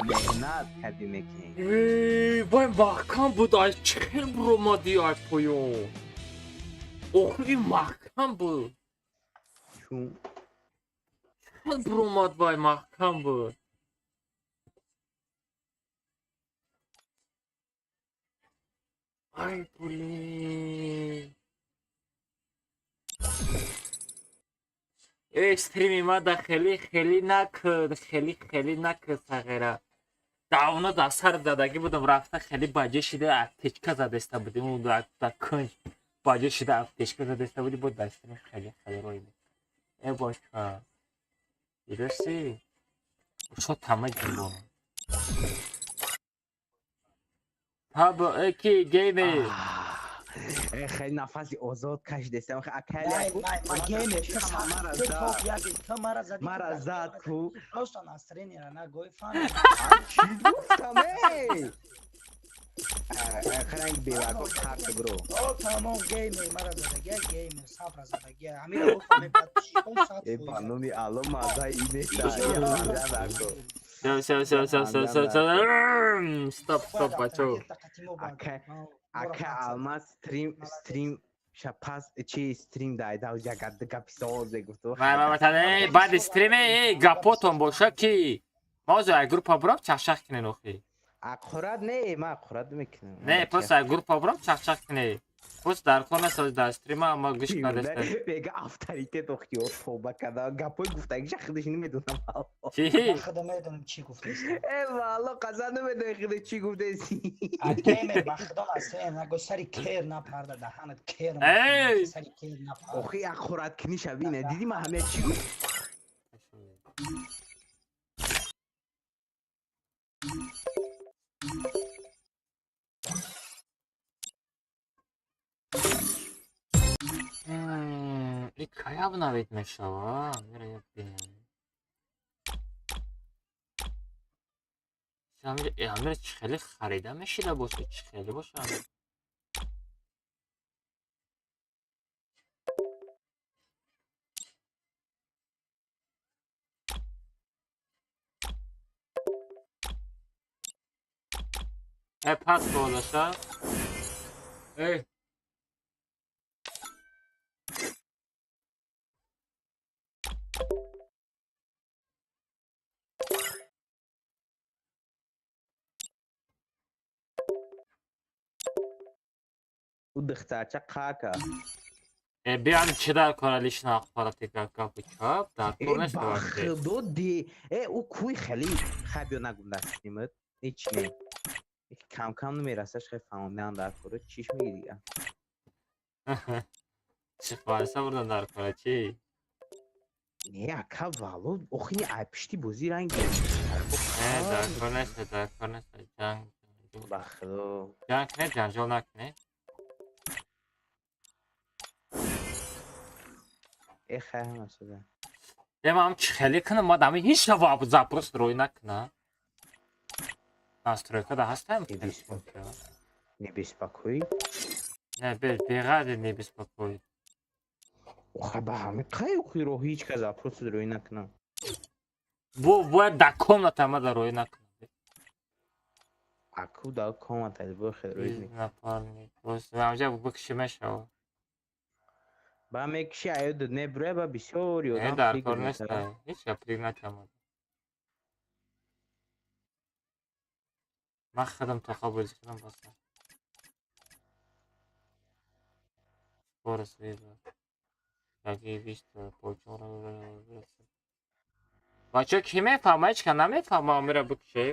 Меҳнат кардӣ некин. Э, вай маҳкам буд, ай чӣ буромадӣ ай поён. Охири маҳкам буд. Чун Чӣ буромад вай маҳкам буд. Ай, блин. Э, стрими мада хеле хеле накард, хеле хеле накард сағира. Давно дар сар задагӣ будам, рафта хеле баҷа шида аптечка задаиста будем, дар кунҷ баҷа шида аптечка задаиста буди, бо дастини хеле хеле рой мекард. Э бача, дидаси? Шо тама ҷибонам. Таб ки гейме. Э, хеле нафаси озод кашидестам. Най, най, ма геймер, Мара ту зад. топ яги, ту мара зади. Мара зад ку. Просто настроение нагой фан. Чӣ гуфтам, эй? Хранг бевако қарт бро. О, тамом, геймер мара задаги, геймер сабра задаги. Ҳамира гуфтам, подписчиком сад Э, ба фоиз. номи Алло, мазаи инеста. Всё, всё, всё, всё, всё, всё, всё. Стоп, стоп, бачо. Ака Алмаз, стрим шапас чи стрим дайда ягад гапи соз мегуфт. Май, май, май, эй, баъди стриме, эй, гапотон боша ки. Ма ҳозир ай группа бурам чахчах кинен охи. Ақурат не, ман ақурат мекунам. Не, просто ай группа бурам чахчах кине. Просто дар кор нест ҳозир дар стрима ма гӯш кардеста. Мега авторитет охи тоба када гапои гуфтагиша худаш намедонам. Чӣ? Ман худам медонам чӣ гуфтаст. Э, валло қасам намедони худаш чӣ гуфтаси. А геймер ба худо настроение нагой, сари кер напарда, даҳанат кер. Эй! Сари кер напарда. Охи ақурат книша бина, диди ман ҳамя чӣ гуфт? И кай обновить мешава? Мира я бинам. Амир чӣ хеле харида мешида боша, чӣ хеле боша? Э, пас болаша. Эй. Ӯ духтарча қака. Э, биям чӣ дар кора лично ахборати гапу чап, дар кор Э, нест ба вообще. худо ди. Э, ӯ кӯи хеле хай биё нагум дар стримат. Ҳеч не. Кам кам намерасаш, хай фаҳмондан дар кора чиш меги дига. Чӣ фарса бурдан дар кора чӣ? Не, ака валло, охини ай пишти бозӣ ранги. Э, дар кор нест, дар кор нест, ҷанг. Ба худо. Ҷанг кунед, ҷанҷол накунед. Э, хай ҳама шуда. Э, ман чӣ хеле кунам, ман ҳами ҳеч запрос рӯй накунам. Настройка да ҳастам? Не беспокой. Не беспокой. Не, беғарди не беспокой. Оха ба ҳами қай охи роҳ ҳеч кас запрос рӯй накунам. Бо бояд дар комната ма да рӯй накунам. Аку дар комната бо хел рӯй мекунам. Напарник. Боз ҳамҷа бикши мешава. Ба мекиши аёдат мебуря ба бисёри Не, одам дар фикр кор нест. мекунад. Ҳеч гап приг натамад. Ман худам тоқа бозӣ кунам баса. Скорость вызова. Какие виста, почему. Бачо ки мефаҳма, ҳеч ка намефаҳма, мера бикше.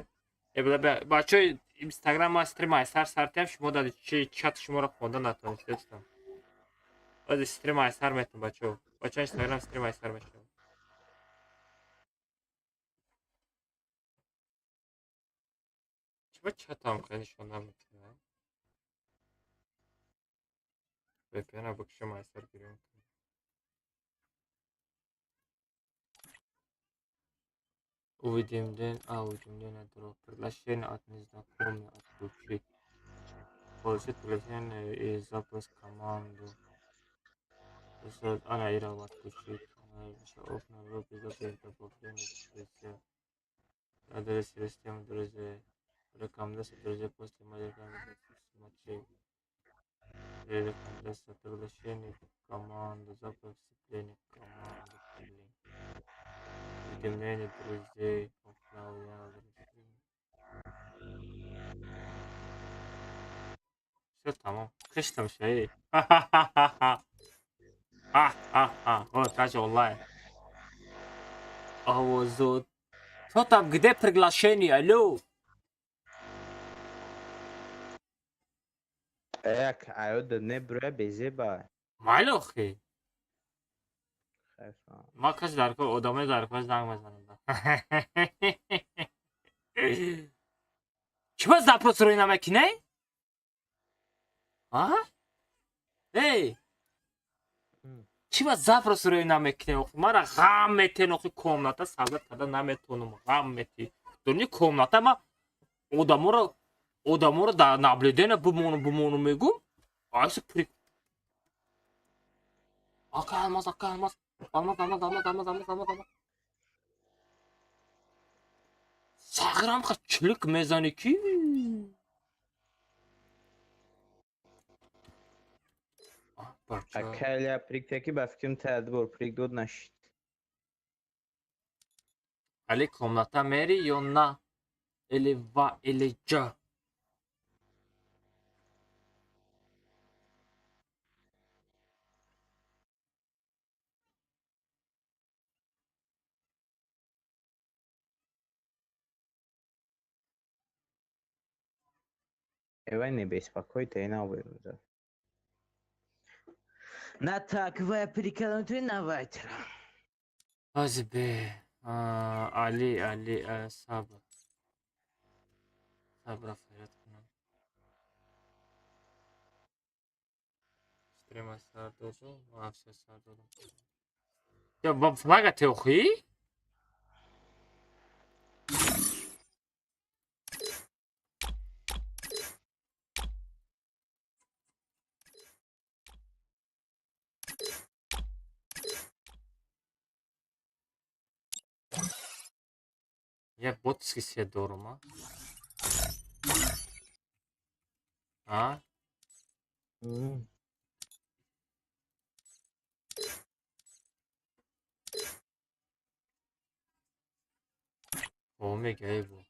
Э, бачо Инстаграм ма стрим ай сар сартиам шумо дади чи чат шуморо хонда натонистестам. Ози стрим ай сар метам бачо. Бачо Инстаграм стрим ай сар мешавад. Чӣ ба чатам хеле нишон наметавонам? VPN-а бикшем ай сар гирем. Уведомление, а, уведомление дроп. Приглашение от незнакомых отключить. Получить приглашение и запрос команду. Она Ира отключить. Она еще окна веб без добавления друзья. Адрес системы друзей. Рекомендации друзей после моей смотреть. Рекомендация приглашение в команду, запрос вступления в команду. Блин. Уведомление друзей. Всё тамом. Киштам шаи. Ха-ха-ха-ха. Ха-ха-ха. Вот, даже онлайн. Овозот. Что там, где приглашение? Алло. Як аёда неброя безеба. Майли охи. Ма каси дар кор одамои дар кор занг мезанам. Чӣ ба запрос рӯй намекунӣ? А? Эй! Чӣ ба запрос рӯй намекунӣ? Охи мара ғам метен охи комната савдат карда наметонам. Ғам мети. Дони комната ма одаморо дар наблюдение бимонам мегум. Айси при Ака алмаз, ака алмаз. Алмаз, алмаз, алмаз, алмаз, алмаз, алмаз, алмаз. Сағирам ха чилик мезани ки? Акаля прик таки ба фикрам тадбор прик дод нашид. Али комната мери ё на? Или ва, или ҷа? Эвай не беспокой-то и на выруза. На так, вай прикалантуй на вайтера. Азбе, Али, Али, сабр. Сабр фарят кунам. Стрема сар додум, афса сар додум. Я ба флага теохи? Я ботски се дорум, а? О, мегай бо.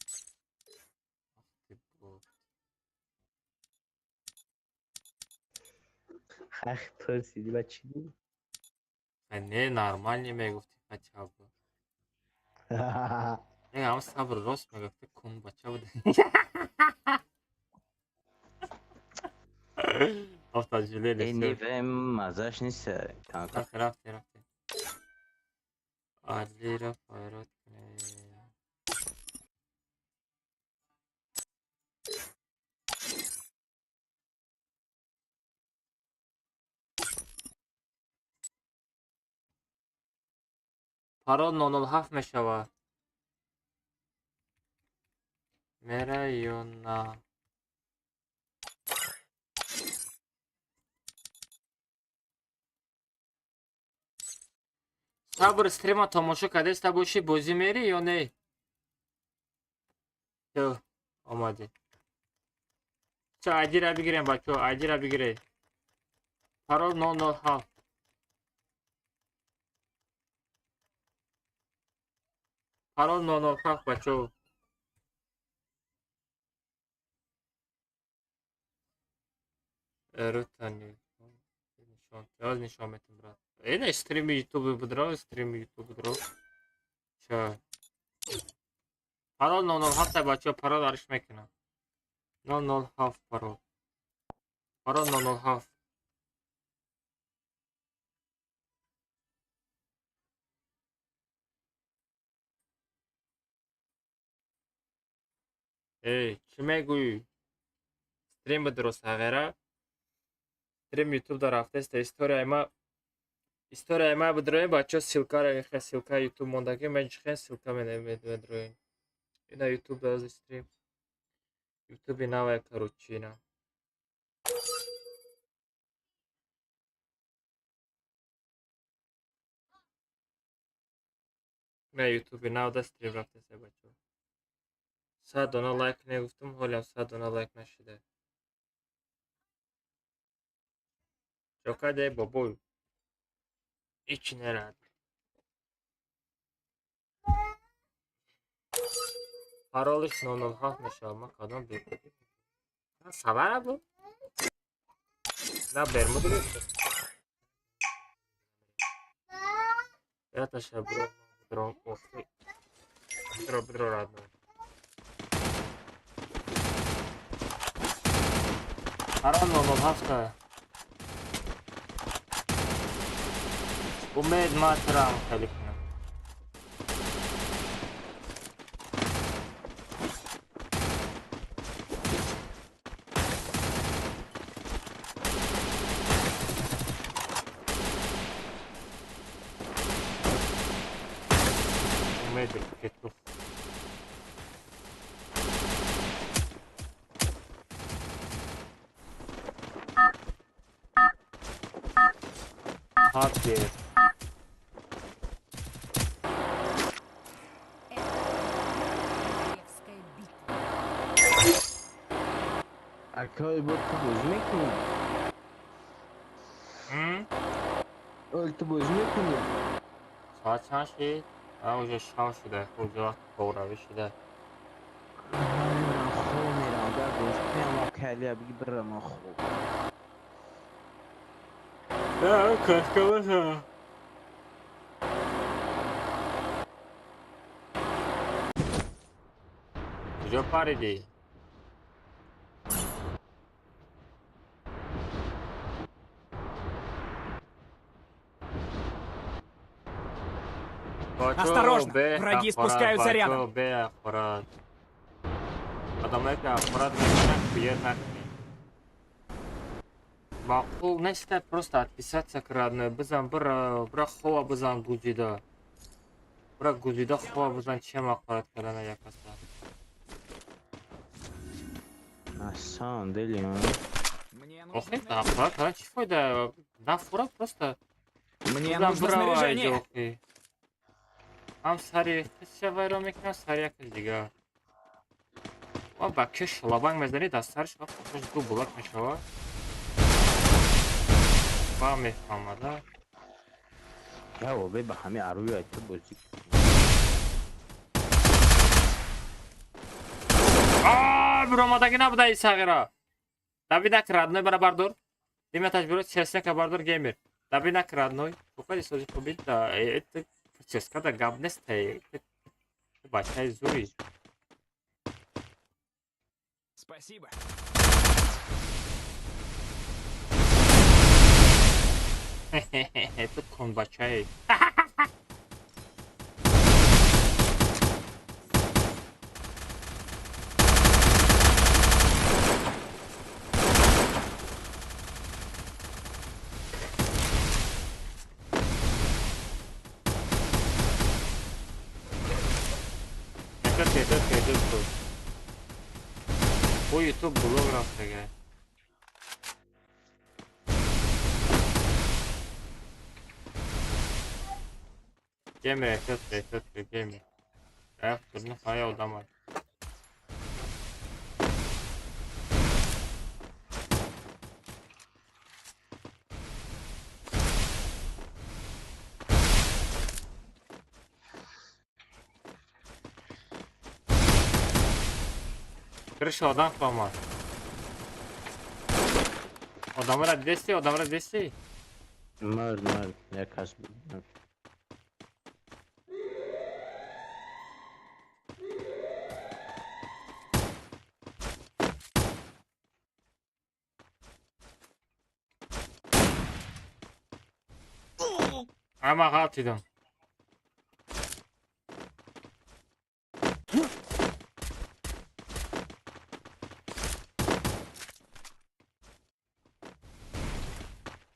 Ах, пурсиди ба чӣ буд? Не, нормально мегуфти хотя бы. Не, ам сабр рост мегуфти кун бача буд. Афта жилели. Не, вем мазаш нест. Рафте, рафте, рафте. Алира файрат кунед. Парол 007 мешавад. Мера ё на? Сабр стрима тамошо кардеста бошӣ бозӣ мерӣ ё не? Ту омадӣ. Ча айдира бигирем бачаҳо, айдира бигиред. Парол 007. Парол 007 бачаҳо. Рутани. Нишон, нишон метем брат. Ина стрими ютуби будро, стрими ютуб будро. Ча. Парол 007 бачаҳо, парол ариш мекунам. 007 парол. Парол 007. Эй, чӣ мегӯӣ? Стрим будро сағира. Стрим ютуб да рафтеста историяи ма. Историяи ма будроем бачаҳо, ссылкаро ихе ссылка ютуб мондагӣ меҷихен ссылка медроем. Ина ютуб да стрим. Ютуби навая короче ина. Ина ютуби нав да стрим рафтеста бачаҳо. 100 дона лайк негуфтум, ҳолиам 100 дона лайк нашида. Чокаде бобой. Ҳеҷ нерад. Паролиш 007 мешавад. Ман кадом бекудӣ? Савара буд? На Бермуд буд. Яташа бро, дром охи. Бро, бро родной. Парол 007. Умед матрам хеле кунам. Умед петух. Хаппи. Акой бо ту бозӣ мекунӣ? Ол ту бозӣ мекунӣ? Соат чанд шид? Уже шав шуда, уже вақт повравӣ шуда. Ман мерам хоб мерам, агар бозӣ кунам акалия биги бирам хоб. Кашка баша. Куҷо паридӣ? Осторожно! Враги спускаются рядом! Маъқул неста просто отписаться к родной. Бизан бира хова бизан гузида. Бира гузида хова бизан чем ақорат кардана як каса. На самом деле, Охи, ақорат кардан чӣ фойда? Нафура просто. Мне нужно снаряжение. Ҳам сари қисса вайрон мекунам, сари як кас дигар. Ва ба киш лабанг мезанӣ, дар сараш вақт ду булак мешавад. Ба мефаҳмада. Я обе ба ҳамин арӯи ту бозӣ. Аа, биромадагӣ набуда и сағира. Дави накр родной бара бардор. Диматаш биро чесняка бардор геймер. Дави накр родной. Бухади сози хубид да это ческада гап нест. Бачаи зури. Спасибо. Это кун бачаи. Бо ютуб блог рафтага. Геймер, эҳтиёт кун, геймер. Аяқ турни хая одамай. Крыша одам фама. Одамра 200, одамра 200. Мар, мар, як кас. Ама ғалтидам.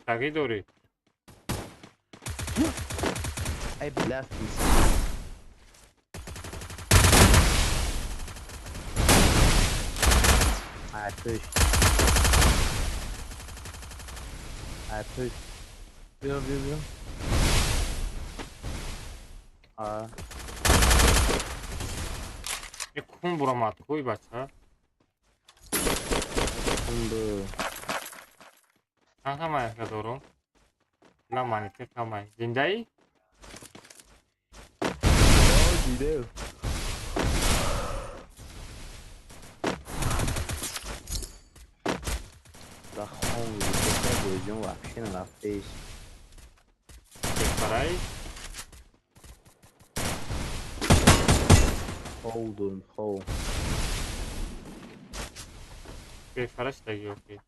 Тагӣ дорӣ? Ай бля. I push. I push. Бё, бё, бё. А. Кун буромад, куй бача. Кун бу. Чанд маятка дорум? На монитор камай. Зиндаӣ? Зиндаю. Да хон, бозиён вообще нарафтаиш. Бехтарай? Хов дорум, хов. Бехтараш даги охи.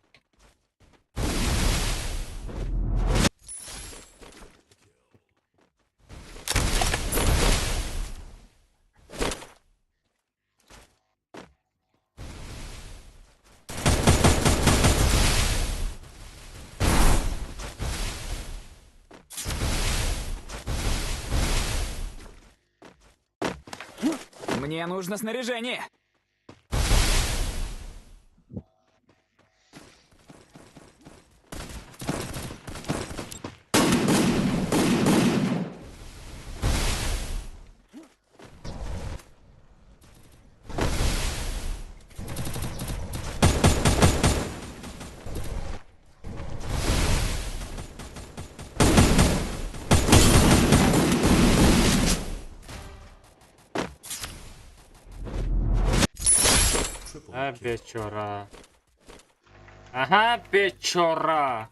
Мне нужно снаряжение. А бечора. Ага, бечора.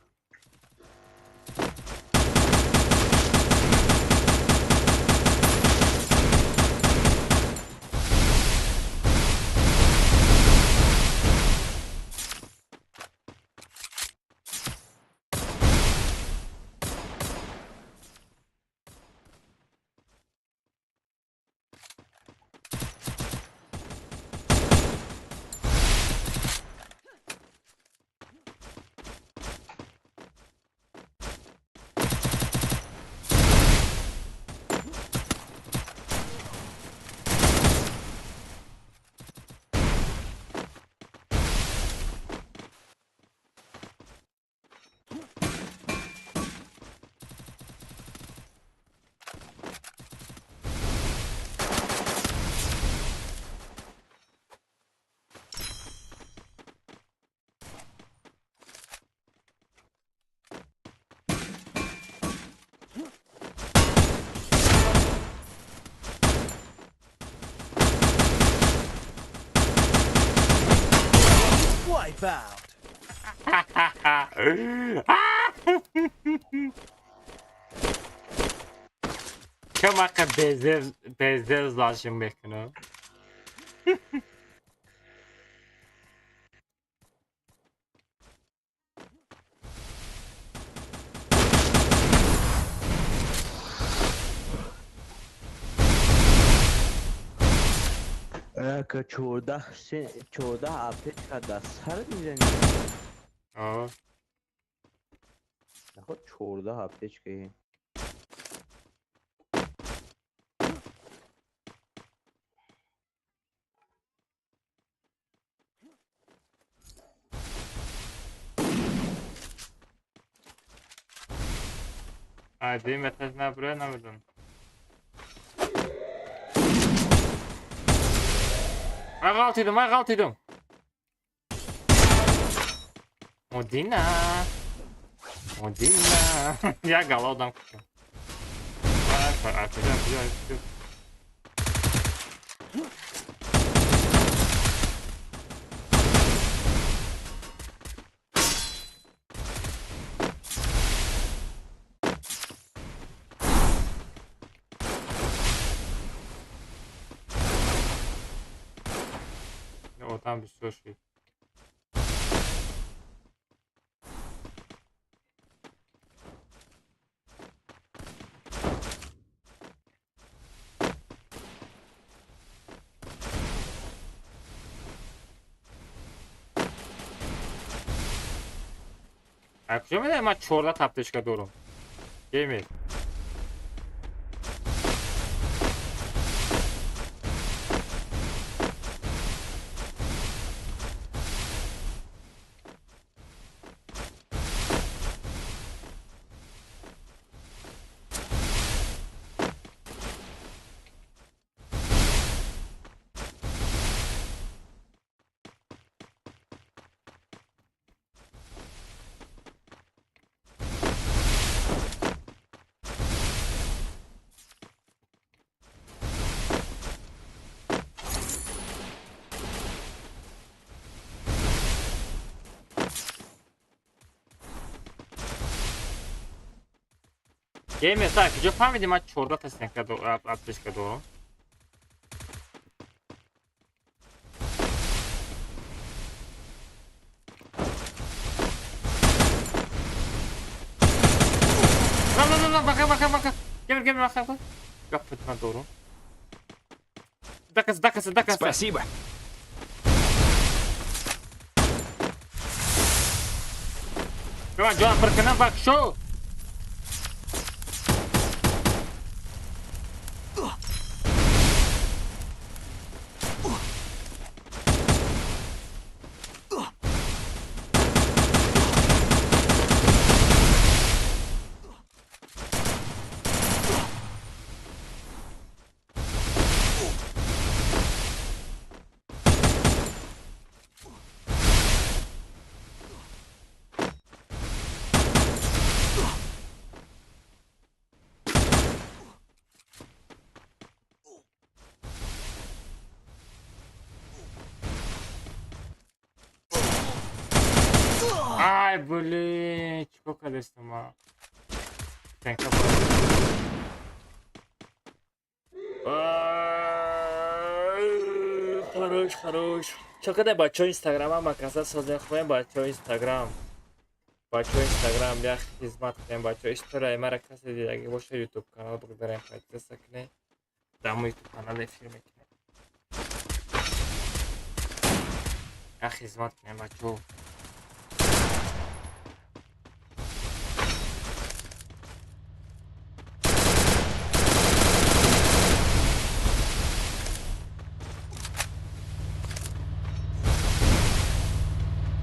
Out. Кама бездев злашим мекунам. Ака 14 аптечка да сар мизани. Аа. Наход 14 аптечка. А, дим этаж наброй намедон. Ман ғалтидум. Модина. Модина. Я голодам. Там бисёр шуд. А куҷо медонӣ ман 14 аптечка дорам? Геймер. Геймер, так, куҷо фаҳмидӣ ман 14 та аптечка дорам? На, бака, бака, бака. Геймер, геймер, бака. Гаппет ман дорам. Дакас, дакас, дакас. Спасибо. Бема ҷон пир кунам, бак шо. Ай, блин, чӣ кардестам? Хорош, хорош. Чо кадай бачаҳо инстаграм ама каса созем хоем бачаҳо инстаграм. Бачаҳо инстаграм як хизмат кунем бачаҳо историяи мара касе дидаги боша ютуб канал бигзарем подписка кунем. Дамо ютуб канал эфир мекунем. Як хизмат кунем бачаҳо.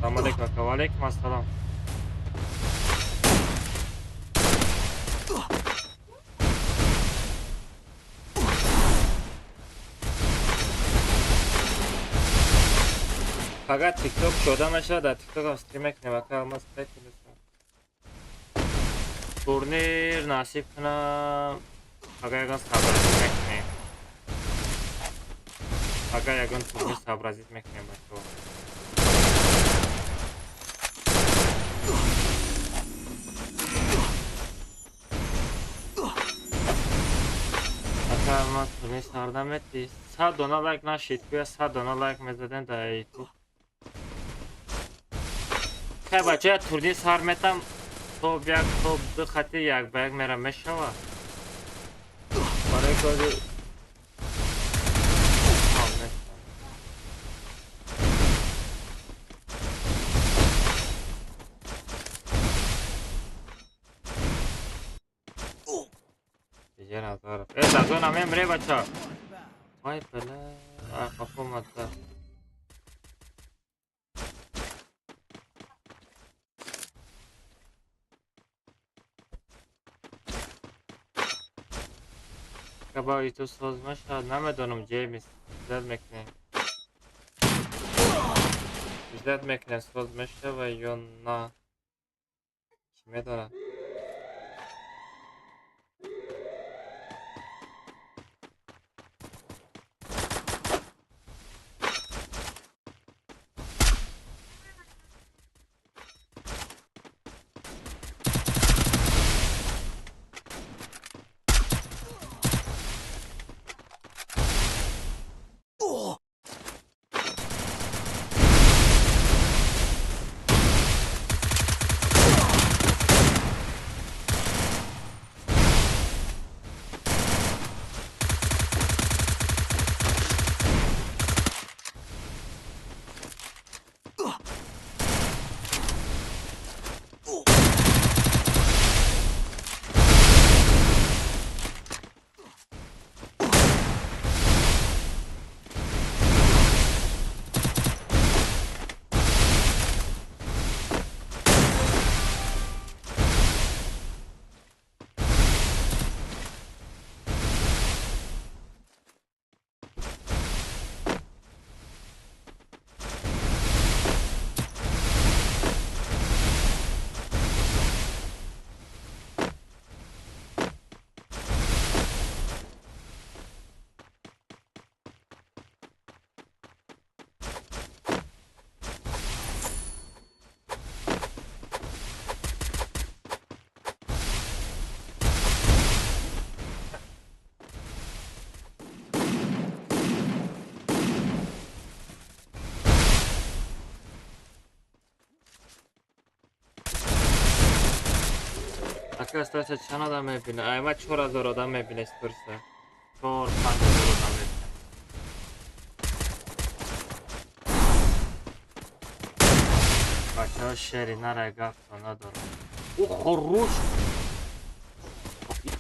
Салом алейкум, ака. Ва алейкум ассалом. Фақат тикток шода мешавад, дар тиктокам стрим мекунем, ака, алмаз мекунем. Турнир насиб кунам, фақат ягон сообразит мекунем. Фақат ягон турнир сообразит мекунем, бачаҳо. Ман турнир сарда мети 100 дона лайк нашид, гӯя 100 дона лайк мезадем дар ютуб. Хай бача, турнир сар метам, топ як, топ ду хати як ба як мера мешава. Барои кори Зона мемре бача. Вай бала, қафо мадда. Каба ютуб соз мешавад, намедонам ҷеймис. Ждат мекунем. Ждат мекунем соз мешава ё на. Чӣ медонад? Ака сториса чанд одам мебина? Ай ма 4000 одам мебина сториса. 4-5 ҳазор одам мебина. Бачаҳо шери нарай гафто надорам. Ӯ хорош.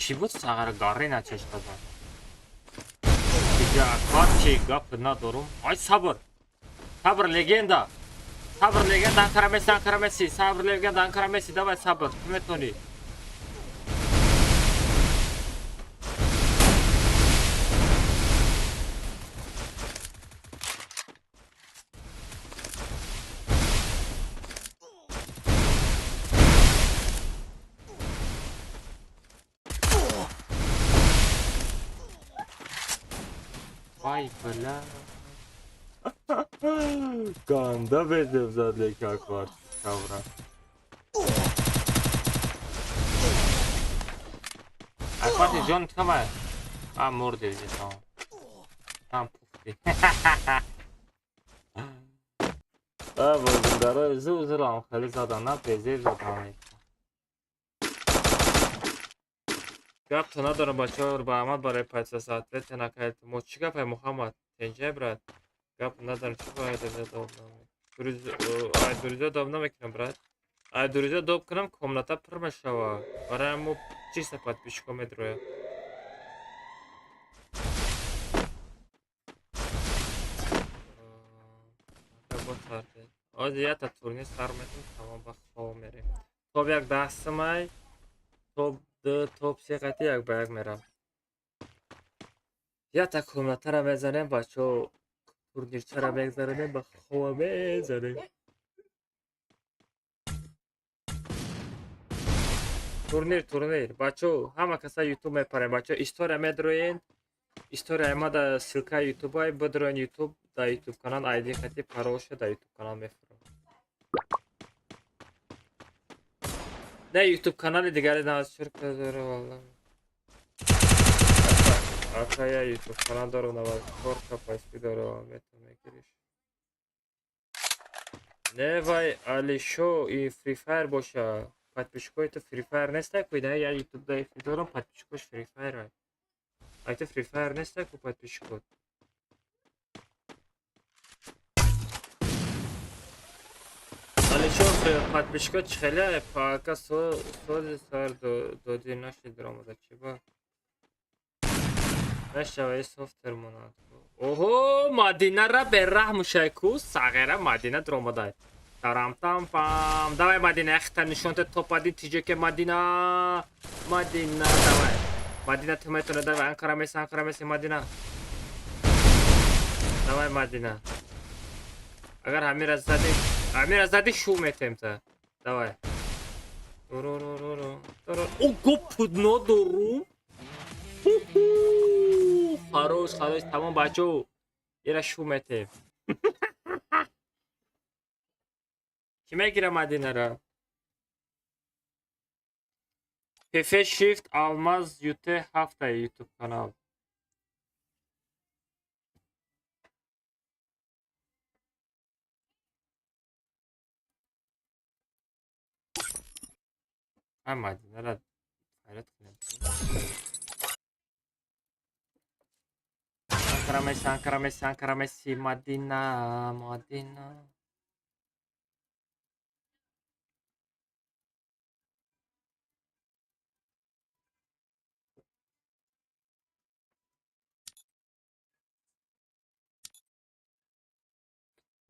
Чӣ буд сағара гарри начашта зад. Дига аквар чи гап надорум. Ай сабр. Сабр легенда. Сабр легенда Анкара Месси, Анкара Месси. Сабр легенда Анкара Месси. Давай сабр. Ту метонӣ. Вай бля. Ганда безеб зад леки аквар. Кавра. Запаси ҷон кама. А мурди ҷон. Там пуфти. А бозингарои зур зурам хеле задан, на безеб задан. Гап то надорам бачаҳо, ба Аҳмад барои подписаться накард. Мо чӣ гапай Муҳаммад? Тенҷай брат. Гап надорам, чӣ бояд доб намекунам. Друзья доб намекунам брат. Ай друзья доб кунам комната пур мешава. Барои мо чиста подписчико медрояд. Ози ята турнир сар метем, тамом ба хоб мерем. Топ як дастамай, топ ду, топ се қати як ба як мерам. Ята комнатара мезанем, бачаҳо турнирчара мегзаронем, ба хоба мезанем. Турнир, турнир. Бачаҳо, ҳама каса ютуб мепарем. Бачаҳо, история медроен. История ма да ссылка ютубай, бидроен ютуб, да ютуб канал айди хати паролша да ютуб канал мефурам. Не ютуб канали дигаре 94 дора валла. Ака я ютуб канал дорам 94 ка подписка дора, метавон мегириш. Не вай Алишо и Free Fire боша. Подписчикои ту Free Fire нестай ку, да я ютуб да эфир дорам, подписчикош Free Fire ай. Ай ту Free Fire нестай ку подписчикот. Алишо подписчикот чихеле пака сози сар доди наши дромада чиба. Нашава софтвер монад. Охо, Мадинара бераҳм шайку, сағира Мадина дромадай. Тарам там пам. Давай Мадина, яхта нишонте топ 1 тиҷеке Мадина. Мадина, давай. Мадина ту метавона, давай Анкара Месси, Анкара Месси, Мадина. Давай Мадина. Агар ҳамира зади, ҳамира зади шу метем та. Давай. О, пудно дорум. Хорош, хорош, тамом бачо. Ира шу метем. Ки мегира Мадинара? PF Shift Алмаз UT 7 YouTube канал. А Мадинара хайрат кунем. Анкара Месси, Анкара Месси, Анкара Месси, Мадина, Мадина.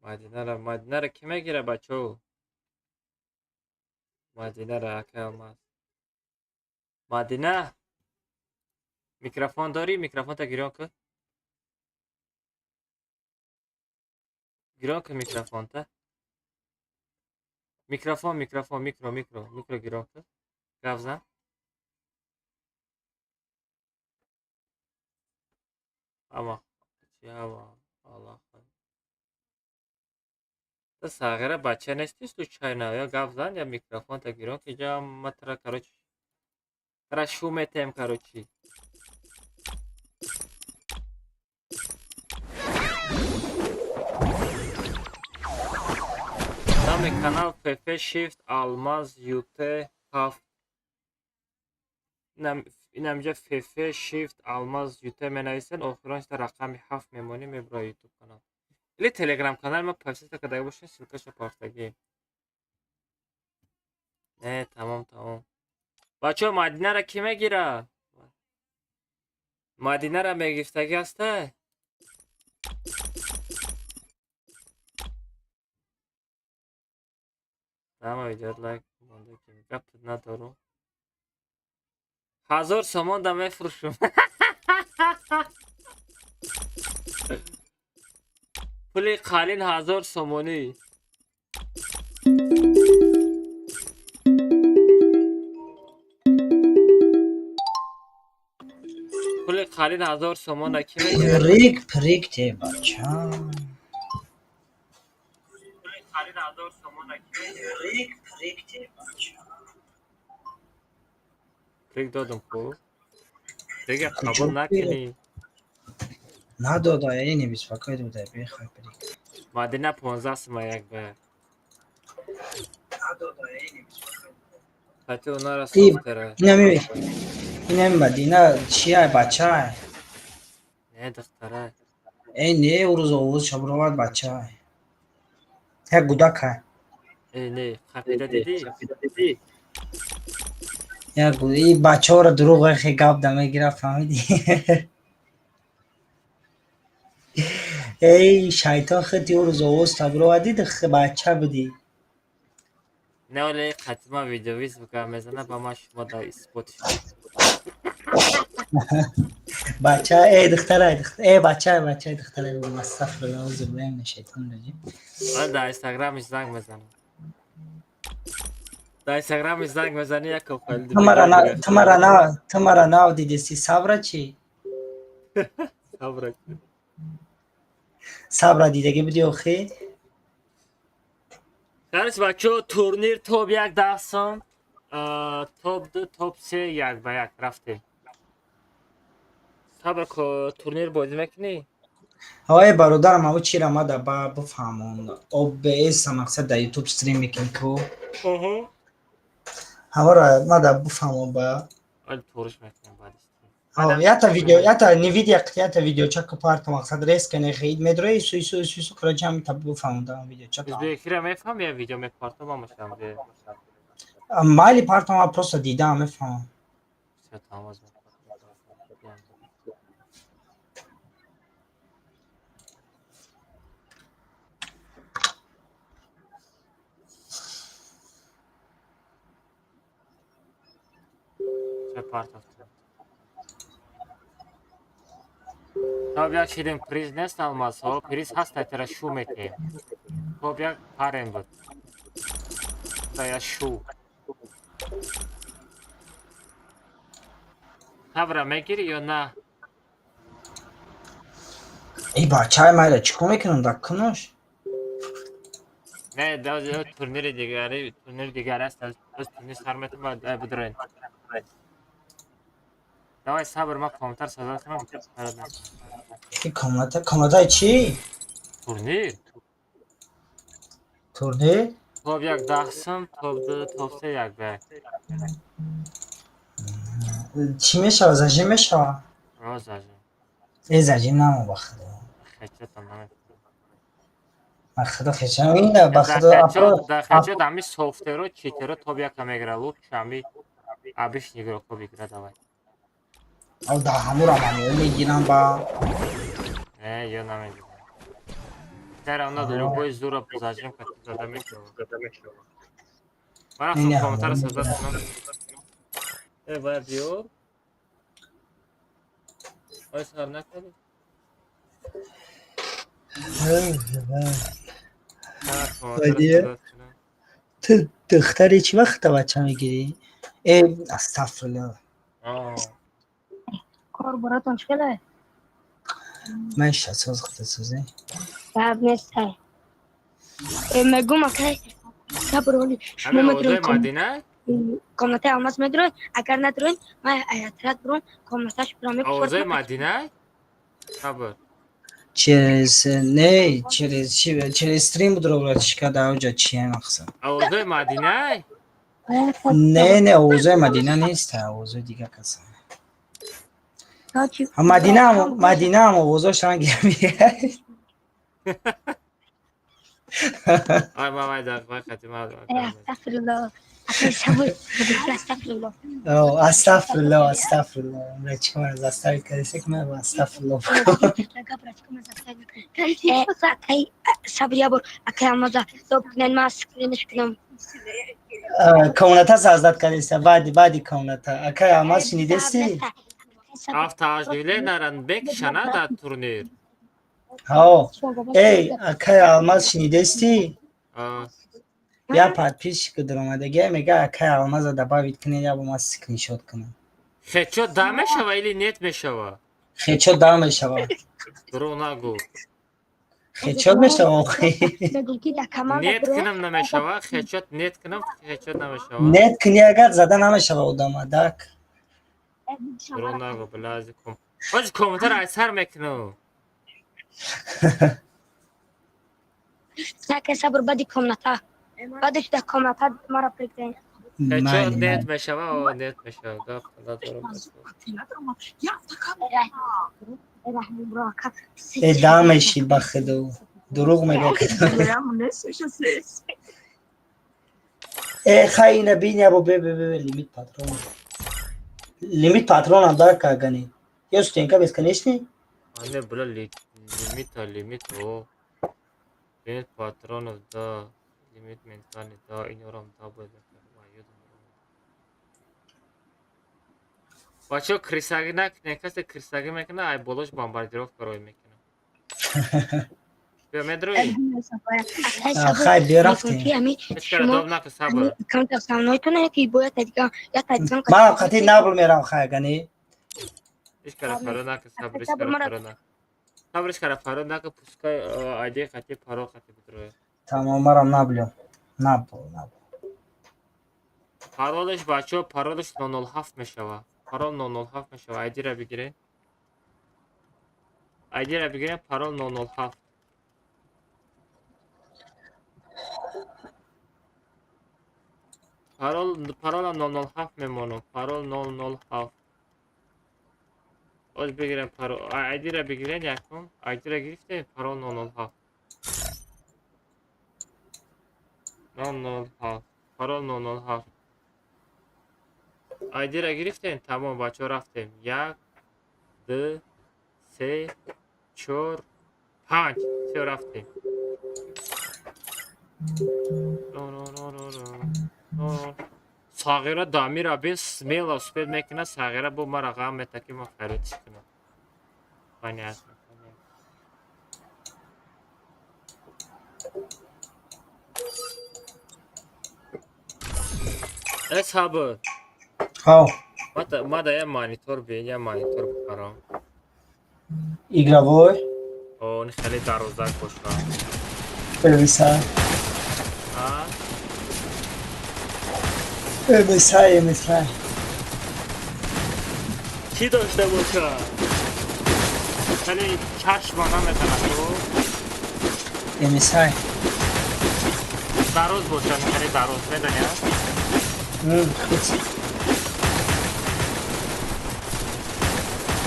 Мадинара, Мадинара ки мегира бачаҳо? Мадинара акай Алмаз. Мадина, микрофон дорӣ? Микрофонта гирён кун. Гирён кун микрофонта. Микрофон, микрофон, микро, микро, микро гирён кун. Гап зан. Ама, чи ама, Аллах. Та сағира бача нести случайно, ё гап зан, ё микрофонта гирён ки ҷа матра, короче. Тара шу метем, короче. Номи канал PF Shift Алмаз UT 7. Инамҷа FF Shift Алмаз UT менависен, охиронш дар рақами 7 мемонӣ мебура YouTube канал. Или Telegram канал ма подписаться карда бошед, ссылкаша партагӣ. Не, тамом, тамом. Бачаҳо, Мадинара ки мегира? Мадинара мегирифтагӣ ҳаста? Ҳама видео лайк монда ки гап надорум. 1000 сомон да мефурӯшум. Пули қалин 1000 сомонӣ. Пули қалин 1000 сомон ки мегирад? Прик, прик те бача. Пули қалин 1000 сомон ки мегирад? Прик, прик те бача. Прик додам ку. Дига қабул накунӣ. Надода, э, не беспокой дода, бехай прик. Мадина 15 сума як ба як. Надода, э, не беспокой. Хати онара И- софтера. Инами Мадина чия, бачай? Не, духтара. Э, не, урӯз овоз шабровад бачай. Як гудакай. Э, не, хапида дидӣ? Як и бачаҳоро дурӯғ хе гап да мегирад, фаҳмидӣ? Эй, шайтон хити урӯз овоз табровад дид, бача будӣ. Не, оле хатима видеовиз гап мезана, ба ман шумо да исбот. Бача, э, духтарай, э, бачай, бачай, духтарай, астағфируллоҳ, аузу биллаҳи минаш шайтони раҷим. Ман дар инстаграмиш занг мезанам. Дар инстаграмиш занг мезанӣ, як файл. Ту мара нав дидеси, сабра чӣ? Сабра. Сабра дидагӣ будӣ охи? Короче, бачаҳо, турнир топ як 10 сом, топ ду, топ се як ба як рафтем. Сабр, турнир бозӣ мекунӣ? Ҳое, бародарам, ав чира мада ба бифаҳмон. OBS мақсад дар YouTube стрим мекунӣ ку? Ҳавора мада бифаҳмон ба. Оли туриш мекунем баъди стрим. Ята видео, ята Nvidia, ята видеоча ку парта мақсад резко не хеид медрои су су су су, короче, ҳам та бифаҳмон да видеоча. Узбекира мефаҳм, я видео мепартам амашам. Майли, партам, ма просто дидам, мефаҳмам. Всё, тамом. Всё, партофтем. Топ як шидем, приз нест, алмазҳо, приз ҳаст, айтара шу метем. Топ як парен буд. Да я шу. Сабра мегирӣ ё на? Эй, бачаи майра чӣ кор мекунам дар кунош? Не, да турнири дигари, турнири дигар аст, аз турнир сар метам, баъд бидроен. Давай, сабр, ман комментар сазад кунам. И комната, комнатаи чӣ? Турнир? Турнир? Топ як 10 сум, топ ду, топ се як ба як. Чӣ мешава, зажим мешава? Роз зажим. Э, зажим намо, ба худо. Хечатам намекунам. Ба худо хечам ина, ба худо. Дар хечат ҳами софтеро, читеро топ яка мегира, лучше ҳами обычный игрокҳо бигира, давай. Ав да ҳамура мамо мегирам ба. Не, ё намегирам. Все равно любой зура зажим кати зада мешава. Ман рафтам комментарро создать кунам. Э, бояд биёр. Ой, сар накардӣ? Ту духтари чӣ вақта бача мегирӣ? Э, астағфируллоҳ. Кор баратон чӣ хеле? Ман шасоз худасозӣ. Гап нестай. Э, мегум, акай сабр, оли шумо медроед Мадина? Комнатаи алмаз медроед, агар надроед, ман аятрат буром, комнаташ буром. Овозои Мадина? Сабр. Через не, через через стрим буд, братишка, дар оҷа чия мақсад? Овозои Мадина? Не, овозои Мадина нест, овозои дигар каса. Мадина, Мадина ҳам овозош ранги. Ай, мамай, да, хати ма. Астағфируллоҳ. Акай сабр, астағфируллоҳ. Астағфируллоҳ, астағфируллоҳ. Братишка, мара заставить кардесе, ки ман астағфируллоҳ. Акай сабр, ябор, акай алмаза доб кунен, ман скринш кунам. Комната создать кардеса, баъди комната. Акай алмаз, шунидеси? Автоаждиле наран бекшана дар турнир. Ҳо, эй, акай алмаз, шунидести? Я подписчик даромадагия, мега, акай алмаза добавить кунед, я бо ман скриншот кунам. Хечо да мешава или нет мешава? Хечо да мешава. Дурӯғ нагӯ. Хечот мешава охи. Нет кунам намешава, хечот нет кунам, хечот намешава. Нет куни агар, зада намешава одама, дак. Дурӯғ нагӯ, била ази ком. Ози комментар аз сар мекунам. Сака сабр бади комната. Бадиш да комната мара прикрен. Чо нет мешава, о нет мешава. Гап надорам. Э, да мешид ба худо. Дурӯғ мега. Э, хай ина бин ябо бе бе бе лимит патрон. Лимит патронам да кагани. Ё стенка бесконечный? А не, бля, лимита, лимит, о. Лимит патронов, да. Лимит ментальный, да. Инорам, да, бояд. Бачаҳо, крысагӣ накунед. Касе крысагӣ мекунад, ай болош бомбардировка рой мекунам. Биё, медроӣ? Хай, биё, рафтем. Ҳеч доб наку, сабр. Манам қати набл мерам, хай, гани. Ҳеч кара фаро наку, сабр, ҳеч кара фаро наку. Сабр, ҳеч кара фаро наку, пускай айди қати паро қати бидроя. Тамом, марам наблю. Набл, набл. Паролаш, бачаҳо, паролаш 007 мешава. Парол 007 мешава. Айдира бигирен. Айдира бигирен, парол 007. Парол, паролам 007 мемонам. Парол 007. Оз бигирем парол. Айдира бигирен якум. Айдира гирифтем, парол 007. 007. Парол 007. Айдира гирифтем, тамом, бачаҳо, рафтем. Як, ду, се, чор, панҷ. Все, рафтем. Сағира дамира бин смело успеть мекунад, сағира бо мара ғам мета ки ман файротиш кунам. Понятно. Понятно. Э, сабр. Ҳав. Ма да я монитор бин, я монитор бихарам. Игровой? О, ни хеле дарозак боша. MSI. А? MSI, MSI. Чӣ дошта боша? Хеле чашма наметанад, о? MSI. Дароз боша, хеле дароз, медони, а? Хуб.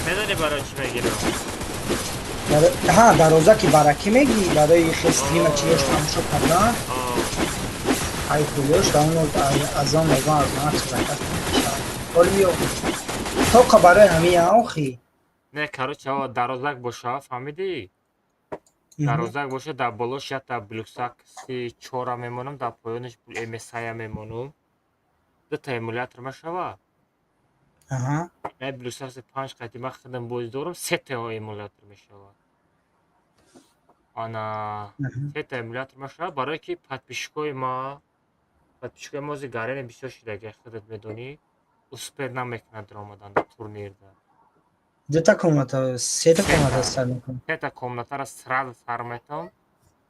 Медони барои чӣ мегирам? Ҳа, дароза ки баракӣ мегирӣ барои хел стрима чиёш тамошо кардан. Ай пулёш да он аз он мегӯям аз ман заказ мешавад. Ҳоли меёб. Тоқа барои ҳамин охи. Не, короче, о, дарозак боша, фаҳмидӣ? Дарозак боша, дар болош якта BlueStacks чора мемонам, дар поёнаш MSI мемонам. Дута эмулятор мешава. Не, BlueStacks панҷ қати ман худам боз дорам, сета эмулятор мешава. Ана, сета эмулятор мешава, барое ки подписчикои ма ози гарене бисёр шидаги, худат медонӣ, успеть намекунад даромадан дар турнирда. Дута комната, сета комната сар мекунӣ. Сета комнатаро сразу сар метавам.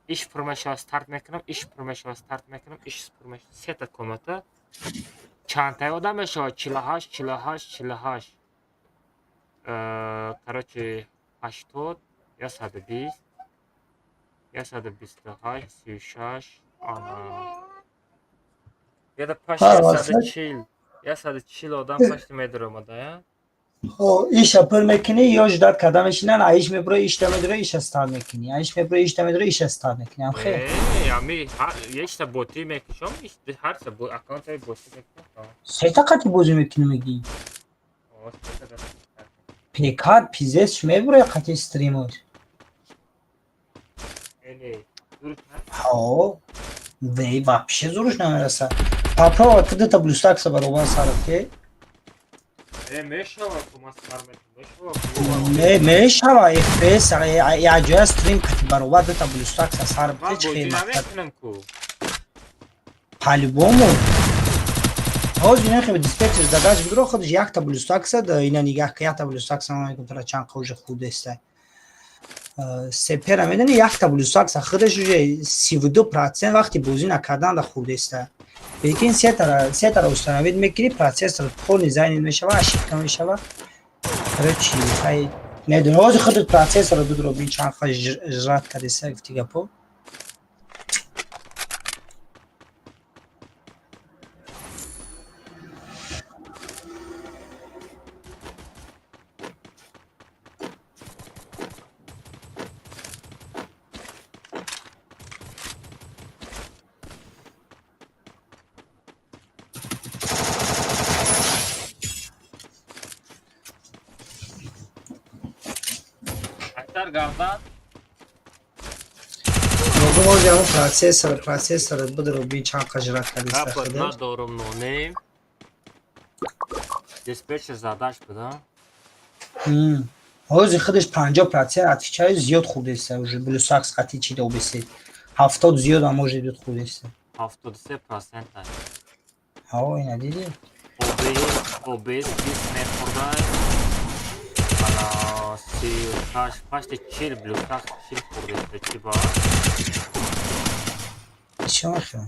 Иш пур мешава, старт мекунам, иш пур мешава, старт мекунам, иш пур мешава. Сета комната. Чандтаи одам мешава? 48, 48, 48. Короче, 80, 120, 128, 36, ана. Яда пашти Ҳа, 140, 140 одам пашти медаромада, я? Хо, иша пур мекунӣ, ё ждать карда мешинан, а иш мебура, ишта медура, иша старт мекунӣ. А иш мебура, ишта медура, иша старт мекунӣ. Ам хел. Э, ами ешта ботӣ мекушам, ҳарча аккаунтаи ботӣ мекушам. Сета қати бозӣ мекунӣ мегӣ? О, сета да. ПК пиздец мебура қати стримош. Эне, дуруст на? Ҳо. Вей, вообще зуруш намераса. Попробуй ты дута BlueStacks баробар сарат ке. Э, мешава, ку ман сар метам, мешава ку. Не, мешава FPS я ҷоя стрим қати баробар дута BlueStacks сар Ман бите чӣ бозӣ хел мақсад. намекунам ку. По-любому. Ҳозир ина хел диспетчер задач бидро худаш якта BlueStacks да ина нигаҳ ка якта BlueStacks ман мегӯям тара чанд қа уже худеста. Сепера медони, якта BlueStacks худаш уже 32% вақти бозӣ накардан да хурдеста. Лекин сетара установить мекунӣ, процессор полный занят мешава, ошибка мешава. Короче, хай, медони, ҳозир худат процессорро дудро бин, чанд ха жрать кардеса, гуфти гапо. Айтар гардан. Мегум, ҳозир ҳамон процессорро бидро бин, чанд ха жрать кардеса Гапот худаш. Надорум, нонейм. Диспетчер задач буда. Ҳозир худаш 50% отвечаю, зиёд хурдеста уже BlueStacks қати чи добесе. 70 зиёд ам может буд хурдеста. 73%. Ҳаво, ина дидӣ? OBS, OBS 20 мехӯрдай. Ана 38, пашти 40, BlueStacks 40 хӯрдеста, чӣ ба? Чӣ мехӯрам?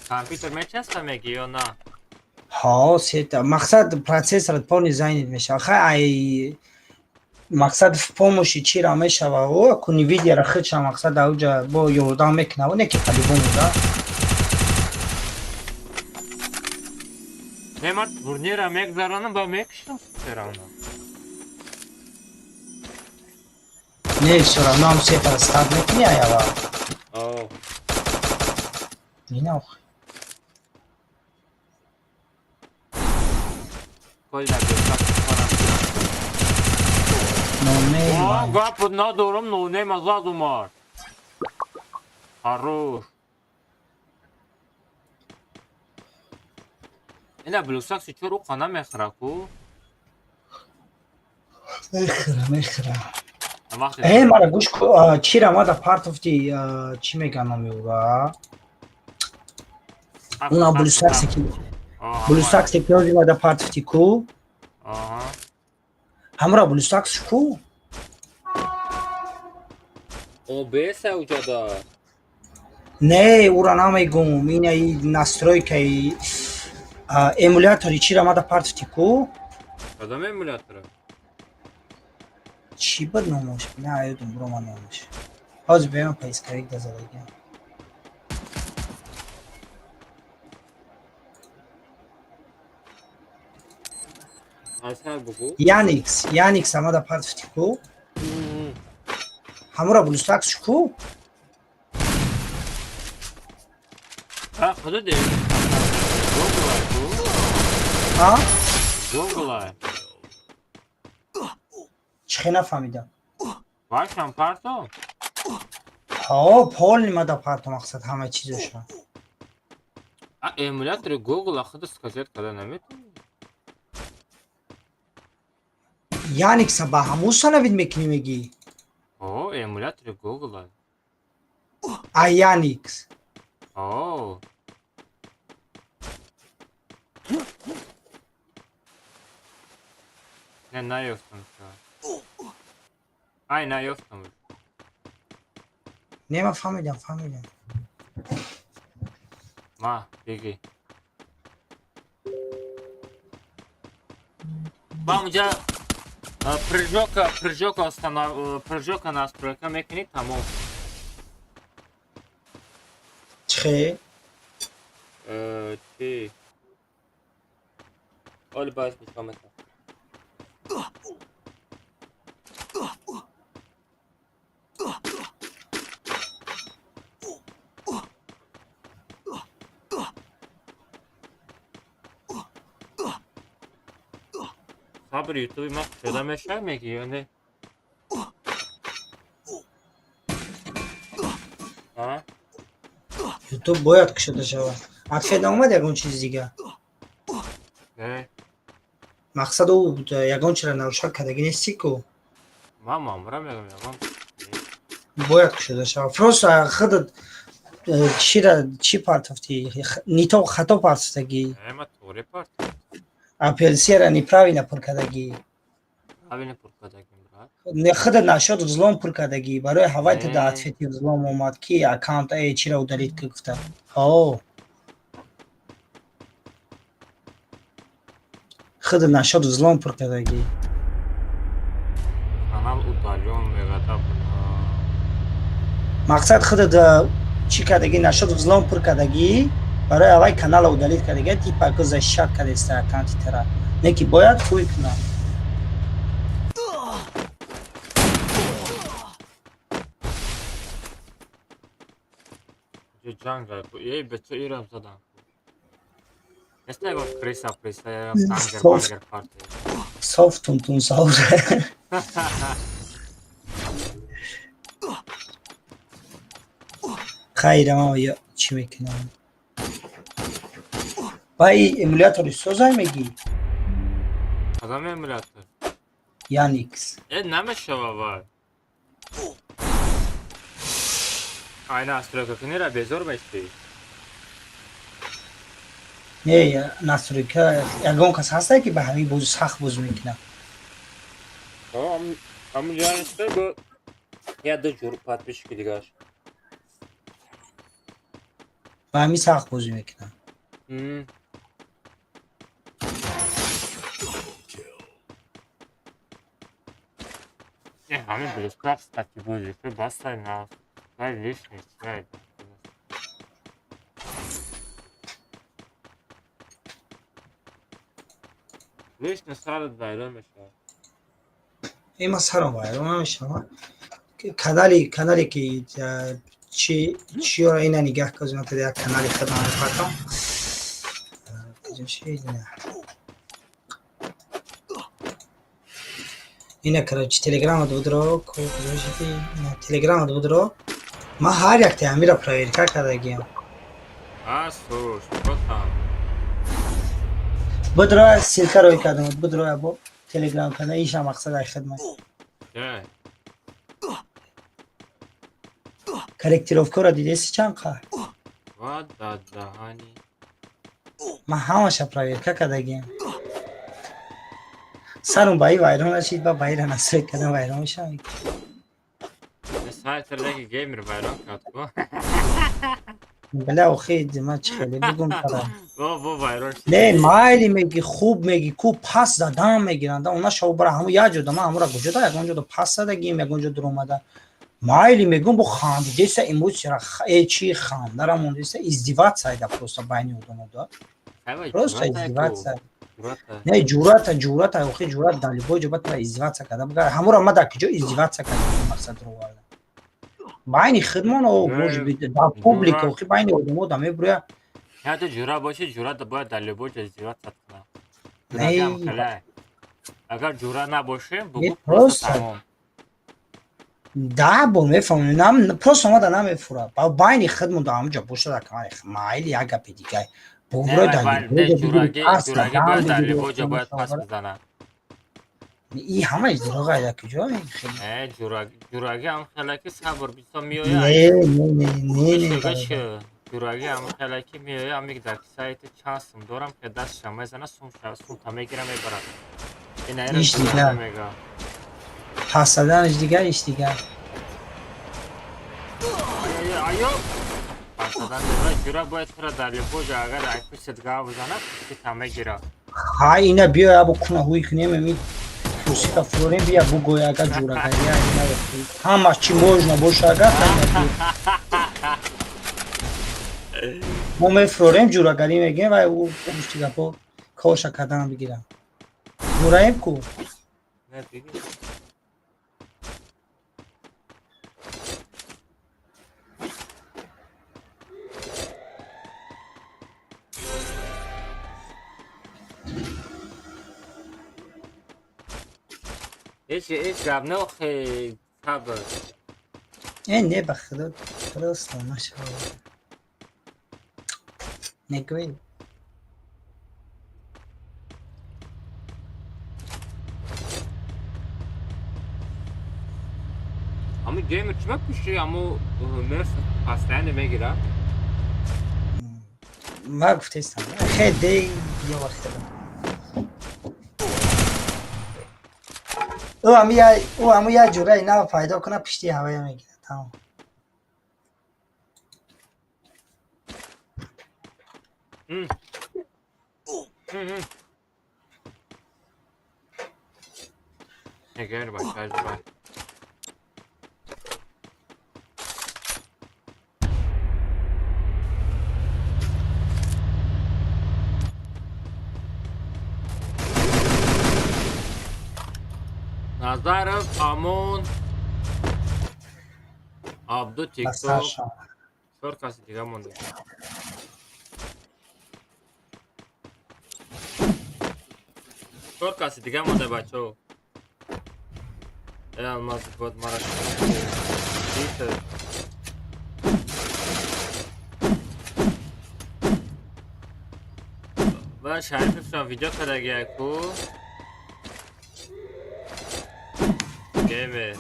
Компютер мечаспа меги ё на? Ҳо, сета мақсад процессорат полный занят мешава. Хай, ай мақсад в помощи чира мешава, о ку Nvidia-ра худша мақсад ауҷа бо ёрдам мекунав, не ки по-любому да. Не, ман турнира мегзаронам, ба мекушам всё равно. Не, всё равно ҳам сетара старт мекунӣ аява. О, Ина охи. Кол да BlueStacks хӯрам. Номе. О, гапот надорум, нонейма зад умар. Хорош. Ина BlueStacks чор уқа намехӯра ку? Мехӯра, мехӯра. Вақте Э, мара гӯш ку, чира мада партофти, чӣ меган номи ӯра? Уна BlueStacks ки BlueStacks ки ҳозир мада партофти ку? Аҳа. Ҳамра BlueStacks ку? OBS уҷада. Не, ура намегум, ина и настройкаи эмулятори чира мада партофти ку? Кадом эмулятора? Чӣ буд номаш? На, ёдум бурома номаш. Ҳозир бема, поисковик да задагиам. Асар бугу. Яникс, Яникс амада партофти ку? Ҳамура BlueStacks ку? А, худо де. Google ку? А? Google. Чӣ хе, нафаҳмидам. Вашам парто? Ҳо, полный мада парто, мақсад ҳама чизоша. А эмулятори Google худо скачать карда наметавонӣ? Яникса ба ҳамун установить мекунӣ, мегӣ? О, эмулятори Google. А Яникс? О. Не, наёфтам ча. Ай, наёфтам. Не, ман фаҳмидам, фаҳмидам. Ма, беги. Ба унҷа прыжока настройка мекунӣ, тамом. Чӣ хе? Чи? Оли баз нишон метам. Сабр, ютуби ма кушода мешавад меги ё не? А? Ютуб бояд кушода шавад. Ответ наомад ягон чизи дига? Не. Мақсад ӯ ягон чиро нарушать кардагӣ нести ку? Ман мамура мегам, ягон. Бояд кушода шавад. Просто худат чира чӣ партофтӣ? Не то, хато партофтагӣ. Не, ма туғри партофтам. Апелсияра неправильно пур кардагӣ. Правильно пур кардагим, брат. Не, худа нашод взлом пур кардагӣ. Барои ҳавай ту да Не. Ответи взлом омад, ки аккаунт э чира удалить ки гуфта. Ҳо. Худа нашод взлом пур кардагӣ. Канал удалён мегада, бля. Мақсад, худа да чӣ кардагӣ, нашод взлом пур кардагӣ, барои ҳавай канала удалить кардагӣ, типа ку защищать кардеста аккаунти тара. Не ки бояд хуй кунам. Ҷо ҷанг ай ку. Эй, бечо, ирам задан ку. Неста ягон криса, приса, ягон танкер, Софт. бангер парти. Соф тунтун саур. Хайра, ман я чӣ мекунам? Ба и эмулятори созай мегӣ? Кадом эмулятор? Яникс. Э, намешава вай. Ай, настройка кунира, безор мешти. Не, настройка ягон кас ҳастае, ки ба ҳамин бози сахт бозӣ мекунад. Ам ҷанисте бо я ду ҷур подписчики дигаш. Ба ҳамин сахт бозӣ мекунад. Э, ҳамин близко, кстати, будет. Ты бастай на. Дай лишний, дай. Лишний сарат вайрон мешавад. Э, ман сарам вайрон намешавам. Канале ки чи чиёра ина нигаҳ кардам, як канали худам мепартам. Куҷо шид? Ина. Ина, короче, телеграмат будро, куҷо шиди? Ина телеграмат будро. Ман ҳар якта ҳамира проверка кардагиам. А, слуш, что там? Будро, ссылка рой кардам, будро або телеграм канал иша мақсад ай хидмат. Э, Корректировкаро дидеси чанд қа? Ва да даҳани. Ман ҳамаша проверка кардагиам. Сарум ба и вайрон нашид, ба ира настрой кардам, вайрон мешавам. Сайт леки геймер вайрон кард ку. Бля, охи, ман чӣ хеле бигум кардам. Во, во, вайрон шид. Не, майли меги, хуб меги, ку пас задан мегиранда, она шав бара ҳаму як ҷода, ман ҳамура куҷода, ягон ҷода пас задагим, ягон ҷо дуромада. Майли мегум, бо хандидеса эмоцияра, э, чи хандара мондеса, издеваться айда просто байни одамода. Просто издеваться. Не, ҷурата, ҷурата, охи, ҷурат дар любой ҷо ба тара издеваться карда. Бигар, ҳамура ма дар куҷо издеваться карда, мақсад роварда. Байни хидмон, о, может быть, дар публика, охи, байни одамо да мебуря. Я ту ҷура боши, ҷура бояд дар любой ҷо издеваться кунад. Не. Агар ҷура набошем, бугу просто тамом. Да, бо мефаҳмем, нам просто омада намефура. Ба байни хидмон да ҳамуҷа боша дар камари майли як гапи дигар. Бобуро дар Не, любой ҷо бигири, ҷураги, пас ҷураги задан бояд дар бигири, любой ҷо бояд пас охи, бизанад. И ҳамаи дурӯға дар куҷо? Хеле. Э, ҷураги, ҷураги ҳам хелаки сабр бисо Не, меояд. не, не, не, не, Гӯш, бародар. ҷураги ҳам хелаки меояд, ҳамик дар кисаи ту чанд сум дорам, ки дастша мезана, сум сумта мегира, мебарад. Ина ира Иш ҷураги дигар. мега. Пас заданаш дигар, иш дигар. Айё! Пас задан дигар, ҷура бояд тура дар любой ҷо агар ай пуштат гав бизанад, пуштита мегира. Ҳай, ина биё, або куна ҳуй кунем, ами курсика фурорем, бия бугӯй, агар ҷурагария ина ҳама чӣ можно боша, агар ҳама биё. Мо мефурорем, ҷурагарӣ мегӯем ва ӯ гушти гапо корша кардан бигирам. Ҷураем ку? Не, биги. Ҳеҷ гап не, охи, сабр. Э, не, ба худо, просто машалло. Негӯй. Ҳамун геймер чӣ мепӯши? Ҳамун мерс постоянно мегира? Ма гуфтестам. Хе, дей, ё ба худо. Ӯ ҳаму як ҷураи нав пайдо кунад, пишти ҳавая мегирад, тамом. Гер бача, ҷура. Назаров, Амон, Абду, ТикТок. Чор каси дига монда. Чор каси дига монда, бачаҳо. Э, алмаз бод мара. Ва Шарифовшон видео кардагия ку. Геймер.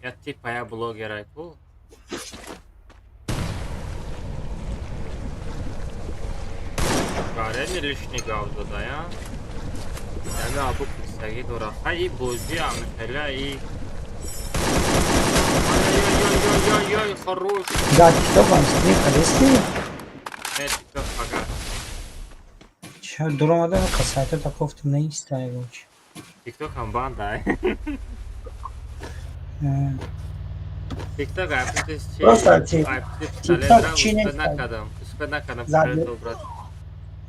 Я типа я блогер ку. Гарени лишний гав дода, я? Яме абу курсаги дора. Хай бозӣ амхела и. Ой-ой-ой-ой, хорош. Да, TikTok ам стрим кардести? Не, TikTok фақат. Ча дуромадам қасайта та кофтам неиста ягоч. TikTok ҳам банда. TikTok айпти чи? Просто Айпти TikTok чи успед нест? накардам. Успед накардам. Брат.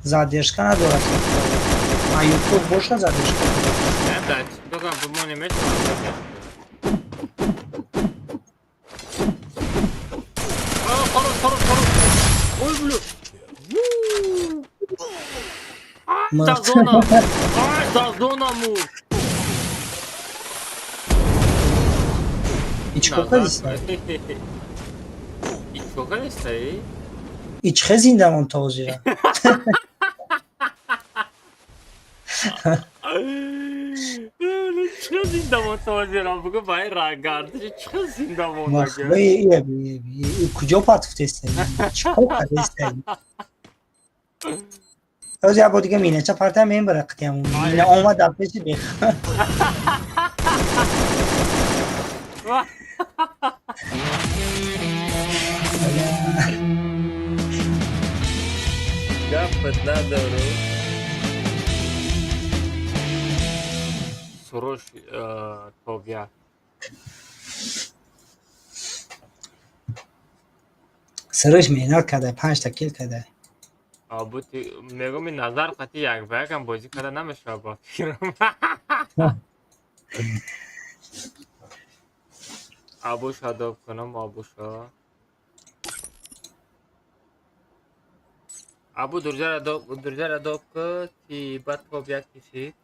Задержка надорад. А YouTube боша задержка дорад. Не, да, TikTok ам бимони мешавад. Хорош, хорош, хорош. Ой, блю. Ай, да зона. Ай, да зона мур. И чӣ кор кардиста? И чӣ кор кардиста? И чӣ хел зинда мон то ҳозира? Чӣ зинда мон то ҳозира? Бугу ба ин ранггардиши чӣ хел зинда монда? Куҷо патуфтеста? Чӣ кор кардиста? Ҳозир як бор дига минача парта мебара қитиам. Мина омад дар пеши бех. Гапат надору. Суруш тобя. Суруш меҳнат карда, панҷта кил карда. Абути мегӯм ин назар қати як ба якам бозӣ карда намешавад ба фикрам. Абуш адоб кунам, абуша. Абу дурҷара адоб ку, ки баъд тоб як кишид.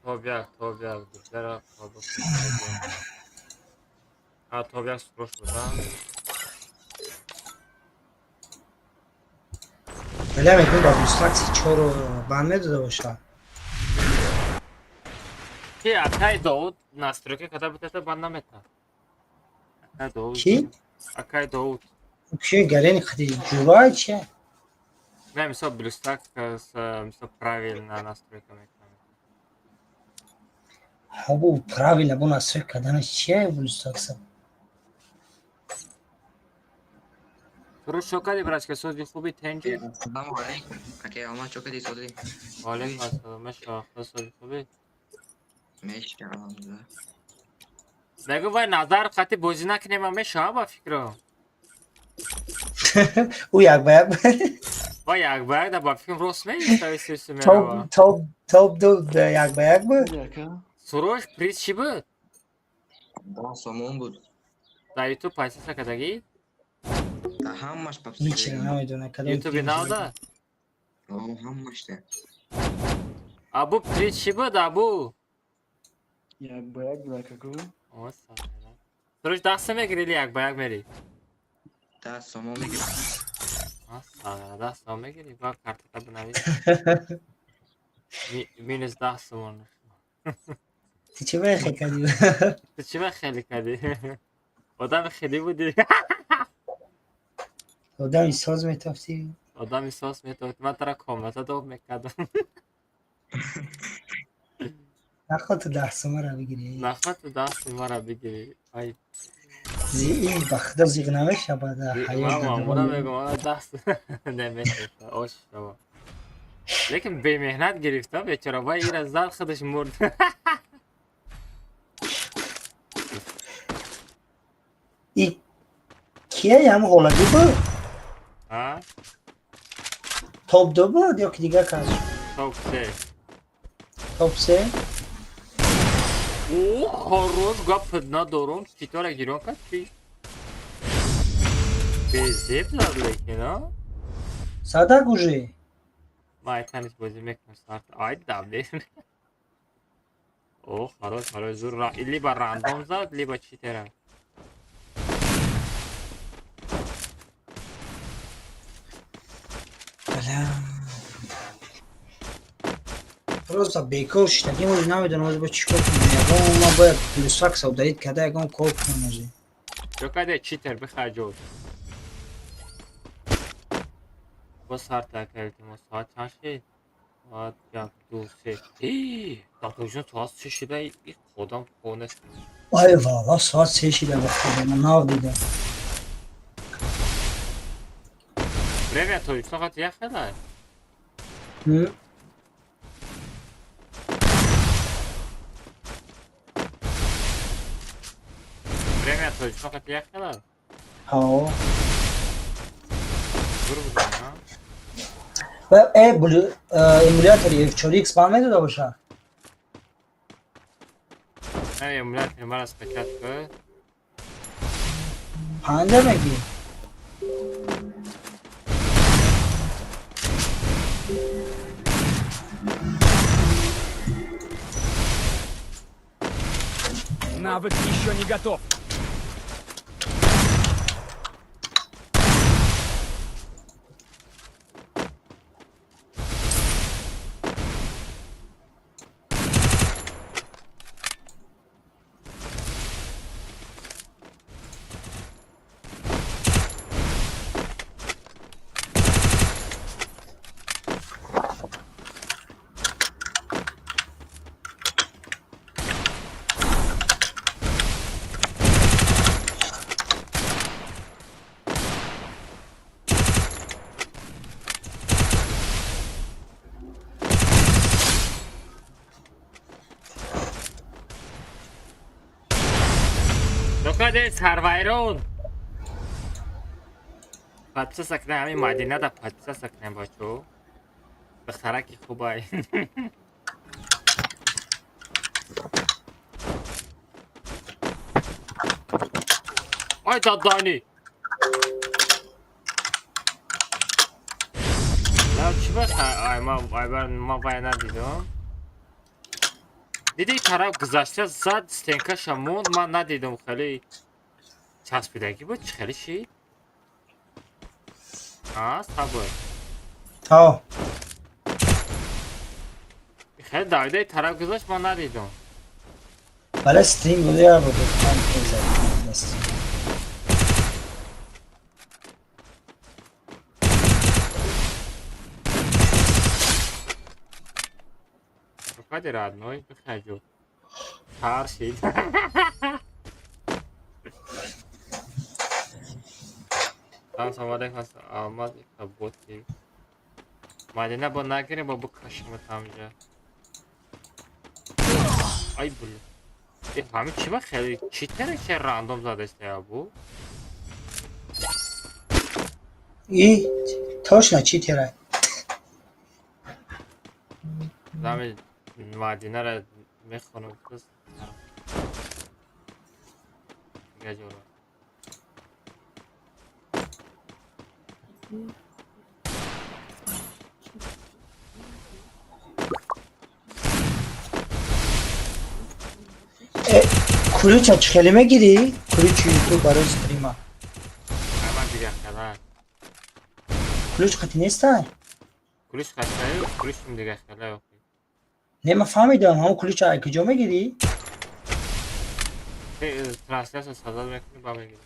Тоб як, дурҷара қабул кун. А тоб як суруш буда. Вале мегӯм ба Бустакси чору банд медода боша. Ки акай Довуд настройка карда бутата банд намета. Акай Довуд. Ки? Акай Довуд. Ки гарени қади ҷурай чи? Не, мисол Блюстак мисол правильно настройка мекунам. Ҳабу правильно бу настройка карданаш чия Блюстакса? Суруш чо кардӣ, братчика, сози хуби тенҷи? Ассалому алайкум. Ака Алмаз, чо кардӣ, созӣ? Ва алайкум ассалом, мешава, худо сози хуби? Мешава, алҳамдулилла. Мегӯ вай назар қати бозӣ накунем, мешава ба фикрам. Ӯ як ба як. Вай як ба як да ба фикрам рост меиста сиси мерава. Топ топ ду як ба як буд? Суруш приз чӣ буд? 10 сомон буд. Дар YouTube пайсаса кардагӣ? Да ҳамаш Ҳеч намедонам кадом. YouTube навда? О, ҳамашда. Абу приз чӣ буд, Абу? Як ба як буд, ака. О, салом. Суруш 10 сом мегирӣ или як ба як мерӣ? 10 сомон мегирам. А, 10 сом мегирӣ? Ба картата бинавис. Минус 10 сомон. Ту чӣ баъ хел кардӣ? Ту чӣ ба хеле кардӣ? Одами хеле будӣ. Одами соз метафтӣ. Одами сос метавад. Ман тара комната доб мекардам. Наход ту 10 сомара бигирӣ. Наход ту 10 сомара бигирӣ. Ай. Ин ба худо зиқ намешавад. Ман мамура мегӯям, ана 10 намешавад. Ош шава. Лекин бемеҳнат гирифта, бечора вай ира зад худаш мурд. И кия ям ғолагӣ буд? А? Топ 2 буд ё ки дигар кас? Топ 3. Топ 3? О, хорош гап надорум, ситора гирон кард чи? Безеб зад лекин, а? Садак уже. Ман айтанис бозӣ мекунам сарт. Ай даб. О, хорош, хорош, зур. Либо рандом зад, либо читера. Просто бекор шидагим, ози намедонам ози бояд чӣ кор кунам. Ягон ман бояд плюсакса удалить карда, ягон кор кунам ози. Чо каде читер бихар ҷо. Бо сарта илтимос, соат чанд шид? Соат 1, 2, 3. Дақиқҷон, соат 3 шида, и одам хонест. Ай валла, соат 3 шида ба худо, ман нав дидам. Время Тоҷикистон қати як хела? Время Тоҷикистон қати як хела? Ҳо. Дур будам, а? Ва эмулятори F4X бан медода боша? Не, эмулятори мара скачать кар. Панҷа мегӣ? Навык еще не готов. Докаде сарвайрон. Подписаться кунем, ҳамин Мадинада подписаться кунем, бачо. Духтараки хубай. Ай дадани. На чӣ ба ай ма ай бар ма вай надидам. Диди тараф гузашта зад стенкаша монд, ман надидам, хеле часпидагӣ буд, чӣ хеле шид? А, сабр. Ҳо. Хеле давидаи тараф гузашт, ман надидам. Бале, стрим буд, як бор ман зад стрим. Рукади родной, бихаҷу. Сар шид. Салом алейкум, Алмаз Икаботи. Мадина бо нагирем, бо бикашем тамҷа. Ай бул. Э, ҳамин чӣ ба хеле читера че рандом задаста бу? И точно читера. Зами Мадинара мехонам кыз. Дига ҷора. Ключа чӣ хеле мегирӣ? Ключи ютуб барои стрима. Ама дига хела. Ключ қатӣ нестай? Ключ қатӣ, ключ дига хела. Не, ман фаҳмидам, ҳамон ключа аз куҷо мегирӣ? Трансляция сазад мекунӣ, ба мегирӣ.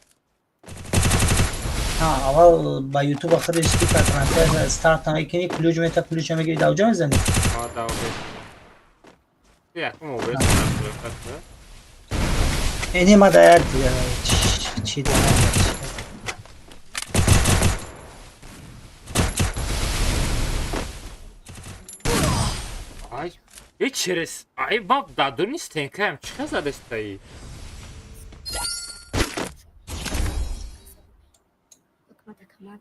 Аввал ба ютуба худи спикер трансляция старт мекунӣ, ключ мета, ключа мегири, дар ҷо мезанӣ. А, да, ОБС. Якум ОБС настройка кун. Не, ма да як чи дорам. Ай, и через. Ай, баб, дадуни стенкаям чӣ хел задастаи?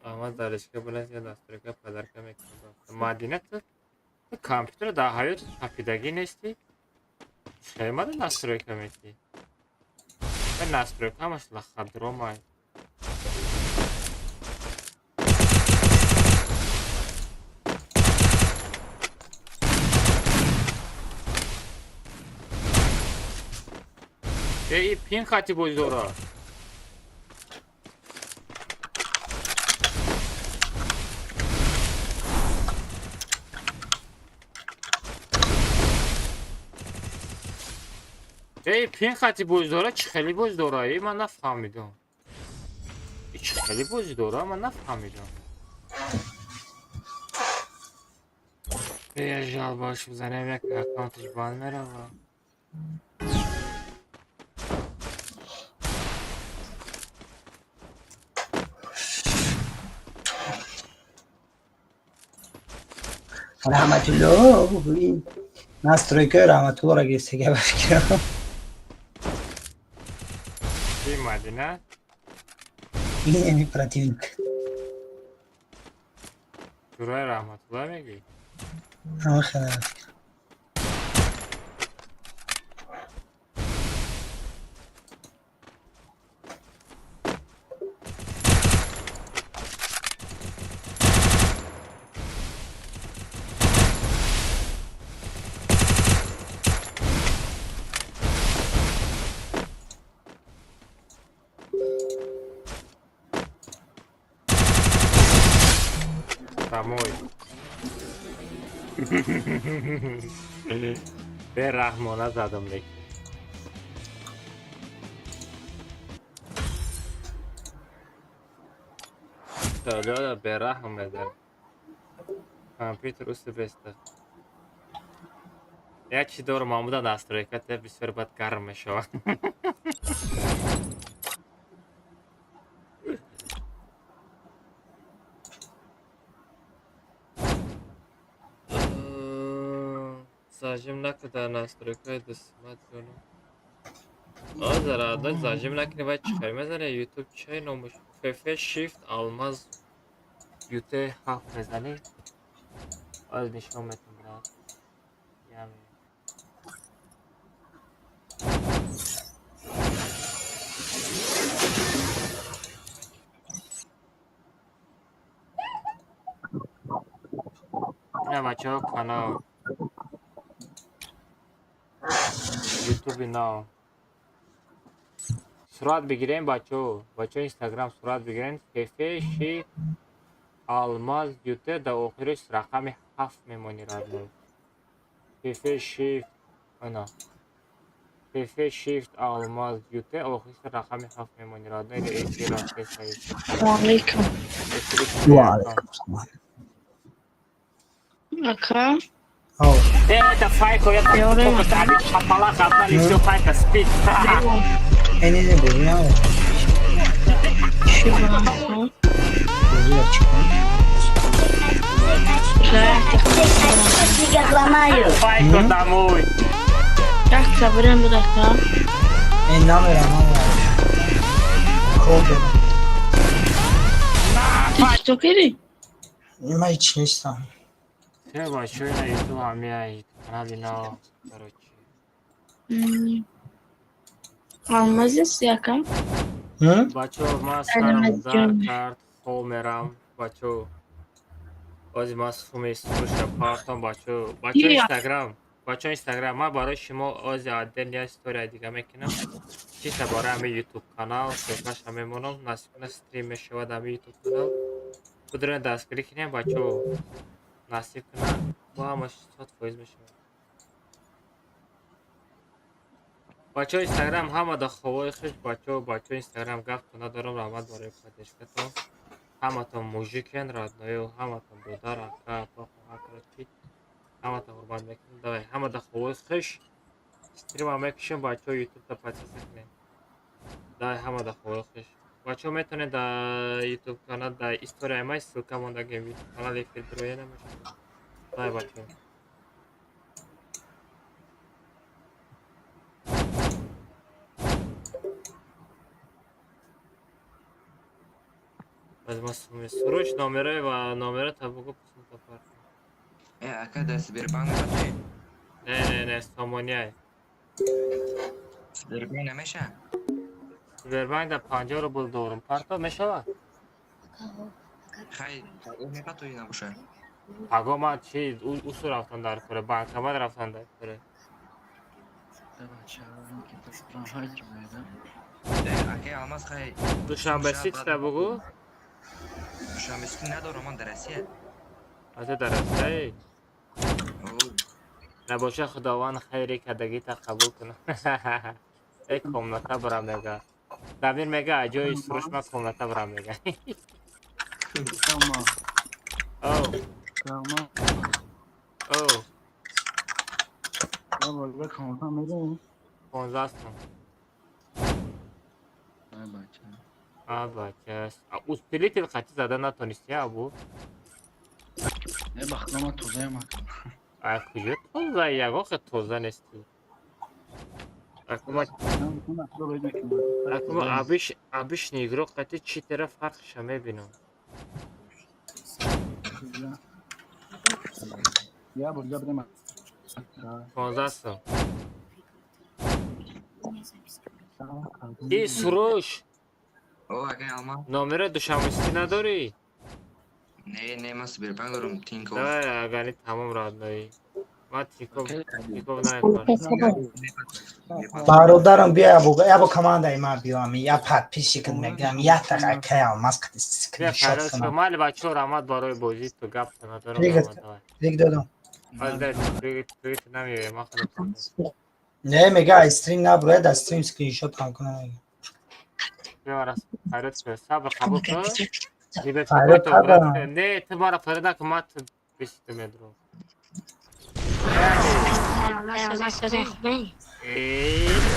Ама даришка буланд я настройка подарка мекунам. Мадина, ту компютер дар ҳаёт тапидагӣ нестӣ? Чӣ мада настройка метӣ? Ва настройка ҳамаш лахадромай. Э, и пин хати бозӣ дора. Эй, пин хати бозӣ дора, чӣ хеле бозӣ дора? Э, ман нафаҳмидам. Э, чӣ хеле бозӣ дора, ман нафаҳмидам. Э, жалбаш бизанем, як аккаунташ банд мерава. Раҳматулло, ин настройкаи Раҳматуллоро гирифтага, ба фикрам. Ки, Мадина? Ин еми противник. Ҷураи Раҳматулло мегӣ? Ҳама. Домой. Бераҳмона задам, лекин. Толёда бераҳм мезанад. Компютер усу беста. Як чи дорам, амуда настройка те бисёр бад гарм мешавад. Зажим накунда настройкаи дусмат ҷонам. Озар адои зажим накунӣ, вай чӣ хел мезанӣ? Ютуб чай номуш? ФФ Shift Алмаз ЮТ ҳафт мезанӣ? Оз нишон метам, брат. Яме. Ина, бачаҳо, канал ютуби нав. Сурат бигирем, бачаҳо. Бачаҳо, Инстаграм сурат бигирем. ФФ Shift Алмаз ЮТ, дар охириш рақами ҳафт мемонӣ, родной. ФФ Shift, ана. ФФ Shift Алмаз ЮТ, охириш рақами ҳафт мемонӣ, родной. Эфир рафтеса. Алейкум. Ва алайкум салом. Ака. Ав. Это файко, я только что один шапалах отдали, все, файка спит. Э, не, не, бозӣ намерам. Чӣ? Бозӣ чӣ кунам? Файко домой. Як сабрем буд, ака. Э, намерам, намерам. Кор дорам. Ту тиктокери? Ман ҳеч нестам. Се, бачаҳо, ина ютуб ҳамия канали нав, короче. Алмаз ҳасти, ака? Бачаҳо, ман сарам дард кард, хоб мерам, бачаҳо. Ози ман суми суруша партом, бачаҳо. Бачаҳо, Инстаграм, бачаҳо, Инстаграм, ман барои шумо ози отдельно я история дига мекунам. Чиста барои ҳамин ютуб канал, ссылкаша мемонам, насиб кунад, стрим мешавад ҳамин ютуб канал. Будурен дастгирӣ кунем, бачаҳо. Насиб кунад, бо ҳамаш 100% мешавад. Бачаҳо, Инстаграм, ҳама да ховои хуш, бачаҳо, бачаҳо, Инстаграм, гаптон надорам, раҳмат барои поддержкатон. Ҳаматон мужикен, родной ё, ҳаматон додар, ака, апа, хоҳар, короче, ҳаматон ҳурмат мекунем. Давай, ҳама да ховои хуш. Стрима мекушем, бачаҳо, ютубта подписка кунед. Давай, ҳама да ховои хуш. Бачаҳо, метавонед дар ютуб канал, дар историяи май ссылка мондагем, ютуб канали эфир бироя намешавад. Давай, бачаҳо. Аз ма суруш номерои ва номера табугу пусмта парт. Э, ака, дар Сбербанк мепатои? Не, не, не, сомониай. Сбербанк намеша? Сбербанк да 50 рубл дорум. Парто мешавад? Хай, мепатои набоша. Паго ман чи усу рафтан дар куре, банкомат рафтан дар куре. Ака Алмаз, хай. Душанбе сити та бугу? Душанбе сити надорам, ман дар Россия. Ата дар Россия? Набоша, Худованд хайри кардагита қабул кунад. Э, комната барам мега. Дамир мега, ҷои суруш ман комната барам мега. Оу. Оу. 15 сом. А, бача. Усилитель қати зада натонисти, абу? Не, бахтама тозаям, ака. А куҷо тоза? Ягон хел тоза нести. Акума абиш обычный игрок қати читера фарқша мебинам. Я бурда бидем. 15 сом. И суруш. О, ака Алмаз. Номера душанбесити надорӣ? Не, не, ман Сбербанк дорам, Тинькофф. Давай, агани тамом, родной. Ман Тинькофф, Тинькофф намекунам. Бародарам, биё, ябо командаи ман биё, ами я подписчик мегирам, я так акай Алмаз қати скриншот кунам. Майли, бачаҳо, раҳмат барои бозӣ, ту гап надорам. Приг додам. Приг намеёям, ман худам. Не, мега стрим набурояд, аз стрим скриншот ҳам кунам мега. Хайрат, сабр қабул кун. Не, ту мара фарид накун, ман ту биситу медурам.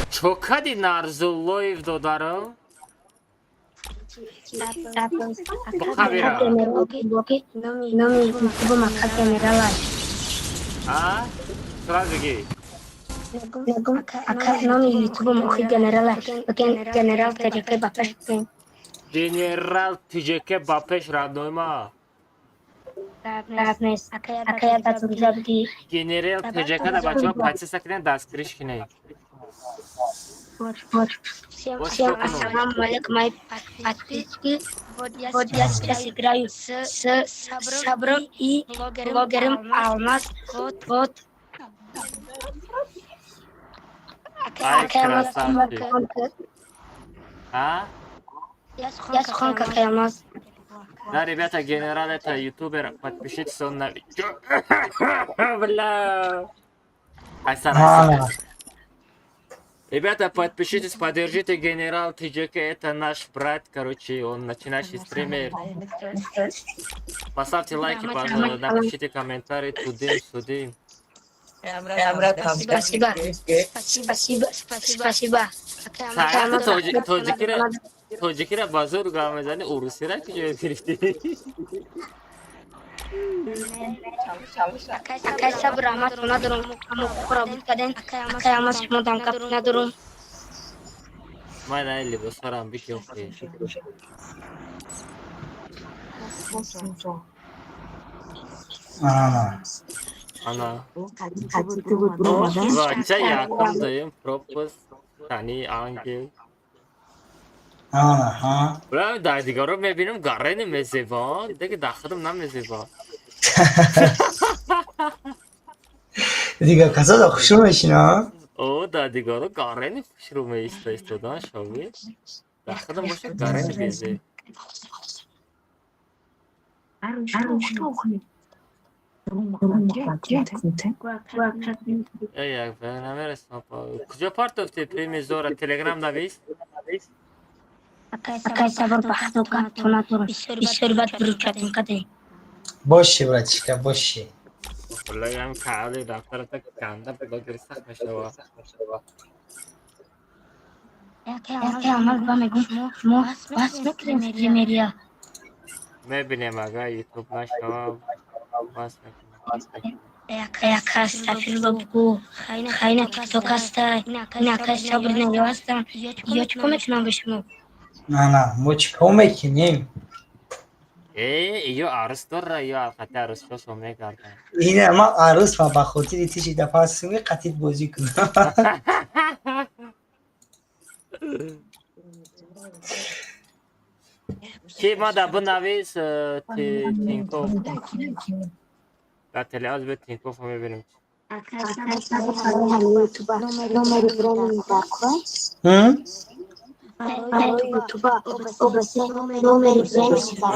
Чо кади, Нарзуллоев додарам? Бухабира. А? Сразу ги. Номи ютубам охи генерала. Генерал ТЖК ба пеш. Генерал ТЖК ба пеш, родной ма. Генерал ТЖК да бачаҳо подписка кунед, дастгириш кунед. Всем ассаламу алейкум, мои подписчики. Вот я сейчас играю с Сабром и блогером Алмаз. Вот. Ай, красавчик. А? Я суханка Алмаз. Да, ребята, генерал это ютубер, подпишитесь, он на... Бля! Айсар, айсар. Ребята, подпишитесь, поддержите генерал ТЖК, это наш брат, короче, он начинающий стример. Поставьте лайки, пожалуйста, напишите комментарии, тудым, судым. Спасибо. Спасибо. Спасибо. Тоҷикира ба зӯр гап мезанӣ, урусира куҷо гирифтӣ? Акай Сабр, раҳмат надорум, аммо буд кардем. Акай Алмаз, шумо дам гап надорум. Ман ай либосҳорам бики охи. Ана. Бача, якум дуюм пропуск, тани ангел. Аҳа. Бля, дар дигарро мебинам, гарени мезеба, деги дар худам намезеба. Дигар касо да хушрӯ мешина? О, дар дигарро гарени хушрӯ меиста истодан шови. Дар худам боша гарени безе. Э, як намерасам. Куҷо партофти премия зора? Телеграм навис? Акай сабр, ба худо гапто надорам. Бисёр бад выручатем кардем. Боши, братишка, боши. Валлоҳи, ҳам каъли дафтарата канда блогери сахт мешава. Акай Алмаз, ба мегум, шумо бас мекунем стримерия? Мебинем, агар ютуб нашава, бас мекунем. Ака, астафирулло бугӯ. Хайна тикток ҳаста, ин акай Сабр наё ҳастам. Ё чӣ кор мекунам ба шумо? На, на, мо чӣ кор мекунем? Э, ё арӯс дора, ё алқати арӯсҳошо мегарданд. Ина ман арӯс ма ба хотири тиши дафа суми қатит бозӣ кунам. Ки ма да бинавис, Тинков дар телеаз бе, Тинков мебинем. Акай Сабр, барои ҳамин ютуба номери времени дар кор? М? Барои ютуба обсе номери времени дар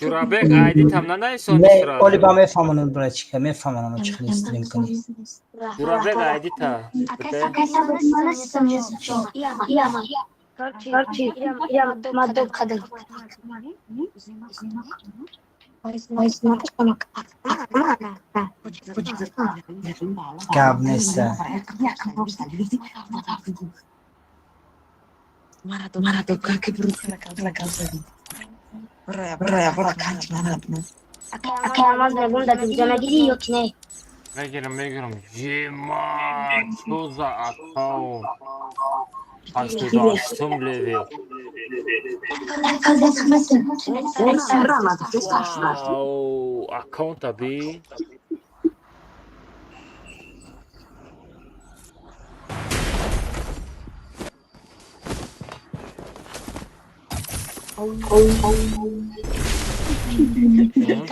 Ҷурабек, айди там нанависони. Не, Сразу. оли ба мефаҳмонам, братчика, мефаҳмонам, чӣ хел стрим кунӣ. Ҷурабек, айди та. Акай Сабр, манастам Юсуфҷон. Яма. Короче, я ма доб кардам. Гап неста. Акай Алмаз, мегум, дар дурҷа мегирӣ ё ки не? Мегирам, мегирам. Ема, чӯ за аккаунт, 88-ум левел! Вау, аккаунта би.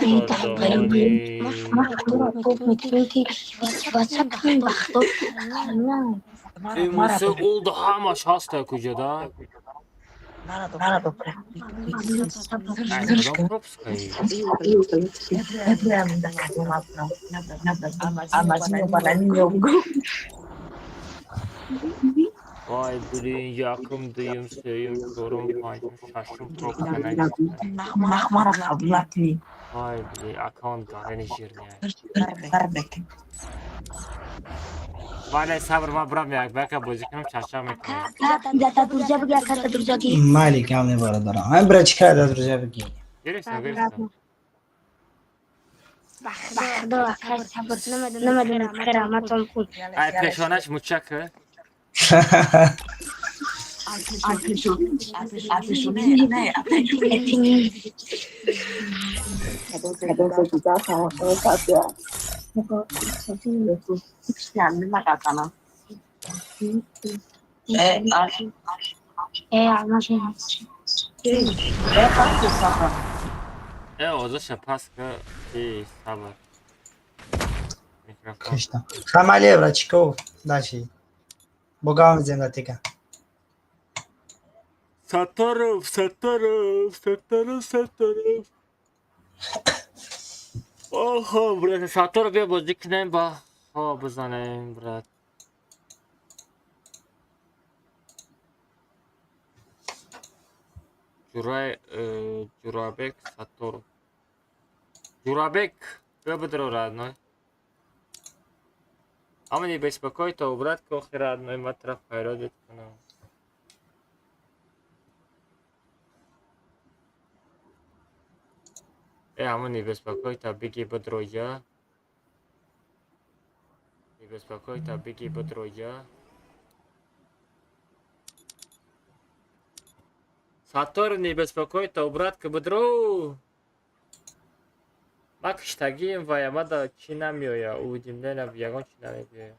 Метавонем ки истифода кунем, ба худо. Имусе олду, ҳамаш ҳаста куҷода? Ай, кадом пропускаи? Вай, блин, якум, дуюм, сеюм, чорум, панҷум, шашум пропуска нагирифтам. Вай, блин, аккаунт гарани жирный. Вале, сабр, ман бирам як бака бозӣ кунам, чарча мекунам. Дар дурҷа биги, ака, дар дурҷа ги. Майли, гап не, бародарам. Ай, братчика, дар дурҷа бигӣ. Гирифтам, гирифтам. Ба худо, акай Сабр, намедонам, хел раҳматон кун. Ай, пешонаш мучака. Э, озаша пас ка, и сабр. Микрофон. Кишта. Хамале, братчико, дальше. Богам мезем да тика. Сатторов, Сатторов, Сатторов, Сатторов. Охо, брат, Сатторов, бия бозӣ кунем, ба ҳо бизанем, брат. Ҷурай, Ҷурабек Сатторов. Ҷурабек, биё бидро, родной. Ама не беспокой то, брат, ки охи родной, ма тараф хайродит кунам. Э, ама не беспокой та биги бидроя. Не беспокой та биги бидроя. Саттор, не беспокой та, братка, бидро. Ма киштагием ва ма да чӣ намеоя, уведомления ягон чӣ намебиёя.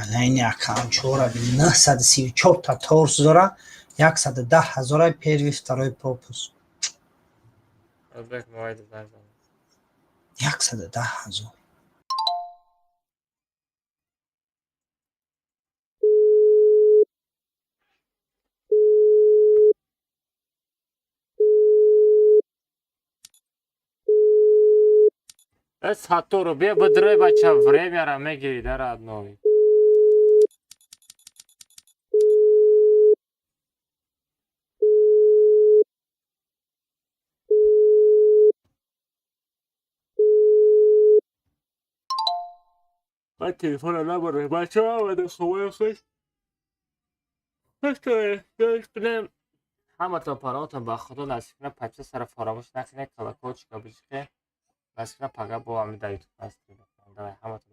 Ана ини аккаунт чора би, 934 та торс дора, 110 ҳазора, первый, второй пропуск. Озбек мовайда занг занад. 110 ҳазор. Э, Саттору, бия бидурой, бача, времяра мегирӣ да, родной. Ман телефонам набарам. Бачаҳо, омада хобои хуш. Ҳаматон пароатон ба худо насиб кунад, подписара фаромӯш накунед, колокольчика бижиқе. Насиб кунад, пага бо ҳами дар ютуб ҳастем. Давай, ҳаматон.